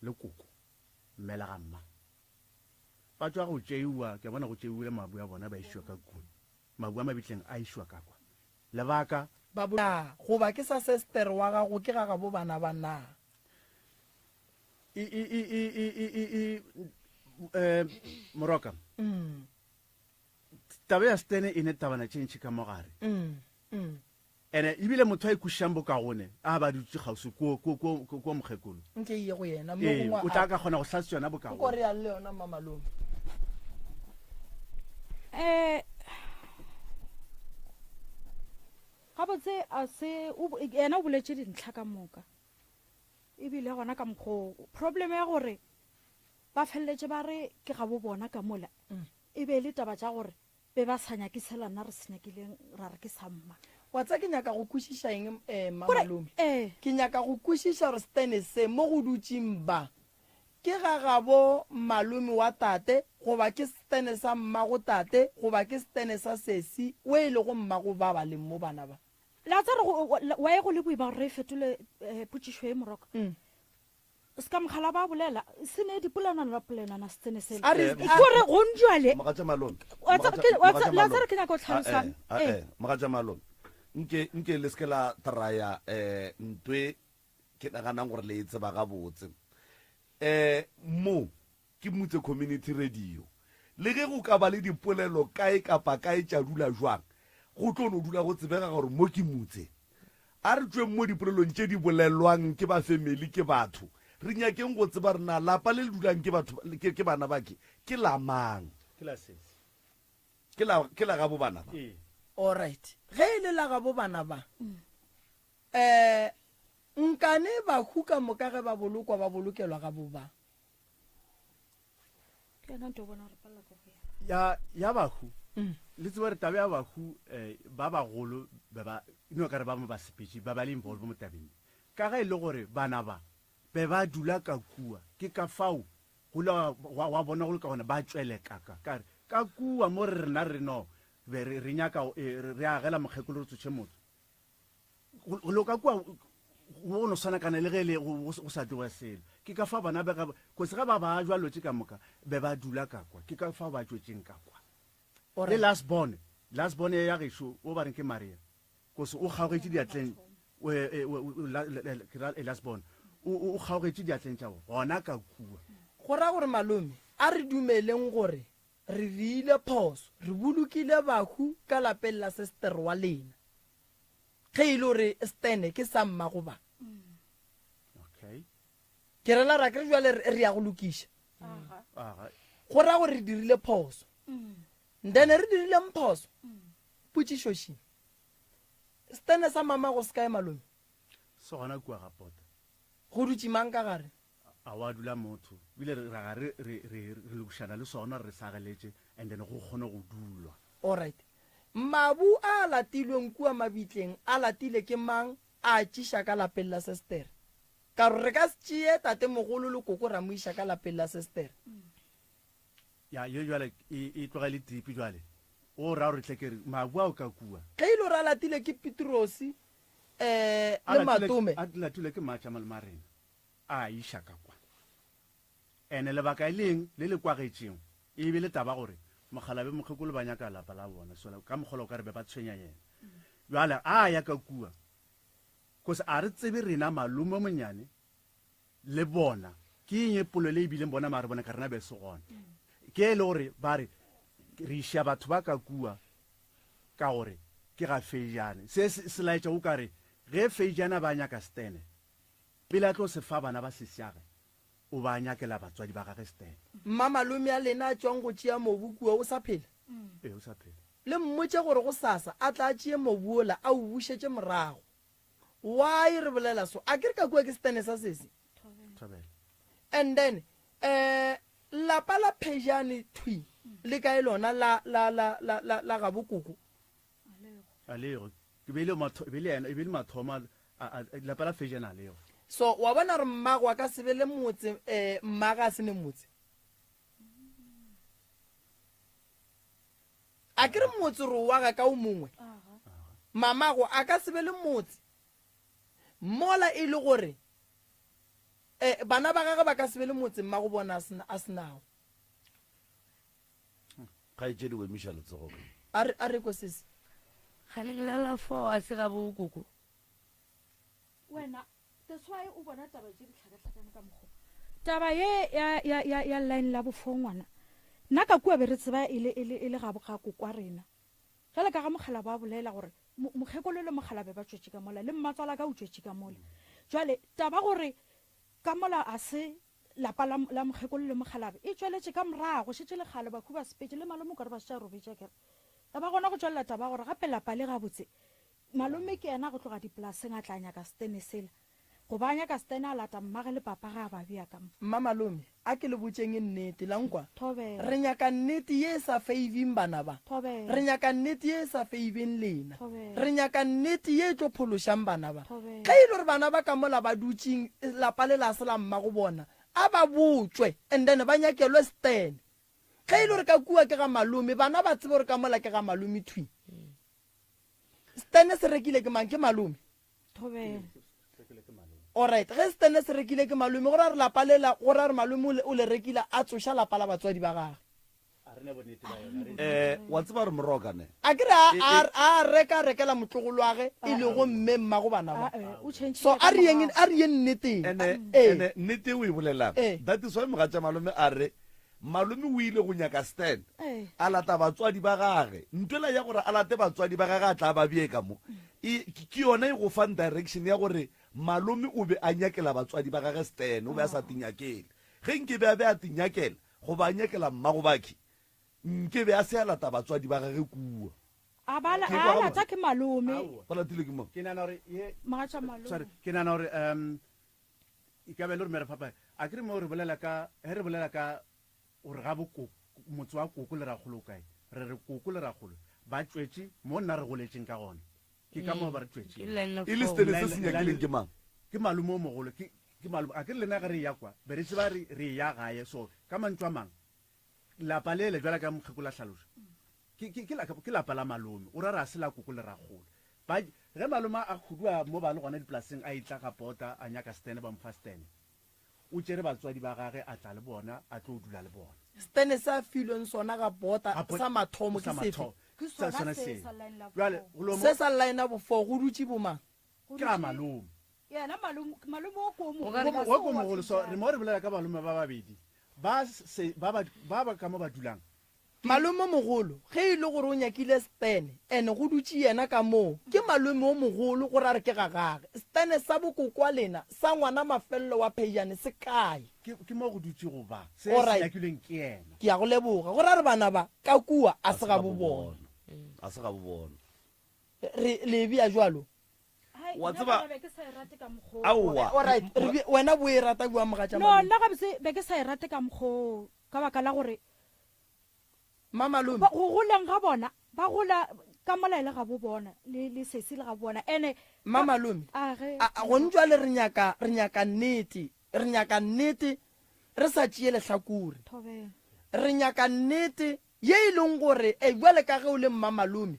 le koko mmela ga mma ba tswa go tšeiwa ke bona go tšeiwile mabu a bona ba išiwa ka kua mabu a mabitleng a išiwa ka kwa lebaka ba bo goba ke sa sestere wa gago ke ga gabo bana ba na e e e e e e e e eh moroka mm. taba ya stene e ne tabana tše ntši ka mogare mm. mm. ene ebile motho a ikwešišang bokagone a ba dutse kgauswi ko ko ko ko mokgekolo nke ye go yena mo ee gongwe o tla ka kgona go hlatse yona nko bokagone re ya le yona mmamalome eh gabotse a se o- yena o boletše dintlha ka moka ebile gona ka mokgoo problem ya gore ba feleletše ba re ke ga bo bona ka mola e be e le taba tša gore be ba sa nyake sela nna re se nyakileng ra re ke sa mma wa tsa ke nyaka go kwešiša eng um Kore, mmamalome ee ke nyaka go kwešiša gore stene se mo go dutšeng ba ke ga gabo malome wa tate goba ke stene sa mmago tate goba ke stene sa sesi o e lego mmago ba ba leng mo bana ba La tsa re go wa e go le boima gore re fetole eh, potšišo e moroka. Mm. Se ka mogala ba bolela se ne dipolelwana polelwana se tsene sele. A re- Ke gore gonjwale Mogatša Malome. Wa tsa- Mogatša- ke- wa tsa- Mogatša la Malome. tsere ke nyaka go tlhalosa. Ah, eh, ah, Eh. eh, Mogatša Malome. Nke nke le se ke la traya eh ntwe ke naganang gore le e tseba gabotse. Eh mo Ke Mutse Community Radio. Le ge go ka ba le dipolelo kae kapa kae tša dula jwang, go tlo no dula go tsebega gore mo ke Mutse. A re tšweng mo dipolelong tše di bolelwang ke ba family ke batho, re nyakeng go tseba gore na lapa le le dulang ke batho ke, ke bana ba ke, ke la mang. Ke la sesi. Ke la, ke la gabo bana ba. Ee. Alright. Ge e le la gabo bana ba, eh, nkane bahu ka moka ge ba bolokwa ba bolokelwa gabo ba? Ya ya bahu le tseba re taba ya bahu eh, ba bagolo be ba no ka re ba mo ba sepetše ba ba le involve mo tabeng ka ga e le gore bana ba be ba dula ka kua ke ka fao go le wa wa bona go le ka gona ba tšwele ka ka ka re ka kua mo re rena re no be re re nyaka eh, re re agela mokgekolo re tsoše motse Go lo ka kua go no swana kana le ge le go sa tloga selo. Ke ka fa bana ba ga kose ga ba ba jwa lotse ka moka be ba dula ka kwa. Ke ka fa ba tšwetšeng ka kwa. Le last born, last born ya gešo o ba reng ke Maria. Kose o kgaogetše diatleng ke ra last born. O o kgaogetše diatleng tša gona ka kua. Go ra gore malome a re dumeleng gore re dirile phoso, re bolokile bahu ka lapeng la sestere wa lena. Ge e le gore Stene ke sa mmago ba. Okay. Ke rela ra kere jwale re ya go lokiša. Go ra gore re dirile phoso. Then re dirileng phoso? Potšišo še. Stene sa mama go se kae malome? Se gona kua ga pota. Go dutše mang ka gare? A wa dula motho. Ebile re ra re re re re lokišana le sona re sa ageletše and then go kgone go dulwa. Alright. Mabu a a latilweng kua mabitleng a latile ke mang a a tšiša ka lapeng la sestere? Ka gore re ka se tšee tatemogolo le koko ra mo iša ka lapeng la sestere. Ya, ye bjale e, e tloga e le tipi bjale. O ra gore tle ke re, mabu ao ka kua. Ge e le gore a latile ke Petrose um le Matome. A latile ke matša malome a rena. A a iša ka kwa. Ene lebaka e leng le le kwagetšego e be le taba gore mokgalabe mokgekolo ba nyaka lapa la bona sola ka mokgola o ka re be ba tshwenya yena. Bjale a ya ka kua cause a re tsebe rena malome monyane le bona ke eng e polelo e bileng bona mare bona ka rena be se gona. Ke e le gore ba re re iša batho ba ka kua ka gore ke ga Feijane. Se se laetša o ka re ge Feijane a ba nyaka Stene Pele a tlo se fa bana ba sesiage, o ba nyakela batswadi ba gage Stan. Mmamalome a lena a tšwang go tšea mobu kua o sa phela? Ee, o sa phela. Le mmotše gore gosasa a tla a tšee mobu wola a o bušetše morago. Why re bolela so? Akere ka kua ke Stene sa sesi? Thobela. And then eh lapa la Phejane thwi le kae lona la la la la la la gabo koko? A lego. Ke be le matho, e be le yena, e be le mathomo a, a, a, lapa la Fejane a lego. So wa bona gore mmago a ka se be le motse, eh, mmaga a se ne motse. A ke re motse re o aga ka o mongwe. Mamago a ka se be le motse. Mola e le gore eh, bana ba gagwe ba ka se be le motse mmago bona a se, a se nago. Kgaetšedi o emiša letsogo ka. A re, a re kwe sesi. Kganeng la la fo a se ga bo koko. Wena, that's why o bona taba tše di hlakahlakane ka mokgo. Taba ye ya, ya, ya, ya line la bofo ngwana. Nna ka kua be re tseba e le, e le, e le gabo ga kokwa rena. Jwale ka ga mokgalabje a bolela gore mokgekolo le mokgalabje ba tšwetše ka mola, le mmatswala ka o tšwetše ka mola. Jwale taba gore ka mola a se Lapa la, la mokgekolo le mokgalabe e tšweletše ka morago, šetše le kgale bahu ba sepetše, le malome o ka re ba šetše a robetše akere. Ya ba gona go tšwelela taba ya gore gape lapa le gabotse malome ke yena go tloga dipolaseng a tla nyaka setene sela. Goba a nyaka setene a lata mmage le papa ge a ba bea ka mo. Mmamalome, a ke le botšeng nnete, la nkwa? Thobela. Re nyaka nnete ye e sa feibing bana ba. Thobela. Re nyaka nnete ye e sa feibeng lena. Thobela. Re nyaka nnete ye e tlo phološang bana ba. Thobela. Ge e le gore bana ba ka mola ba dutšeng lapa le la se la mmago bona, a ba botšwe and then ba nyakelwe stand. Ge e le gore ka kua ke ga malome, bana ba tsebe gore ka mola ke ga malome thwi. Stand se rekile ke mang? Ke malome. Thobela. Alright, ge setene se rekile ke malome, go ra re lapa lela, go ra re malome o le rekile a tsoša lapa la batswadi ba gage. Eh, wa tseba gore moroka ne? A ke re a, a, a reka a rekela motlogolwage e lego mme mmago bana ba. So a re yeng, a re yeng nneteng. Ene, Ee. ene nnete e o e bolelang. Ee. That is why mogatša malome a re malome o ile go nyaka Stan, Ee. a lata batswadi ba gage. Ntwela ya gore a late batswadi ba gage a tla ba bee ka mo, e, ke ke yona e go fang direction ya gore malome o be a nyakela batswadi ba gage Stan, o be a sa tinyakele. Ge nke be a be a tinyakela, Goba a nyakela mmagobakhe, nke be a se a lata batswadi ba gage kua. A ba Ke kwa a gabotse. lata ke malome. Aowa. Ba latile ke mang? Ke nahana gore ye, Mogatša malome. sorry, ke nahana gore um e ka ba e le gore mere fapane. A ke re mo re bolela ka, ge re bolela ka gore ga bo koko, motse wa koko le rakgolo o kae, re re koko le rakgolo ba tšwetše mo nna re goletšeng ka gona. Ke ka moo ba re tšwetšeng. Ke line of E le four. setene se se nyakileng ke mang? Ke malome o mogolo, ke, Ke malome, a ke re lena ge re eya kwa, be re tseba re, re eya gae. So, ka mantšu a mang, lapa lele, bjalo ka mokgekolo a hlaloša, ke, ke, ke, ke lapa la malome. O ra re a se la koko le rakgolo. Ba, ge malome a hudua mo ba le gona dipolaseng, a etla ga pota, a nyaka stene, ba mo fa stene. O tšere batswadi ba gage, a tla le bona, a tlo dula le bona. Stene se a filweng sona ga pota, Ga sa mathomo sa ke sefe? mathomo. Ke Sa sona sona se se. sa line la Bjale, four. go lo mo- Se sa line ya bo four, go dutše bomang? Go Ke ga dutše- malome. Yena malome, malome o ko O ka re- mogolo. Wa ko mogolo, so re mo re bolela ka malome ba babedi ba se ba ba ba ba ka mo ba dulang. Malome o mogolo ge e le gore o nyakile stene and go dutše yena ka moo ke malome o mogolo go ra re ke ga gage. Stene sa bokokwa lena sa ngwana mafello wa Phejane se kae? Ke ke mo go dutše go ba se se Alright. nyakilweng ke yena. Ke a go leboga. Go ra re bana ba ka kua a se gabo bona. A se gabo bona. Re le e bea jwalo? Wa tseba aowa. Alright, re be, wena bo e rata bua mogatša No, malome. nna gabotse be ke sa e rate ka mokgoo ka baka la gore Mma malome. Ba, go goleng ga bona ba gola ka mola e le gabo bona le, le sesi le gabo bona ene Mma malome. A ge A, a, gone jwale re nyaka, re nyaka nnete, re nyaka nnete re sa tšee lehlakore. Thobela. Re nyaka nnete Ye e leng gore, e, bjale ka ge o le mmamalome,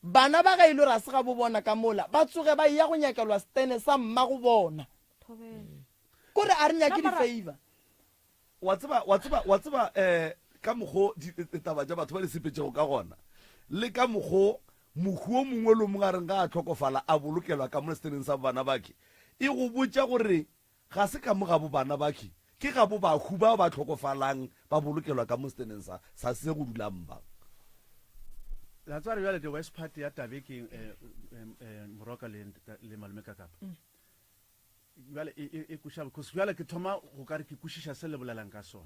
bana ba ge e le gore a se gabo bona ka mola, ba tsoge ba eya go nyakelwa setene sa mmago bona. Kore a re nyake di-favor. Wa tseba, wa tseba, wa tseba, eh, ka mokgo ditaba tša batho ba di sepetšego ka gona, le ka mokgo mohu o mongwe le o mongwe a reng ga a hlokofala a bolokelwa ka mo seteneng sa bana bakhe, e go botša gore Ga se ka mo gabo bana bakhi, ke gabo bahu bao ba hlokofalang ba bolokelwa ka mo seteneng sa, sa se go dulang ba. La tseba re bjale the worst part ya tabe ke eh, eh, eh, Moroka le, le Malome Kakapa. Bjale e, e, e kweša because bjale ke thoma go ka re ke kwešiša se le bolelang ka sona.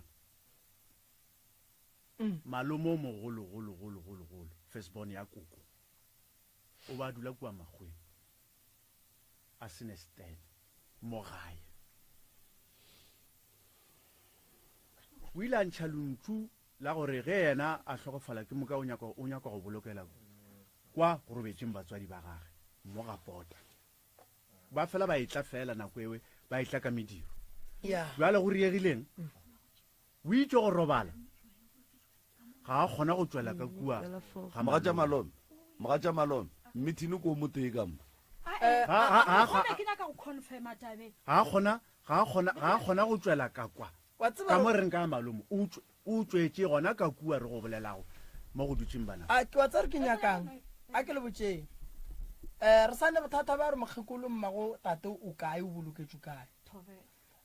Malome o mogolo golo golo golo golo, first born ya koko, o ba dula kua makgweng. a se ne stand mo gae. O ile a ntšha lentšu la gore ge yena a hlokofala ke moka o nyaka o nyaka go bolokela kwa go robetšeng batswadi ba gage mo ga pota. Ba fela ba etla fela nako ewe ba etla ka mediro. Bjale go riegileng? O itše go robala ga a kgona go tšwela ka kua ga Mogatša malome, mogatša malome, mmithini ko o motee ka mo. Ga- ga- ga- Gona ke nyaka go confirma tabe. ga a kgona ga a kgona ga a kgona go tšwela ka kwa Wa tseba ka mo re reng ka malome o tšwe- o tšwetše gona ka kua re go bolelago mo go dutšeng bana. A ke wa tseba re ke nyakang? A ke le botšeng. Um re sa ne bothata bja gore mokgekolo mmago tate o kae o boloketšwe kae.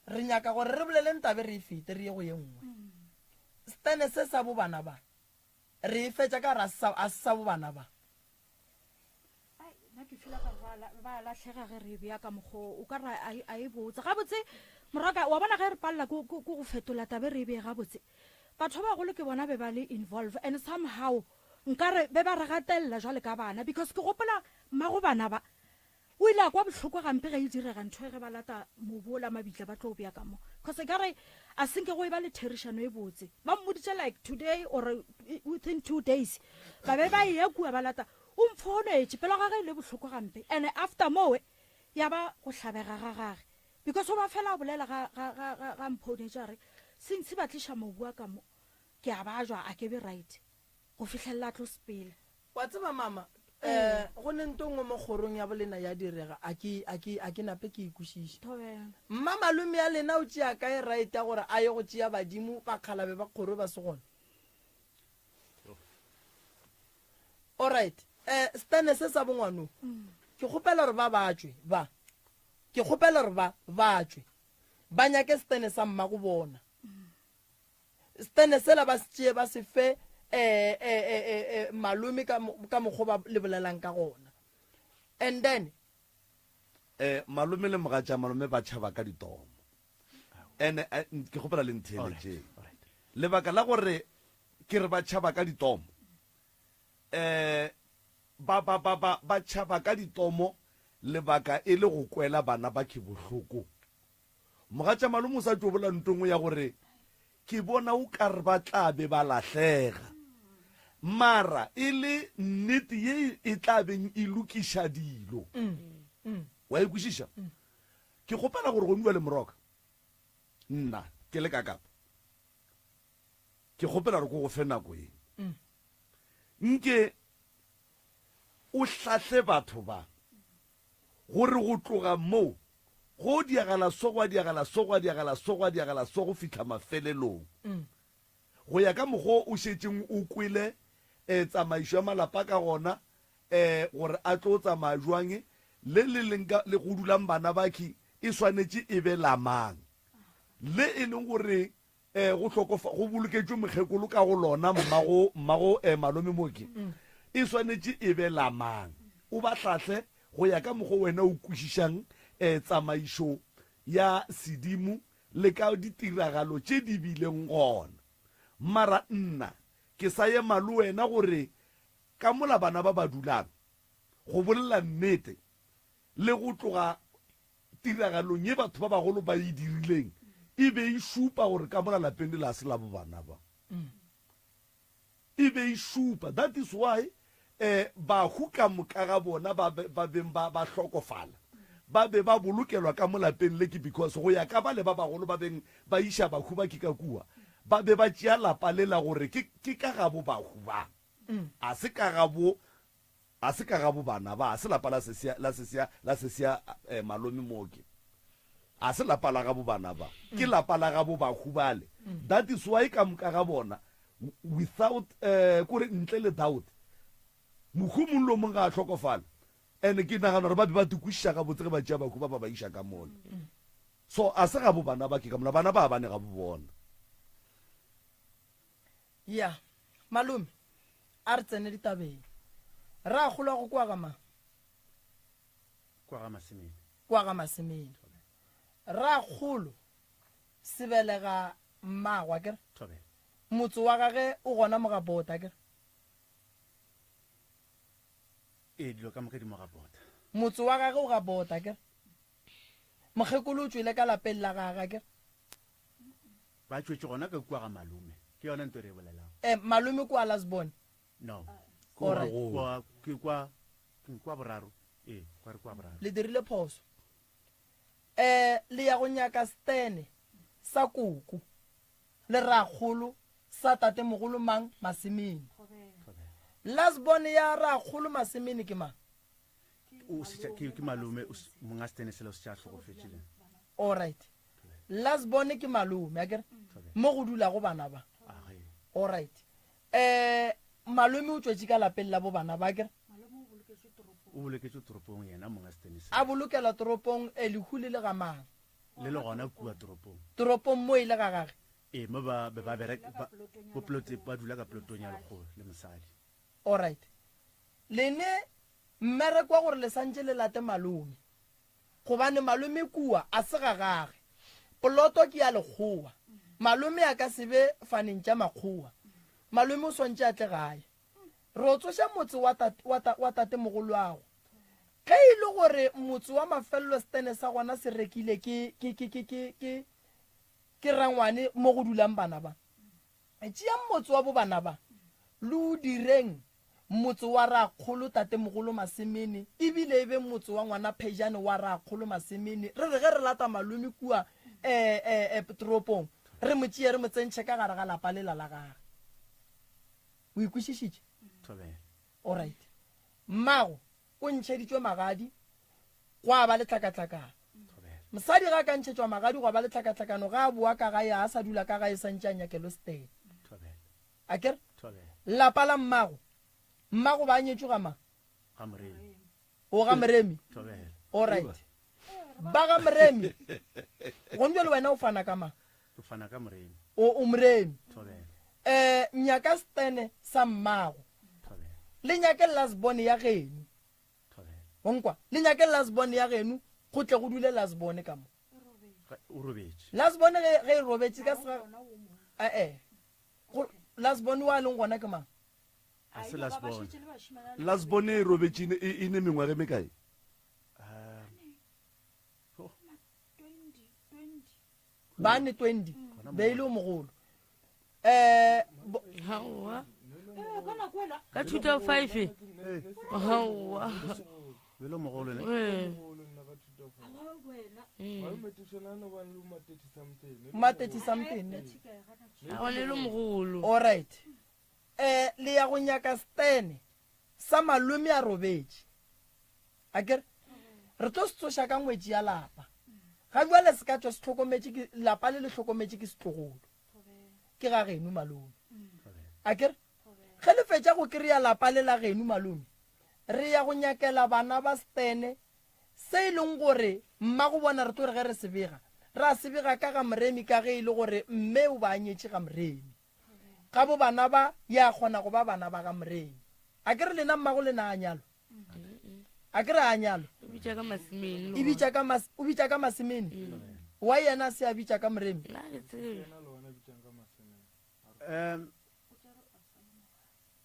Re nyaka gore re boleleng tabe re e fete re ye go ye nngwe. Stene se sa bo bana ba re e fetša ka gore a se sa bo bana ba. Ai, nna ke feel ka ba ba lahlega ge re e bea ka mokgo o ka re a e botse gabotse moraka wa bona ge re palela ko go fetola tabe re e bee gabotse batho ba bagolo ke bona be ba le involve and somehow nkare be ba re gatelela jwale ka bana because ke gopola mmago bana ba O ile a kwa bohloko gampe ge e direga ntho e ge ba lata mobu ola mabitla ba tlo o bea ka mo. Cause ekare a senke go eba le therišano e botse. Ba mmoditše like today or within 2 days ba be ba eya kua ba lata. O mphounetše pelo ya gage e le bohloko gampe and after mowe ya ba go hlabega ga gage because o ba fela a bolela ga ga ga ga ga mphounetše a re since ba tliša mobu wa ka mo ke a bajwa a ke be right go fihlelela a tlo sepela. Wa tseba mama. Eh, go ne nto nngwe mo kgorong ya bolena ya direga a ke a ke a ke nape ke ikwešiše. Mma malome ya lena o tšea kae right ya gore a ye go tšea badimo bakgalabe ba kgoro ba se gona? Alright, eh stene se sa bongwano. Ke kgopela gore ba ba tšwe ba. Ke kgopela gore ba ba tšwe. Ba nyake stene sa mma go bona. Stene sela ba se tšee ba se fe eh, eh, eh, eh, eh, malome ka, ka mokgwa ba le bolelang ka gona. And then eh malome le mogatša malome ba tšhaba ka ditomo ene eh, ke kgopela le ntheeletšeng lebaka la gore ke re ba tšhaba ka ditomo eh ba ba ba ba ba tšhaba ka ditomo lebaka e le go kwela bana ba ke bohloko Mogatša malome o sa tšo bola nto nngwe ya gore ke bona o ka re ba tla be ba lahlega. Mara e le nnete ye e tla beng e lokiša dilo. Wa e kwešiša? Ke kgopela gore gone bjale Moroka, nna ke le ka kapa, ke kgopela gore ke go fe nako ye. Nke o hlahle batho ba Gore go tloga moo, go diagala so, gwa diagala so, gwa diagala so, gwa diagala so, go fihla mafelelong. Go ya ka mokgwa o šetšeng o kwele um tsamaišo ya malapa ka gona, um gore a tlo tsamaya jwang, le le leng ka, le go dulang bana bakhi e swanetše e be la mang, le e leng gore eh, go hlokofa go boloketšwe mokgekolo ka go lona mmago mmago eh, malome moke e swanetše e be la mang o ba hlahle go ya ka mokgwa wena o kwešišang eh, tsamaišo ya sedimo le ka ditiragalo tše di bileng gona mara nna ke sa ema le wena gore ka mola bana ba ba dulang go bolela nnete le go tloga Tiragalong ye batho ba bagolo ba e dirileng e be e šupa gore ka mola lapeng le la se la bo bana ba. E be e šupa. That is why eh, bahu ka moka ga bona ba ba beng ba ba hlokofala ba be ba bolokelwa ka mo lapeng le ke because go ya ka bale ba bagolo ba beng ba iša bahu ba ke ka kua ba be ba tšea lapa le la gore ke ke ka gabo bahu ba a se ka gabo A se ka gabo bana ba, a se lapa la sesia, la sesia, la sesia eh, malome mooki. A se lapa la gabo bana ba. Ke lapa la gabo bahu bale. That is why ka moka ga bona, without, eh, kore ntle le doubt, mohu mong le o mong ga a hlokofala. And ke nagana gore ba be ba tikwešiša gabotse ge ba tšea bahu ba ba ba iša ka mola. So a se gabo bana ba ke ka mola, bana ba ba ne gabo bona. Ya, malome, a re tsene ditabeng. Rakgolo wa go kwa ga mang? Kwa ga Masemene. Kwa ga Masemene. Rakgolo sebelega mmagwe, akere? Thobela. Motse wa gage o gona mo ga Bota, akere? Ee, dilo ka moka di mo ga Bota. Motse wa gage o ga Bota, akere? Mokgekolo o tšwele ka lapeng la gage, akere? Ba tšwetše gona ka kua ga malome. Ke yona nto re e bolelago. Eh, malome kwa Lasbon? No. Alright. Kwa, ke kwa, ke kwa boraro. Ee, kwa re kwa boraro. Le dirile phoso. Eh, le ya go nyaka stene sa koko le rakgolo sa tatemogolo mang Masemene. Lasbon ya rakgolo Masemene ke mang? O setša, ke, ke malome, o s- monga stene sela o setša a hlokofetše le. Alright. Last born ke malome, akere? Mo go dulago bana ba. Alright. Eh, malome o tšwetše ka lapeng la bo bana ba, akere? O boloketšwe toropong yena monga stene sela. A bolokelwa toropong, eh, lehu le le ga mang? Le le gona kua toropong. Toropong mo e le ga gage? Ee, mo ba be ba bereka, ba, bo plote, ba dula ka plotong ya lekgowa le mosadi. Alright. Lene mmereko wa gore le santše le late malome. Gobane malome kua a se ga gage. Poloto ke ya lekgowa. Malome a ka se be faneng tša makgowa. Malome o swantše a tle gae. Re o tsoša motse wa tate, wa ta, wa tatemogoloago. Ge e le gore motse wa mafelelo setene sa gona se rekile ke, ke, ke, ke, ke, ke, ke rangwane mo go dulang bana ba. Tšeang motse wa bobana ba, le o direng motse wa rakgolo tatemogolo Masemene, e bile e be motse wa ngwana Phejane wa rakgolo Masemene. Re re ge re lata malome kua e, e, e, toropong, re mo tšee re mo tsentšhe ka gare ga lapa lela la gage. O e kwešišitše? Thobela. Alright. Mmago o ntšheditšwe magadi gwa ba le tlhakatlhakano. Mosadi ga a ka ntšhetšwa magadi gwa ba le tlhakatlhakano ga a boa ka gae a sa dula ka gae sa ntše a nyakelwe setene. A kere? Lapa la mmago. Mmago ba nyetšwe ga mang? Ga Moremi. O ga Moremi? All right. Ba ga Moremi. Gone le wena o fana ka mang? O fana ka Moremi. O o Moremi. Eh nyaka stene sa mmago. Le nyake last born ya geno. Wa nkwa? Le nyake last born ya geno go tle go dule last born ka mo. O robetše. Last born ge ge e robetše ka sega eh eh. Go last born wa leng gona ke mang? A se last born. Last born e robetše e e ne mengwaga e mekae? Ba ne 20 be e le o mogolo. Eh Hawa. Ka 2005. Hawa. Belo mogolo ne. Eh. Ma 30 something ne. A le mogolo. All right. Eh le ya go nyaka stene sa malome a robetše. A kere re tlo se tsoša ka ngwetši ya lapa. Ga jwale se ka tšwa se hlokometše ke lapa le le hlokometše ke setlogolo. Ke ga geno malome. A kere ge le fetša go kry-a lapa le la geno malome, re ya go nyakela bana ba stene se e leng gore mmago bona re tlo re ge re se bega, ra se bega ka ga Moremi ka ge e le gore mme o ba nyetše ga Moremi. Ga bo bana ba ya kgona go ba bana ba ga Moremi. A ke re lena mmago lena a nyalwa? A ke re a nyalwa? O bitša ka Masemene. E bitša ka mas, o bitša ka Masemene. Wa yena a se a bitša ka Moremi? Nna ke tsebe. Um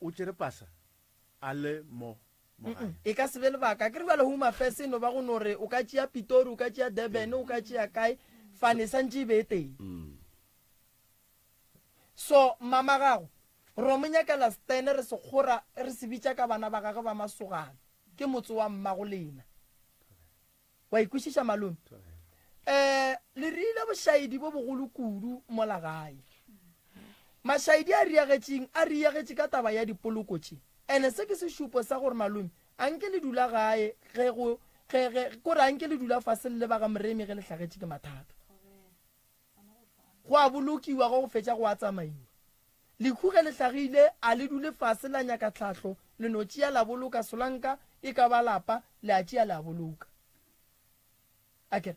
o tšere pasa a le mo mogae. E ka se be lebaka. Ke re bjale Home Affairs e no ba go no re o ka tšea Pitori, o ka tšea Durban, o ka tšea kae, fane santše e be e teng. So mama gago ro mo nyakela stene re se kgora re se bitša ka bana ba gagwe ba masogana ke motse wa mmago lena. Wa ikwešiša malome? Eh le rile bošaedi bo bogolo kudu mola gae. Mašaedi a riagetšeng a riagetše ka taba ya dipoloko tše. Ene se ke sešupo sa gore malome a nke le dula gae ge go ge ge kore a nke le dula fase le le ba ga Moremi ge le hlagetše ke mathata. Go a bolokiwa ge go fetša go a tsamaiwa. Lehu ge le hlagile a le dule fase la nyaka tlhahlo, le no tšea la boloka solanka e ka ba lapa, le a tšea le a boloka. Akere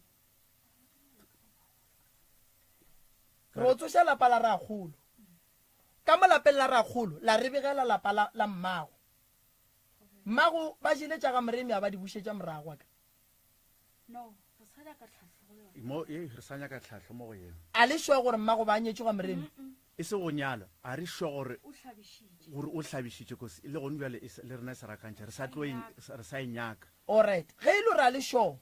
ro tsoša lapa la rakgolo. Ka mo lapeng la rakgolo la re begela lapa la, la mmago. Mmago ba jele tša ga Moremi a ba di bušetša morago akere. No, re sa nyaka tlhahlo go yona. Mo, ee, re sa nyaka tlhahlo mo go yena. A le sure gore mmago ba nyetšwe ga Moremi? E se go nyalwa, a re sure gore O hlabišitše. gore o hlabišitše cause le gone bjale e sa- le rena e sa rakantšha, re sa tlo e, re sa e nyaka. Alright, ge e le gore a le sure,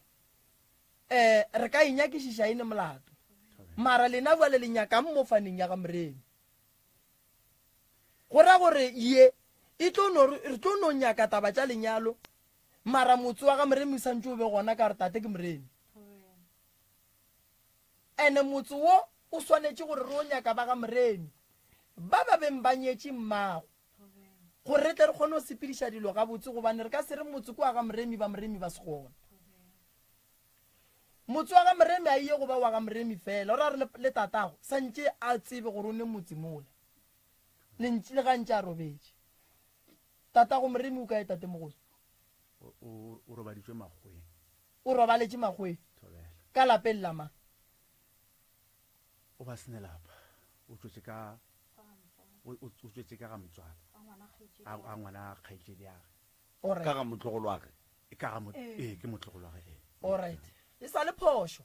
eh, re ka e nyakišiša e ne molato. Mara lena bjale le nyakang mo faneng ya ga Moremi? Go ra gore ye e tlo no re tlo no nyaka taba tša lenyalo Mara motse wa ga Moremi o santše o be gona ka gore tate ke Moremi. Ene motse wo o swanetše gore re o nyaka ba ga Moremi ba ba beng ba nyetše mmago gore re tle re kgone go sepediša dilo gabotse gobane re ka se re motse ke wa ga Moremi ba Moremi ba se gona. Motse wa ga Moremi a iye go ba wa ga Moremi fela o ra re le tatago santše a tsebe gore o ne motse mola le ga ntše a robetše. Tatago Moremi o kae tatemogolo? O, o, o robaditšwe makgoweng. O robaletše makgoweng? Thobela. Ka lapeng la mang? O ba sene lapa. O tšwetše ka, o, o, o tšwetše ka ga motswala. A, a ngwana kgaetšediage. Alright. Ka ga motlogolwage. Ka ga mo, ee, ke motlogolwage, ee. Alright. E sa le phošo.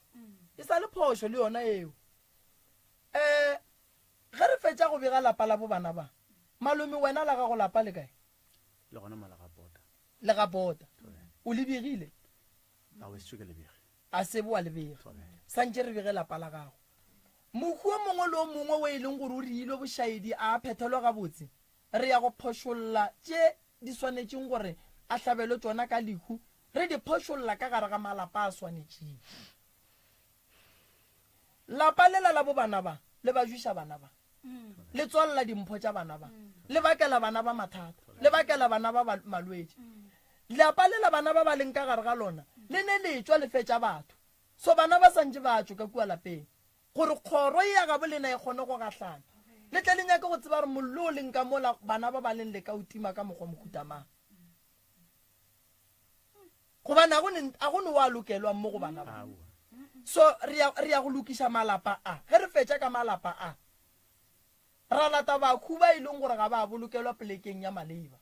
E sa le phošo le yona eo. Eh, Ge re fetša go bega lapa la bo bana ba, malome wena la gago lapa le kae? Le gona mo la ga Pota. Le ga Pota. O le begile? Ao, e sešo ke le bege. A se bo wa le bega. Santše re bege lapa la gago. Mohu o mongwe le o mongwe o e leng gore o riilwe bošaedi a a phethelwa gabotse, re ya go phošolla tše di swanetšeng gore a hlabelwe tšona ka lehu, re di phošolla ka gare ga malapa a swanetšeng. Lapa lela la bo bana ba, le ba jwiša bana ba. Le tswalela dimpho tša bana ba. Le bakela bana ba mathata. Le bakela bana ba malwetši. Lapa le la bana ba ba leng ka gare ga lona le ne le tšwa le fetša batho. So bana ba santše ba tšwe ka kua lapeng gore kgoro ye ya gabo lena e kgone go gahlana. Le tle le nyake go tseba gore mollo o leng ka mola bana ba ba leng le ka o tima ka mokgwa mohuta mang. Gobane a go ne, a go ne wa lokelwang mo go bana ba. So re ya, re ya go lokiša malapa a. Ge re fetša ka malapa a, ra lata bakhu ba e leng gore ga ba bolokelwa polekeng ya maleba.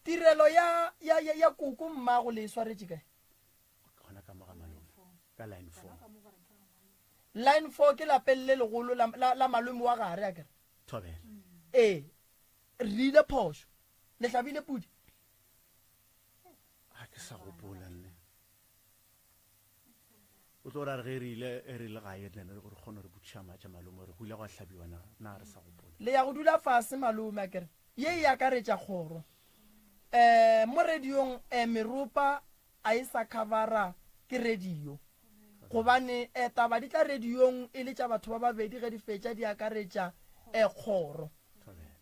Tirelo ya, ya, ya, ya koko mmago le e swaretše kae? Gona ka mo ga malome, ka line 4. Line 4 ke lapeng le legolo la, la, la malome wa gare, akere? Thobela. Ee, re ile phošo. Le hlabile pudi? Ga ke sa gopola nne. O tlo ra re ge re ile re le gae then re kgone re botšiša matša malome gore go ile gwa hlabiwa na, na re sa gopola. Le ya go dula fase malome akere ye e akaretša kgoro. Um mo radiong um meropa a e sa khavara ke radio gobane um taba di tla radiong e le tša batho ba babedi ge di fetša di akaretša um kgoro.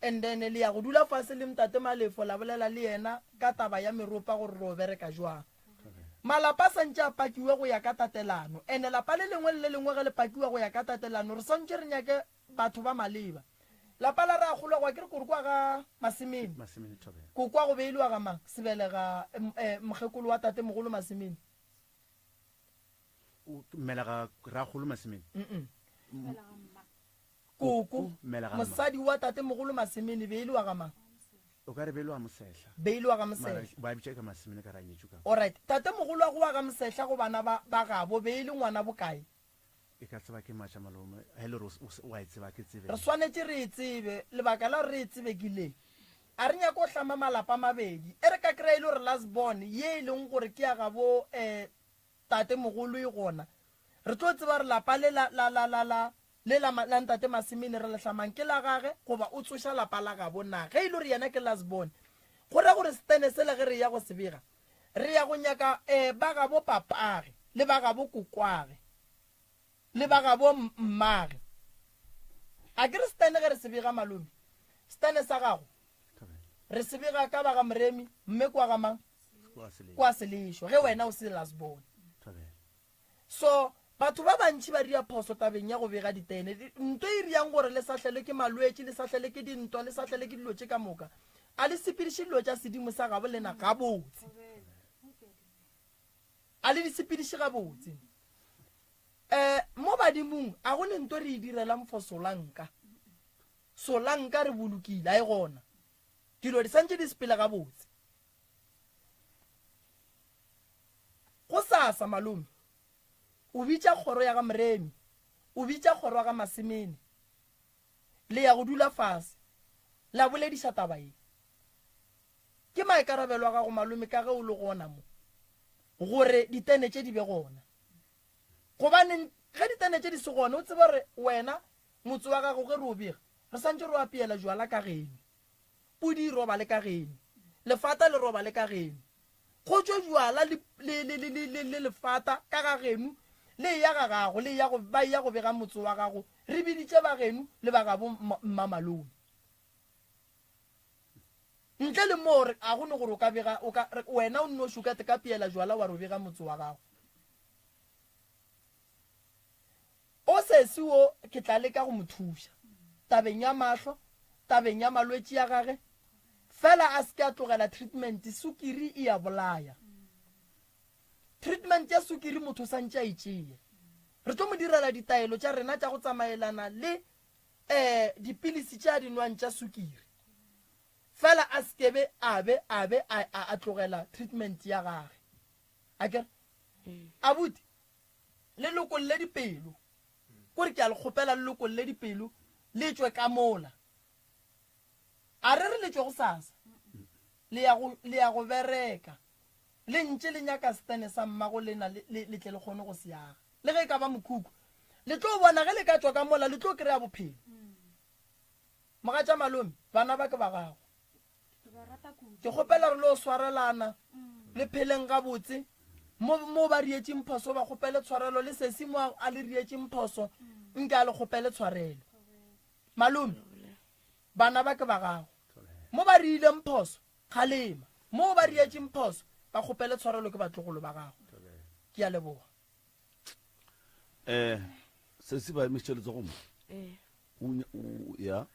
And then le ya go dula fase le Ntate Malefo la bolela le yena ka taba ya meropa gore ro bereka jwang. Malapa a santše a pakiwe go ya ka tatelano ene lapa le lengwe le le lengwe ge le pakiwa go ya ka tatelano re swantše re nyake batho ba maleba. Lapa la Rakgolwagwa ke re kore kwa ga Masemene. Masemene Thobela. Kokwa go be e le wa ga mang? Sebelega eh, mokgekolo wa tatemogolo Masemene. O mmelega Rakgolo Masemene. Mm Koko, mosadi wa tatemogolo Masemene be e le wa ga mang? O ka re be e le wa Mosehla. Be e le wa ga Mosehla. Ba bitša ka Masemene ka ra nyetšwe ka. Alright, tatemogolo wa go wa ga Mosehla go bana ba ba gabo be e le ngwana bokae? E ka tseba ke matša malome, ge e le gore o a e tseba ke tsebe. Re swanetše re e tsebe, lebaka la gore re e tsebe ke le, a re nyake go hlama malapa a mabedi. E re ka kry-a e le gore last born ye e leng gore ke ya gabo um tatemogolo e gona, re tlo tseba gore lapa le la, la, la, la, la, le la, la ntate Masemene re le hlamang ke la gage goba o tsoša lapa la gabo na. Ge e le gore yena ke last born, go ra gore setene sela ge re eya go se bega, Re ya go nyaka eh, ba gabo papage, le ba gabo kokwage, le ba gabo mmage. A ke re setene ge re se bega malome, setene sa gago re se bega ka ba ga Moremi, mme kwa ga mang? Kwa Selešo, ge wena o se last born. So, batho ba bantši ba dira phoso tabeng ya go bega ditene. Nto e riang gore le sahlelwe ke malwetši, le sahlelwe ke dintwa, le sahlelwe ke dilo tše ka moka, a le sepediše dilo tša sedimo sa gabo lena gabotse. A le di sepediše gabotse. Um mo badimong a go ne nto re e direlang for solanka. Solanka re bolokile, a e gona. Dilo di santše di sepele gabotse. Gosasa, malome, o bitša kgoro ya ga Moremi, o bitša kgoro ya ga Masemene, le ya go dula fase, la bolediša taba ye. Ke maikarabelo a gago, malome, ka ge o le gona mo, gore ditene tše di be gona. Gobane ge ditene tše di se gona, o tsebe gore wena, motse wa gago, ge re o bega, re santše re o apeela jwala ka geno. Pudi e robale ka geno, lefata le robale ka geno. Go tšwe bjala le, le, le, le, le, le lefata ka ga geno, le eya ga gago, le eya go, ba eya go bega motse wa gago, re biditše ba geno le ba gabo mmamalome. Ntle le moo, re, a go ne gore o ka bega, o ka, re, wena o nnoši o ka te ka piela jwala wa re o bega motse wa gago. O sesi wo ke tla leka go mo thuša tabeng ya mahlo, tabeng ya malwetši a gage, fela a se ke a tlogela treatment, sukiri e a bolaya. Treatment ya sukiri motho o santše a e tšee. Re tlo mo direla ditaelo tša rena tša go tsamaelana le um dipilisi tše a di nwang tša sukiri, fela a se ke be a be a be a, a, a tlogela treatment ya gage. Akere? Abuti, Le lokolle dipelo. Kore ke a le kgopela le lokolle dipelo, le tšwe ka mola. A re re le tšwe gosasa. Le ya go, le ya go bereka. Le ntše le nyaka setene sa mmago lena le, le, le tle le kgone go se aga. Le ge e ka ba mokhukhu. Le tlo bona ge le ka tšwa ka mola, le tlo kry-a bophelo. Mogatša malome, bana ba ke ba gago. Ke kgopela re lo swarelana, le pheleng gabotse. Mo, mo ba rietšeng phoso ba kgopele tshwarelo, le sesi mo a le rietšeng phoso nke a le kgopele tshwarelo. Malome, bana ba ke ba gago. Mo ba riileng phoso, kgalema. Mo ba rietšeng phoso, ba kgopele tshwarelo ke batlogolo ba gago. Ke a leboga. Eh, sesi ba emišitše letsogo mo. Ee. O, o, ya.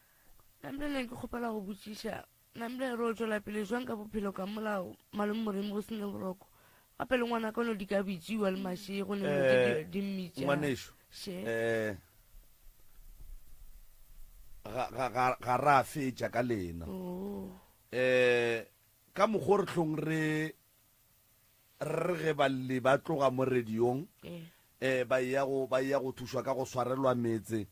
Namile ne ke kgopela go botšiša, namile re o tšwela pele jwang ka bophelo ka molao, malome Moremi go sene boroko. Gape le ngwana ka no di ka bitšiwa le mašego ne eh, di mmitša. Ngwanešu. Še. Eh, ga, ga, ga, ga ra fetša ka lena. Oh. Eh, ka mokgwa re hlong re re ge balli ba tloga mo radiong eh ba eya go ba eya go thušwa ka go swarelwa metse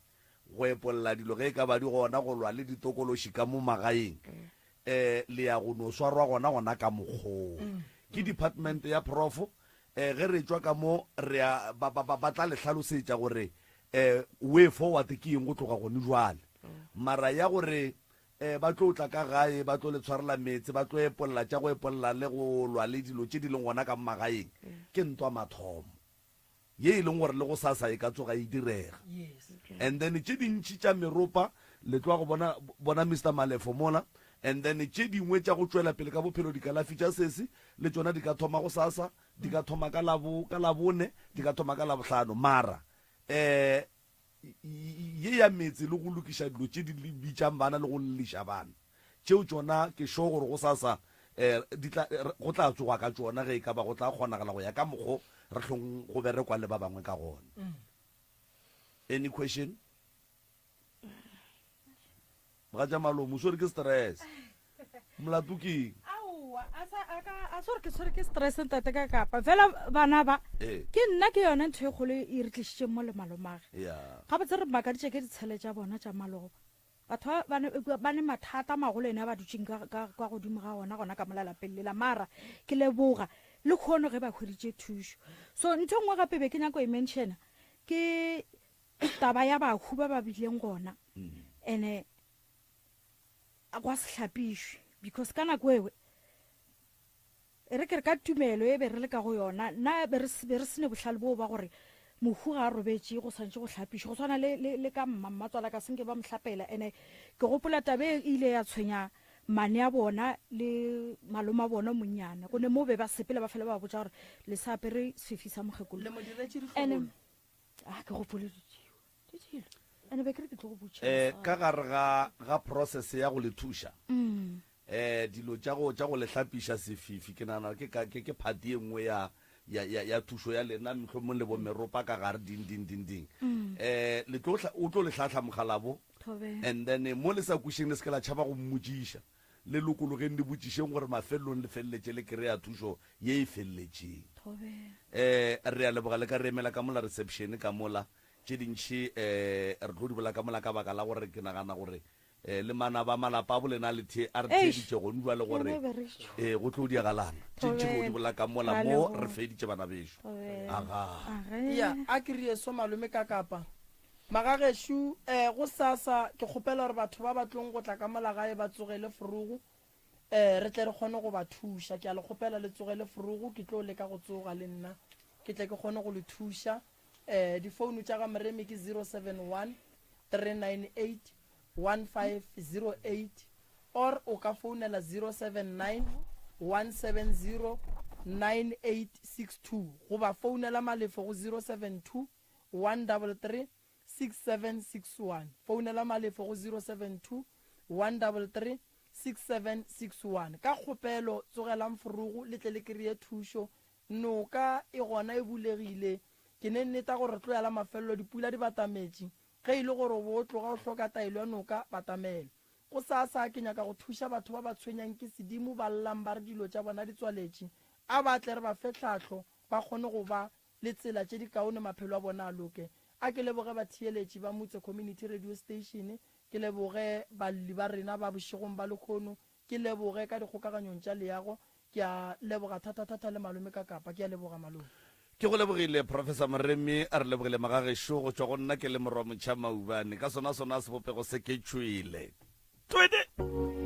go epolla dilo ge e ka ba di gona go lwa le ditokološi ka mo magaeng eh le ya go no swarwa gona gona ka mokgoo ke department ya profo eh ge re tšwa ka mo re a ba ba ba tla le hlalosetša gore eh way forward ke eng go tloga gone jwale mara ya gore Ee, ba tlo tla ka gae, ba tlo le tshwarela meetse, ba tlo epolla tša go epolla le go lwa le dilo tše di leng gona ka magaeng. Ke ntwa mathomo ye e leng gore le gosasa e ka tsoga e direga. And then tše dintši tša meropa le tloga go bona, bona Mister Malefo mola. And then tše dingwe tša go tšwela pele ka bophelo, dikalafi tša sesi le tšona di ka thoma gosasa, di ka thoma ka labo, ka Labone, di ka thoma ka Labohlano. Mara um Ye ya meetse le go lokiša dilo tše di bitšang bana le go lliša bana, tšeo tšona ke sure gore gosasa um di tla, go tla tsogwa ka tšona ge e ka ba go tla kgonagala go ya ka mokgo re hlong go berekwa le ba bangwe ka gona. Any question? Mogatša Malome, o swere ke stress. Molato ke eng? Aowa, a sa a ka a swere ke tshwere ke stress ntate ka kapa. Fela bana ba Ee. ke nna ke yona ntho e kgolo e re tlišitšeng mo le malomage. Ya. Gabotse re makaditše ke ditshele tša bona tša maloba. Batho ba ba ne ba ne mathata a magolo ene a ba dutšeng ka ka ka godimo ga ona gona ka mola lapeng lela mara ke leboga le kgono ge ba hweditše thušo. So ntho e nngwe gape be ke nyako e mentiona ke taba ya bahu ba ba bileng gona ene gwa se hlapišwe because ka nako ewe e re ke re ka tumelo e be re le ka go yona nna be re sene bohlale boo ba gore mohu ga a robetše go swantše go hlapišwa go swana le, le, le ka mma mmatswala ka senke ba mo hlapela ene ke gopola tabe e ile ya tshwenya mane a bona le malome a bona monnyane go ne mo be ba sepela ba fela ba botša gore le sa apere sefi sa mokgekolo Le mo diretše ene dihlobolo. a ke gopole ditšeo ditšhilo ene be ke re ke tlo go botša eh ka gare ga ga process ya go le thuša mm. eh dilo tša go tša go le hlapiša sefifi ke nagana ke ka ke ke part ye nngwe ya ya ya ya thušo ya lena mohlomong le bomeropa ka gare ding ding ding ding mm. eh le tlo o tlo le hlahla mogalabo Thobela. and then eh, mo le sa kwešeng le se ke la tšhaba go mmotšiša Le lokologeng le botšišeng gore mafelelong le feleletše le kry-a thušo ye e feleletšeng. Thobela. Um re a leboga le ka re emela ka mola reception ka mola. Tše dintši um re tlo di bolela ka mola ka baka la gore ke nagana gore um le manaba a malapa a bolena a le the a re Eish, theeditše gone jwale gore yona e berešo. um go tlo diagalana. Tše ntši re tlo di Thobela. bolela ka mola Ra mo leboga. re feditše bana bešo. Thobela. Agaa. Agee. Ya, a ke re eso malome ka kapa. Magagešo, eh, gosasa ke kgopela gore batho ba ba tlong go tla ka mola gae ba tsogele forogo, eh, re tle re kgone go ba thuša. Ke a le kgopela le tsogele forogo, ke tlo leka go tsoga le nna, ke tle ke kgone go le thuša. Eh, difounu tša ga Moremi ke 071 398 1508 or o ka founela 079 170 9862 goba founela Malefo go 072 133 6761. Founela Malefo go 072 133 6761. Ka kgopelo tsogelang forogo le tle le kreye thušo. Noka e gona e bulegile. Ke ne nneta gore re tlo ya la mafelelo dipula di batametše. Ge e le gore o bo o tloga o hloka taelo ya noka, batamela. Gosasa ke nyaka go thuša batho ba ba tshwenyang ke sedimo ba llang ba re dilo tša bona di tswaletše. A ba tle re ba fe tlhahlo ba kgone go ba le tsela tše dikaone maphelo a bona a loke. A ke leboge batheeletši ba Mutse Community Radio Station, ke leboge balli ba rena ba bošegong ba lekhono, ke leboge ka dikgokaganyong tša leago, ke a leboga thathathatha le malome ka kapa. Ke a leboga malome. Ke go lebogile Professor Moremi, re lebogile magagešo go tšwa go nna ke le Morwa Motšha Maubane ka sona sona sebopego se ke tšwele. Twede!